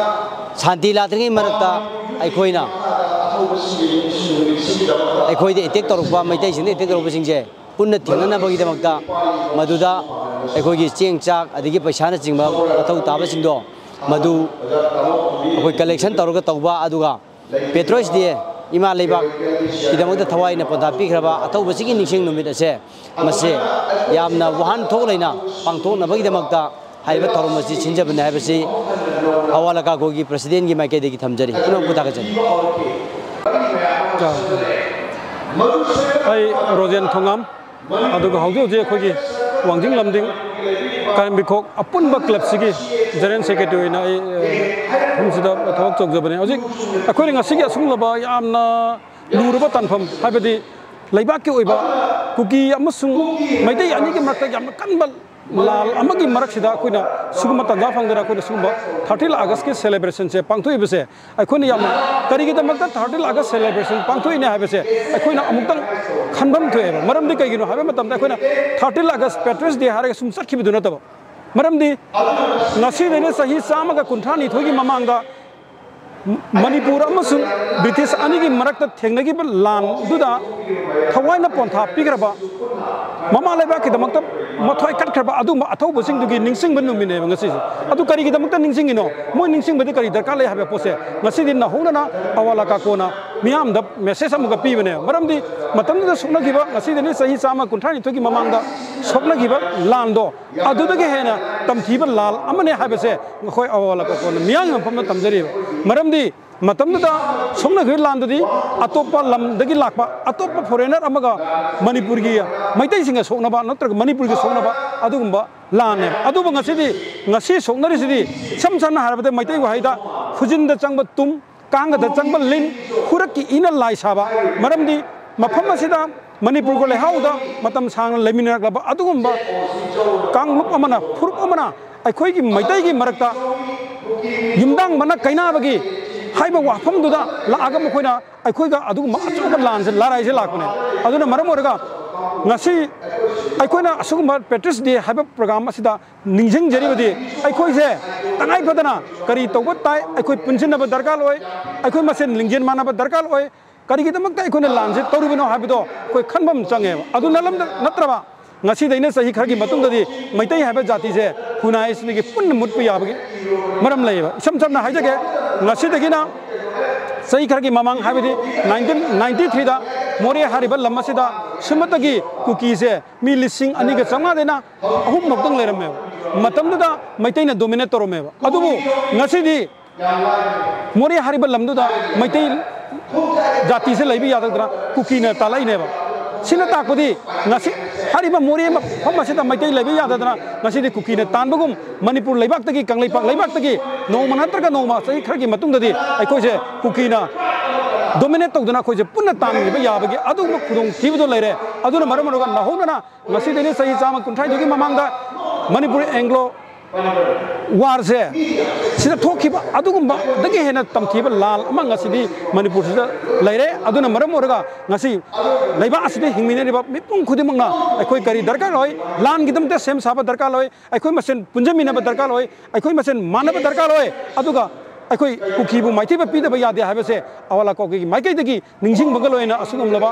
ꯁꯥꯟꯇꯤ ꯂꯥꯛꯇ꯭ꯔꯤꯉꯩ ꯃꯔꯛꯇ ꯑꯩꯈꯣꯏꯅ, ꯑꯩꯈꯣꯏꯗ ꯑꯦꯇꯦꯛ ꯇꯧꯔꯛꯄ, ꯃꯩꯇꯩꯁꯤꯡꯗ ꯑꯦꯇꯦꯛ ꯇꯧꯔꯛꯄꯁꯤꯡꯁꯦ ꯄꯨꯟꯅ ꯊꯦꯡꯅꯅꯕꯒꯤꯗꯃꯛꯇ ꯃꯗꯨꯗ ꯑꯩꯈꯣꯏꯒꯤ ꯆꯦꯡ ꯆꯥꯛ ꯑꯗꯒꯤ ꯄꯩꯁꯥꯅꯆꯤꯡꯕ ꯃꯊꯧ ꯇꯥꯕꯁꯤꯡꯗꯣ ꯃꯗꯨ ꯑꯩꯈꯣꯏ ꯀꯂꯦꯛꯁꯟ ꯇꯧꯔꯒ ꯇꯧꯕ, ꯑꯗꯨꯒ ꯄꯦꯇ꯭ꯔꯣꯏꯁ ꯗꯦ, ꯏꯃꯥ ꯂꯩꯕꯥꯛꯀꯤꯗꯃꯛꯇ ꯊꯋꯥꯏꯅ ꯄꯣꯟꯊꯥ ꯄꯤꯈ꯭ꯔꯕ ꯑꯊꯧꯕꯁꯤꯒꯤ ꯅꯤꯡꯁꯤꯡ ꯅꯨꯃꯤꯠ ꯑꯁꯦ, ꯃꯁꯦ ꯌꯥꯝꯅ ꯋꯥꯍꯟꯊꯣꯛ ꯂꯩꯅ ꯄꯥꯡꯊꯣꯛꯅꯕꯒꯤꯗꯃꯛꯇ ꯍꯥꯏꯔꯤꯕ ꯊꯧꯔꯝ ꯑꯁꯤ ꯁꯤꯟꯖꯕꯅꯤ ꯍꯥꯏꯕꯁꯤ ꯑꯋꯥ ꯂꯀꯥꯒꯣꯒꯤ ꯄ꯭ꯔꯁꯤꯗꯦꯟꯒꯤ ꯃꯥꯏꯀꯩꯗꯒꯤ ꯊꯝꯖꯔꯤ꯫ ꯄꯨꯝꯅꯃꯛꯄꯨ ꯊꯥꯒꯠꯆꯔꯤ꯫ ꯑꯩ ꯔꯣꯖꯦꯟ ꯊꯣꯉꯥꯝ, ꯑꯗꯨꯒ ꯍꯧꯖꯤꯛ ꯍꯧꯖꯤꯛ ꯑꯩꯈꯣꯏꯒꯤ ꯋꯥꯡꯖꯤꯡ ꯂꯝꯗꯤꯡ ꯀꯥꯏꯔꯦꯝꯕꯤꯈꯣꯛ ꯑꯄꯨꯟꯕ ꯀ꯭ꯂꯕꯁꯤꯒꯤ ꯖꯦꯅꯔꯦꯜ ꯁꯦꯀ꯭ꯔꯦꯇꯔꯤ ꯑꯣꯏꯅ ꯑꯩ, ꯑ, ꯃꯐꯝꯁꯤꯗ ꯊꯕꯛ ꯇꯧꯖꯕꯅꯦ꯫ ꯍꯧꯖꯤꯛ ꯑꯩꯈꯣꯏꯅ ꯉꯁꯤꯒꯤ ꯑꯁꯤꯒꯨꯝꯂꯕ ꯌꯥꯝꯅ ꯂꯨꯔꯕ ꯇꯥꯟꯐꯝ, ꯍꯥꯏꯕꯗꯤ ꯂꯩꯕꯥꯛꯀꯤ ꯑꯣꯏꯕ ꯀꯨꯀꯤ ꯑꯃꯁꯨꯡ ꯃꯩꯇꯩ ꯑꯅꯤꯒꯤ ꯃꯔꯛꯇ ꯌꯥꯝꯅ ꯀꯟꯕ ꯂꯥꯜ ꯑꯃꯒꯤ ꯃꯔꯛꯁꯤꯗ ꯑꯩꯈꯣꯏꯅ ꯁꯤꯒꯨꯝꯕ ꯇꯥꯟꯖꯥ ꯐꯪꯗꯅ ꯑꯩꯈꯣꯏꯅ ꯁꯤꯒꯨꯝꯕ ꯊꯥꯔꯇꯤꯟ ꯑꯥꯒꯁꯀꯤ ꯁꯦꯂꯦꯕ꯭ꯔꯦꯁꯟꯁꯦ ꯄꯥꯡꯊꯣꯛꯏꯕꯁꯦ, ꯑꯩꯈꯣꯏꯅ ꯌꯥꯝꯅ, ꯀꯔꯤꯒꯤꯗꯃꯛꯇ ꯊꯥꯔꯇꯤꯟ ꯑꯥꯒꯁ ꯁꯦꯂꯦꯕ꯭ꯔꯦꯁꯟ ꯄꯥꯡꯊꯣꯛꯏꯅꯦ ꯍꯥꯏꯕꯁꯦ ꯑꯩꯈꯣꯏꯅ ꯑꯃꯨꯛꯇꯪ ꯈꯟꯐꯝ ꯊꯣꯛꯑꯦꯕ꯫ ꯃꯔꯝꯗꯤ ꯀꯩꯒꯤꯅꯣ ꯍꯥꯏꯕ ꯃꯇꯝꯗ, ꯑꯩꯈꯣꯏꯅ ꯊꯥꯔꯇꯤꯟ ꯑꯥꯒꯁ ꯄꯦꯇ꯭ꯔꯤꯌꯠꯁ ꯗꯦ ꯍꯥꯏꯔꯒ ꯁꯨꯝ ꯆꯠꯈꯤꯕꯗꯨ ꯅꯠꯇꯕ, ꯃꯔꯝꯗꯤ ꯉꯁꯤꯗꯩꯅ ꯆꯍꯤ ꯆꯥꯝꯃꯒ ꯀꯨꯟꯊ꯭ꯔꯥ ꯅꯤꯊꯣꯏꯒꯤ ꯃꯃꯥꯡꯗ ꯃꯅꯤꯄꯨꯔ ꯑꯃꯁꯨꯡ ꯕ꯭ꯔꯤꯇꯤꯁ ꯑꯅꯤꯒꯤ ꯃꯔꯛꯇ ꯊꯦꯡꯅꯈꯤꯕ ꯂꯥꯟꯗꯨꯗ ꯊꯋꯥꯏꯅ ꯄꯣꯟꯊꯥ ꯄꯤꯈ꯭ꯔꯕ, ꯃꯃꯥ ꯂꯩꯕꯥꯛꯀꯤꯗꯃꯛꯇ ꯃꯊ꯭ꯋꯥꯏ ꯀꯠꯈ꯭ꯔꯕ ꯑꯗꯨꯒꯨꯝꯕ ꯑꯊꯧꯕꯁꯤꯡꯗꯨꯒꯤ ꯅꯤꯡꯁꯤꯡꯕ ꯅꯨꯃꯤꯠꯅꯦꯕ ꯉꯁꯤꯁꯦ꯫ ꯑꯗꯨ ꯀꯔꯤꯒꯤꯗꯃꯛꯇ ꯅꯤꯡꯁꯤꯡꯉꯤꯅꯣ, ꯃꯣꯏ ꯅꯤꯡꯁꯤꯡꯕꯗꯤ ꯀꯔꯤ ꯗꯔꯀꯥꯔ ꯂꯩ ꯍꯥꯏꯕ ꯄꯣꯠꯁꯦ ꯉꯁꯤꯗꯤ ꯅꯧꯍꯧꯅꯅ ꯑꯋꯥ ꯂꯀꯥꯀꯣꯅ ꯃꯤꯌꯥꯝꯗ ꯃꯦꯁꯦꯖ ꯑꯃꯒ ꯄꯤꯕꯅꯦꯕ꯫ ꯃꯔꯝꯗꯤ ꯃꯇꯝꯗꯨꯗ ꯁꯣꯛꯅꯈꯤꯕ, ꯉꯁꯤꯗꯒꯤ ꯆꯍꯤ ꯆꯥꯝꯃ ꯀꯨꯟꯊ꯭ꯔꯥ ꯅꯤꯊꯣꯏꯒꯤ ꯃꯃꯥꯡꯗ ꯁꯣꯛꯅꯈꯤꯕ ꯂꯥꯟꯗꯣ ꯑꯗꯨꯗꯒꯤ ꯍꯦꯟꯅ ꯇꯝꯊꯤꯕ ꯂꯥꯜ ꯑꯃꯅꯦ ꯍꯥꯏꯕꯁꯦ ꯑꯩꯈꯣꯏ ꯑꯋꯥ ꯂꯀꯥꯀꯣꯅ ꯃꯤꯌꯥꯝꯒꯤ ꯃꯐꯝꯗ ꯇꯝꯖꯔꯤꯕ꯫ ꯃꯔꯝꯗꯤ ꯃꯇꯝꯗꯨꯗ ꯁꯣꯛꯅꯈꯤꯕ ꯂꯥꯟꯗꯨꯗꯤ ꯑꯇꯣꯞꯄ ꯂꯝꯗꯒꯤ ꯂꯥꯛꯄ ꯑꯇꯣꯞꯄ ꯐꯣꯔꯦꯅꯔ ꯑꯃꯒ ꯃꯅꯤꯄꯨꯔꯒꯤ ꯃꯩꯇꯩꯁꯤꯡꯒ ꯁꯣꯛꯅꯕ ꯅꯠꯇ꯭ꯔꯒ ꯃꯅꯤꯄꯨꯔꯒꯤ ꯁꯣꯛꯅꯕ ꯑꯗꯨꯒꯨꯝꯕ ꯂꯥꯟꯅꯦꯕ꯫ ꯑꯗꯨꯕꯨ ꯉꯁꯤꯗꯤ, ꯉꯁꯤ ꯁꯣꯛꯅꯔꯤꯁꯤꯗꯤ ꯏꯁꯝ ꯁꯝꯅ ꯍꯥꯏꯔꯕꯗ ꯃꯩꯇꯩ ꯋꯥꯍꯩꯗ ꯈꯨꯖꯤꯟꯗ ꯆꯪꯕ ꯇꯨꯝ, ꯀꯥꯡꯒꯗ ꯆꯪꯕ ꯂꯤꯟ, ꯈꯨꯔꯛꯀꯤ ꯏꯅ ꯂꯥꯏ ꯁꯥꯕ꯫ ꯃꯔꯝꯗꯤ ꯃꯐꯝ ꯑꯁꯤꯗ ꯃꯅꯤꯄꯨꯔꯒ ꯂꯩꯍꯥꯎꯗ ꯃꯇꯝ ꯁꯥꯡꯅ ꯂꯩꯃꯤꯟꯅꯔꯛꯂꯕ ꯑꯗꯨꯒꯨꯝꯕ ꯀꯥꯡꯂꯨꯞ ꯑꯃꯅ, ꯐꯨꯔꯨꯞ ꯑꯃꯅ ꯑꯩꯈꯣꯏꯒꯤ ꯃꯩꯇꯩꯒꯤ ꯃꯔꯛꯇ ꯌꯨꯝꯗꯥꯡꯕꯅ ꯀꯩꯅꯕꯒꯤ ꯍꯥꯏꯕ ꯋꯥꯐꯝꯗꯨꯗ ꯂꯥꯛꯑꯒ ꯃꯈꯣꯏꯅ ꯑꯩꯈꯣꯏꯒ ꯑꯗꯨꯒꯨꯝꯕ ꯑꯆꯧꯕ ꯂꯥꯟꯁꯦ, ꯂꯥꯔꯥꯏꯁꯦ ꯂꯥꯛꯄꯅꯦ꯫ ꯑꯗꯨꯅ ꯃꯔꯝ ꯑꯣꯏꯔꯒ ꯉꯁꯤ ꯑꯩꯈꯣꯏꯅ ꯑꯁꯤꯒꯨꯝꯕ ꯄꯦꯇ꯭ꯔꯤꯌꯠꯁ ꯗꯦ ꯍꯥꯏꯕ ꯄ꯭ꯔꯣꯒ꯭ꯔꯥꯝ ꯑꯁꯤꯗ ꯅꯤꯡꯁꯤꯡꯖꯔꯤꯕꯗꯤ ꯑꯩꯈꯣꯏꯁꯦ ꯇꯉꯥꯏ ꯐꯗꯅ ꯀꯔꯤ ꯇꯧꯕ ꯇꯥꯏ, ꯑꯩꯈꯣꯏ ꯄꯨꯟꯁꯤꯟꯅꯕ ꯗꯔꯀꯥꯔ ꯑꯣꯏ, ꯑꯩꯈꯣꯏ ꯃꯁꯦꯟ ꯂꯤꯡꯖꯦꯜ ꯃꯥꯟꯅꯕ ꯗꯔꯀꯥꯔ ꯑꯣꯏ, ꯀꯔꯤꯒꯤꯗꯃꯛꯇ ꯑꯩꯈꯣꯏꯅ ꯂꯥꯟꯁꯦ ꯇꯧꯔꯤꯕꯅꯣ ꯍꯥꯏꯕꯗꯣ ꯑꯩꯈꯣꯏ ꯈꯟꯕ ꯑꯃ ꯆꯪꯉꯦꯕ꯫ ꯑꯗꯨ ꯅꯠꯂꯝꯗ-, ꯅꯠꯇ꯭ꯔꯕ ꯉꯁꯤꯗꯩꯅ ꯆꯍꯤ ꯈꯔꯒꯤ ꯃꯇꯨꯡꯗꯗꯤ ꯃꯩꯇꯩ ꯍꯥꯏꯕ ꯖꯥꯇꯤꯁꯦ ꯈꯨꯟꯅꯥꯏꯁꯤꯗꯒꯤ ꯄꯨꯟꯅ ꯃꯨꯠꯄ ꯌꯥꯕꯒꯤ ꯃꯔꯝ ꯂꯩꯌꯦꯕ꯫ ꯏꯁꯝ ꯁꯝꯅ ꯍꯥꯏꯖꯒꯦ, ꯉꯁꯤꯗꯒꯤꯅ ꯆꯍꯤ ꯈꯔꯒꯤ ꯃꯃꯥꯡ, ꯍꯥꯏꯕꯗꯤ ꯅꯥꯏꯟꯇꯤꯟ ꯅꯥꯏꯟꯇꯤ ꯊ꯭ꯔꯤꯗ ꯃꯣꯔꯦ ꯍꯥꯏꯔꯤꯕ ꯂꯝ ꯑꯁꯤꯗ ꯁꯨꯞꯅꯇꯒꯤ ꯀꯨꯀꯤꯁꯦ ꯃꯤ ꯂꯤꯁꯤꯡ ꯑꯅꯤꯒ ꯆꯥꯝꯃꯉꯥꯗꯩꯅ ꯑꯍꯨꯝ ꯃꯨꯛꯇꯪ ꯂꯩꯔꯝꯃꯦꯕ꯫ ꯃꯇꯝꯗꯨꯗ ꯃꯩꯇꯩꯅ ꯗꯣꯃꯤꯅꯦꯠ ꯇꯧꯔꯝꯃꯦꯕ꯫ ꯑꯗꯨꯕꯨ ꯉꯁꯤꯗꯤ ꯃꯣꯔꯦ ꯍꯥꯏꯔꯤꯕ ꯂꯝꯗꯨꯗ ꯃꯩꯇꯩ ꯖꯥꯇꯤꯁꯦ ꯂꯩꯕ ꯌꯥꯗꯗꯅ ꯀꯨꯀꯤꯅ ꯇꯥꯜꯂꯛꯏꯅꯦꯕ꯫ ꯁꯤꯅ ꯇꯥꯛꯄꯗꯤ ꯉꯁꯤ ꯍꯥꯏꯔꯤꯕ ꯃꯣꯔꯦ ꯃꯐꯝ ꯑꯁꯤꯗ ꯃꯩꯇꯩ ꯂꯩꯕ ꯌꯥꯗꯗꯅ ꯉꯁꯤꯗꯤ ꯀꯨꯀꯤꯅ ꯇꯥꯟꯕꯒꯨꯝ ꯃꯅꯤꯄꯨꯔ ꯂꯩꯕꯥꯛꯇꯒꯤ, ꯀꯪꯂꯩꯄꯥꯛ ꯂꯩꯕꯥꯛꯇꯒꯤ ꯅꯣꯡꯃ ꯅꯠꯇ꯭ꯔꯒ ꯅꯣꯡꯃ, ꯆꯍꯤ ꯈꯔꯒꯤ ꯃꯇꯨꯡꯗꯗꯤ ꯑꯩꯈꯣꯏꯁꯦ ꯀꯨꯀꯤꯅ ꯗꯣꯃꯤꯅꯦꯠ ꯇꯧꯗꯅ ꯑꯩꯈꯣꯏꯁꯦ ꯄꯨꯟꯅ ꯇꯥꯟꯈꯤꯕ ꯌꯥꯕꯒꯤ ꯑꯗꯨꯒꯨꯝꯕ ꯈꯨꯗꯣꯡꯊꯤꯕꯗꯣ ꯂꯩꯔꯦ꯫ ꯑꯗꯨꯅ ꯃꯔꯝ ꯑꯣꯏꯔꯒ ꯅꯧꯍꯧꯅꯅ ꯉꯁꯤꯗꯒꯤ ꯆꯍꯤ ꯆꯥꯝꯃ ꯀꯨꯟꯊ꯭ꯔꯥꯅꯤꯊꯣꯏꯒꯤ ꯃꯃꯥꯡꯗ ꯃꯅꯤꯄꯨꯔ ꯑꯦꯡꯒ꯭ꯂꯣ ꯋꯥꯔꯁꯦ ꯁꯤꯗ ꯊꯣꯛꯈꯤꯕ ꯑꯗꯨꯒꯨꯝꯕꯗꯒꯤ ꯍꯦꯟꯅ ꯇꯝꯊꯤꯕ ꯂꯥꯜ ꯑꯃ ꯉꯁꯤꯗꯤ ꯃꯅꯤꯄꯨꯔꯁꯤꯗ ꯂꯩꯔꯦ꯫ ꯑꯗꯨꯅ ꯃꯔꯝ ꯑꯣꯏꯔꯒ ꯉꯁꯤ ꯂꯩꯕꯥꯛ ꯑꯁꯤꯗ ꯍꯤꯡꯃꯤꯟꯅꯔꯤꯕ ꯃꯤꯄꯨꯝ ꯈꯨꯗꯤꯡꯃꯛꯅ ꯑꯩꯈꯣꯏ ꯀꯔꯤ ꯗꯔꯀꯥꯔ ꯑꯣꯏ? ꯂꯥꯟꯒꯤꯗꯃꯛꯇ ꯁꯦꯝ ꯁꯥꯕ ꯗꯔꯀꯥꯔ ꯑꯣꯏ, ꯑꯩꯈꯣꯏ ꯃꯁꯦꯟ ꯄꯨꯟꯖꯟꯃꯤꯟꯅꯕ ꯗꯔꯀꯥꯔ ꯑꯣꯏ, ꯑꯩꯈꯣꯏ ꯃꯁꯦꯟ ꯃꯥꯟꯅꯕ ꯗꯔꯀꯥꯔ ꯑꯣꯏ꯫ ꯑꯗꯨꯒ ꯑꯩꯈꯣꯏ ꯀꯨꯀꯤꯕꯨ ꯃꯥꯏꯊꯤꯕ ꯄꯤꯗꯕ ꯌꯥꯗꯦ ꯍꯥꯏꯕꯁꯦ ꯑꯋꯥ ꯂꯀꯥꯎꯒꯤ ꯃꯥꯏꯀꯩꯗꯒꯤ ꯅꯤꯡꯁꯤꯡꯕꯒ ꯂꯣꯏꯅ ꯑꯁꯤꯒꯨꯝꯂꯕ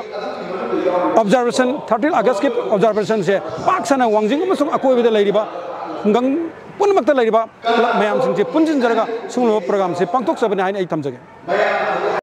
observation, thirteen Augustꯀꯤ observationꯁꯦ ꯄꯥꯛ ꯁꯟꯅ ꯋꯥꯡꯖꯤꯡ ꯑꯃꯁꯨꯡ ꯑꯀꯣꯏꯕꯗ ꯂꯩꯔꯤꯕ ꯈꯨꯡꯒꯪ ꯄꯨꯝꯅꯃꯛꯇ ꯂꯩꯔꯤꯕ ꯃꯌꯥꯝꯁꯤꯡꯁꯦ ꯄꯨꯟꯁꯤꯟꯖꯔꯒ ꯁꯤꯒꯨꯝꯂꯕ programꯁꯦ ꯄꯥꯡꯊꯣꯛꯆꯕꯅꯤ ꯍꯥꯏꯅ ꯑꯩ ꯊꯝꯖꯒꯦ꯫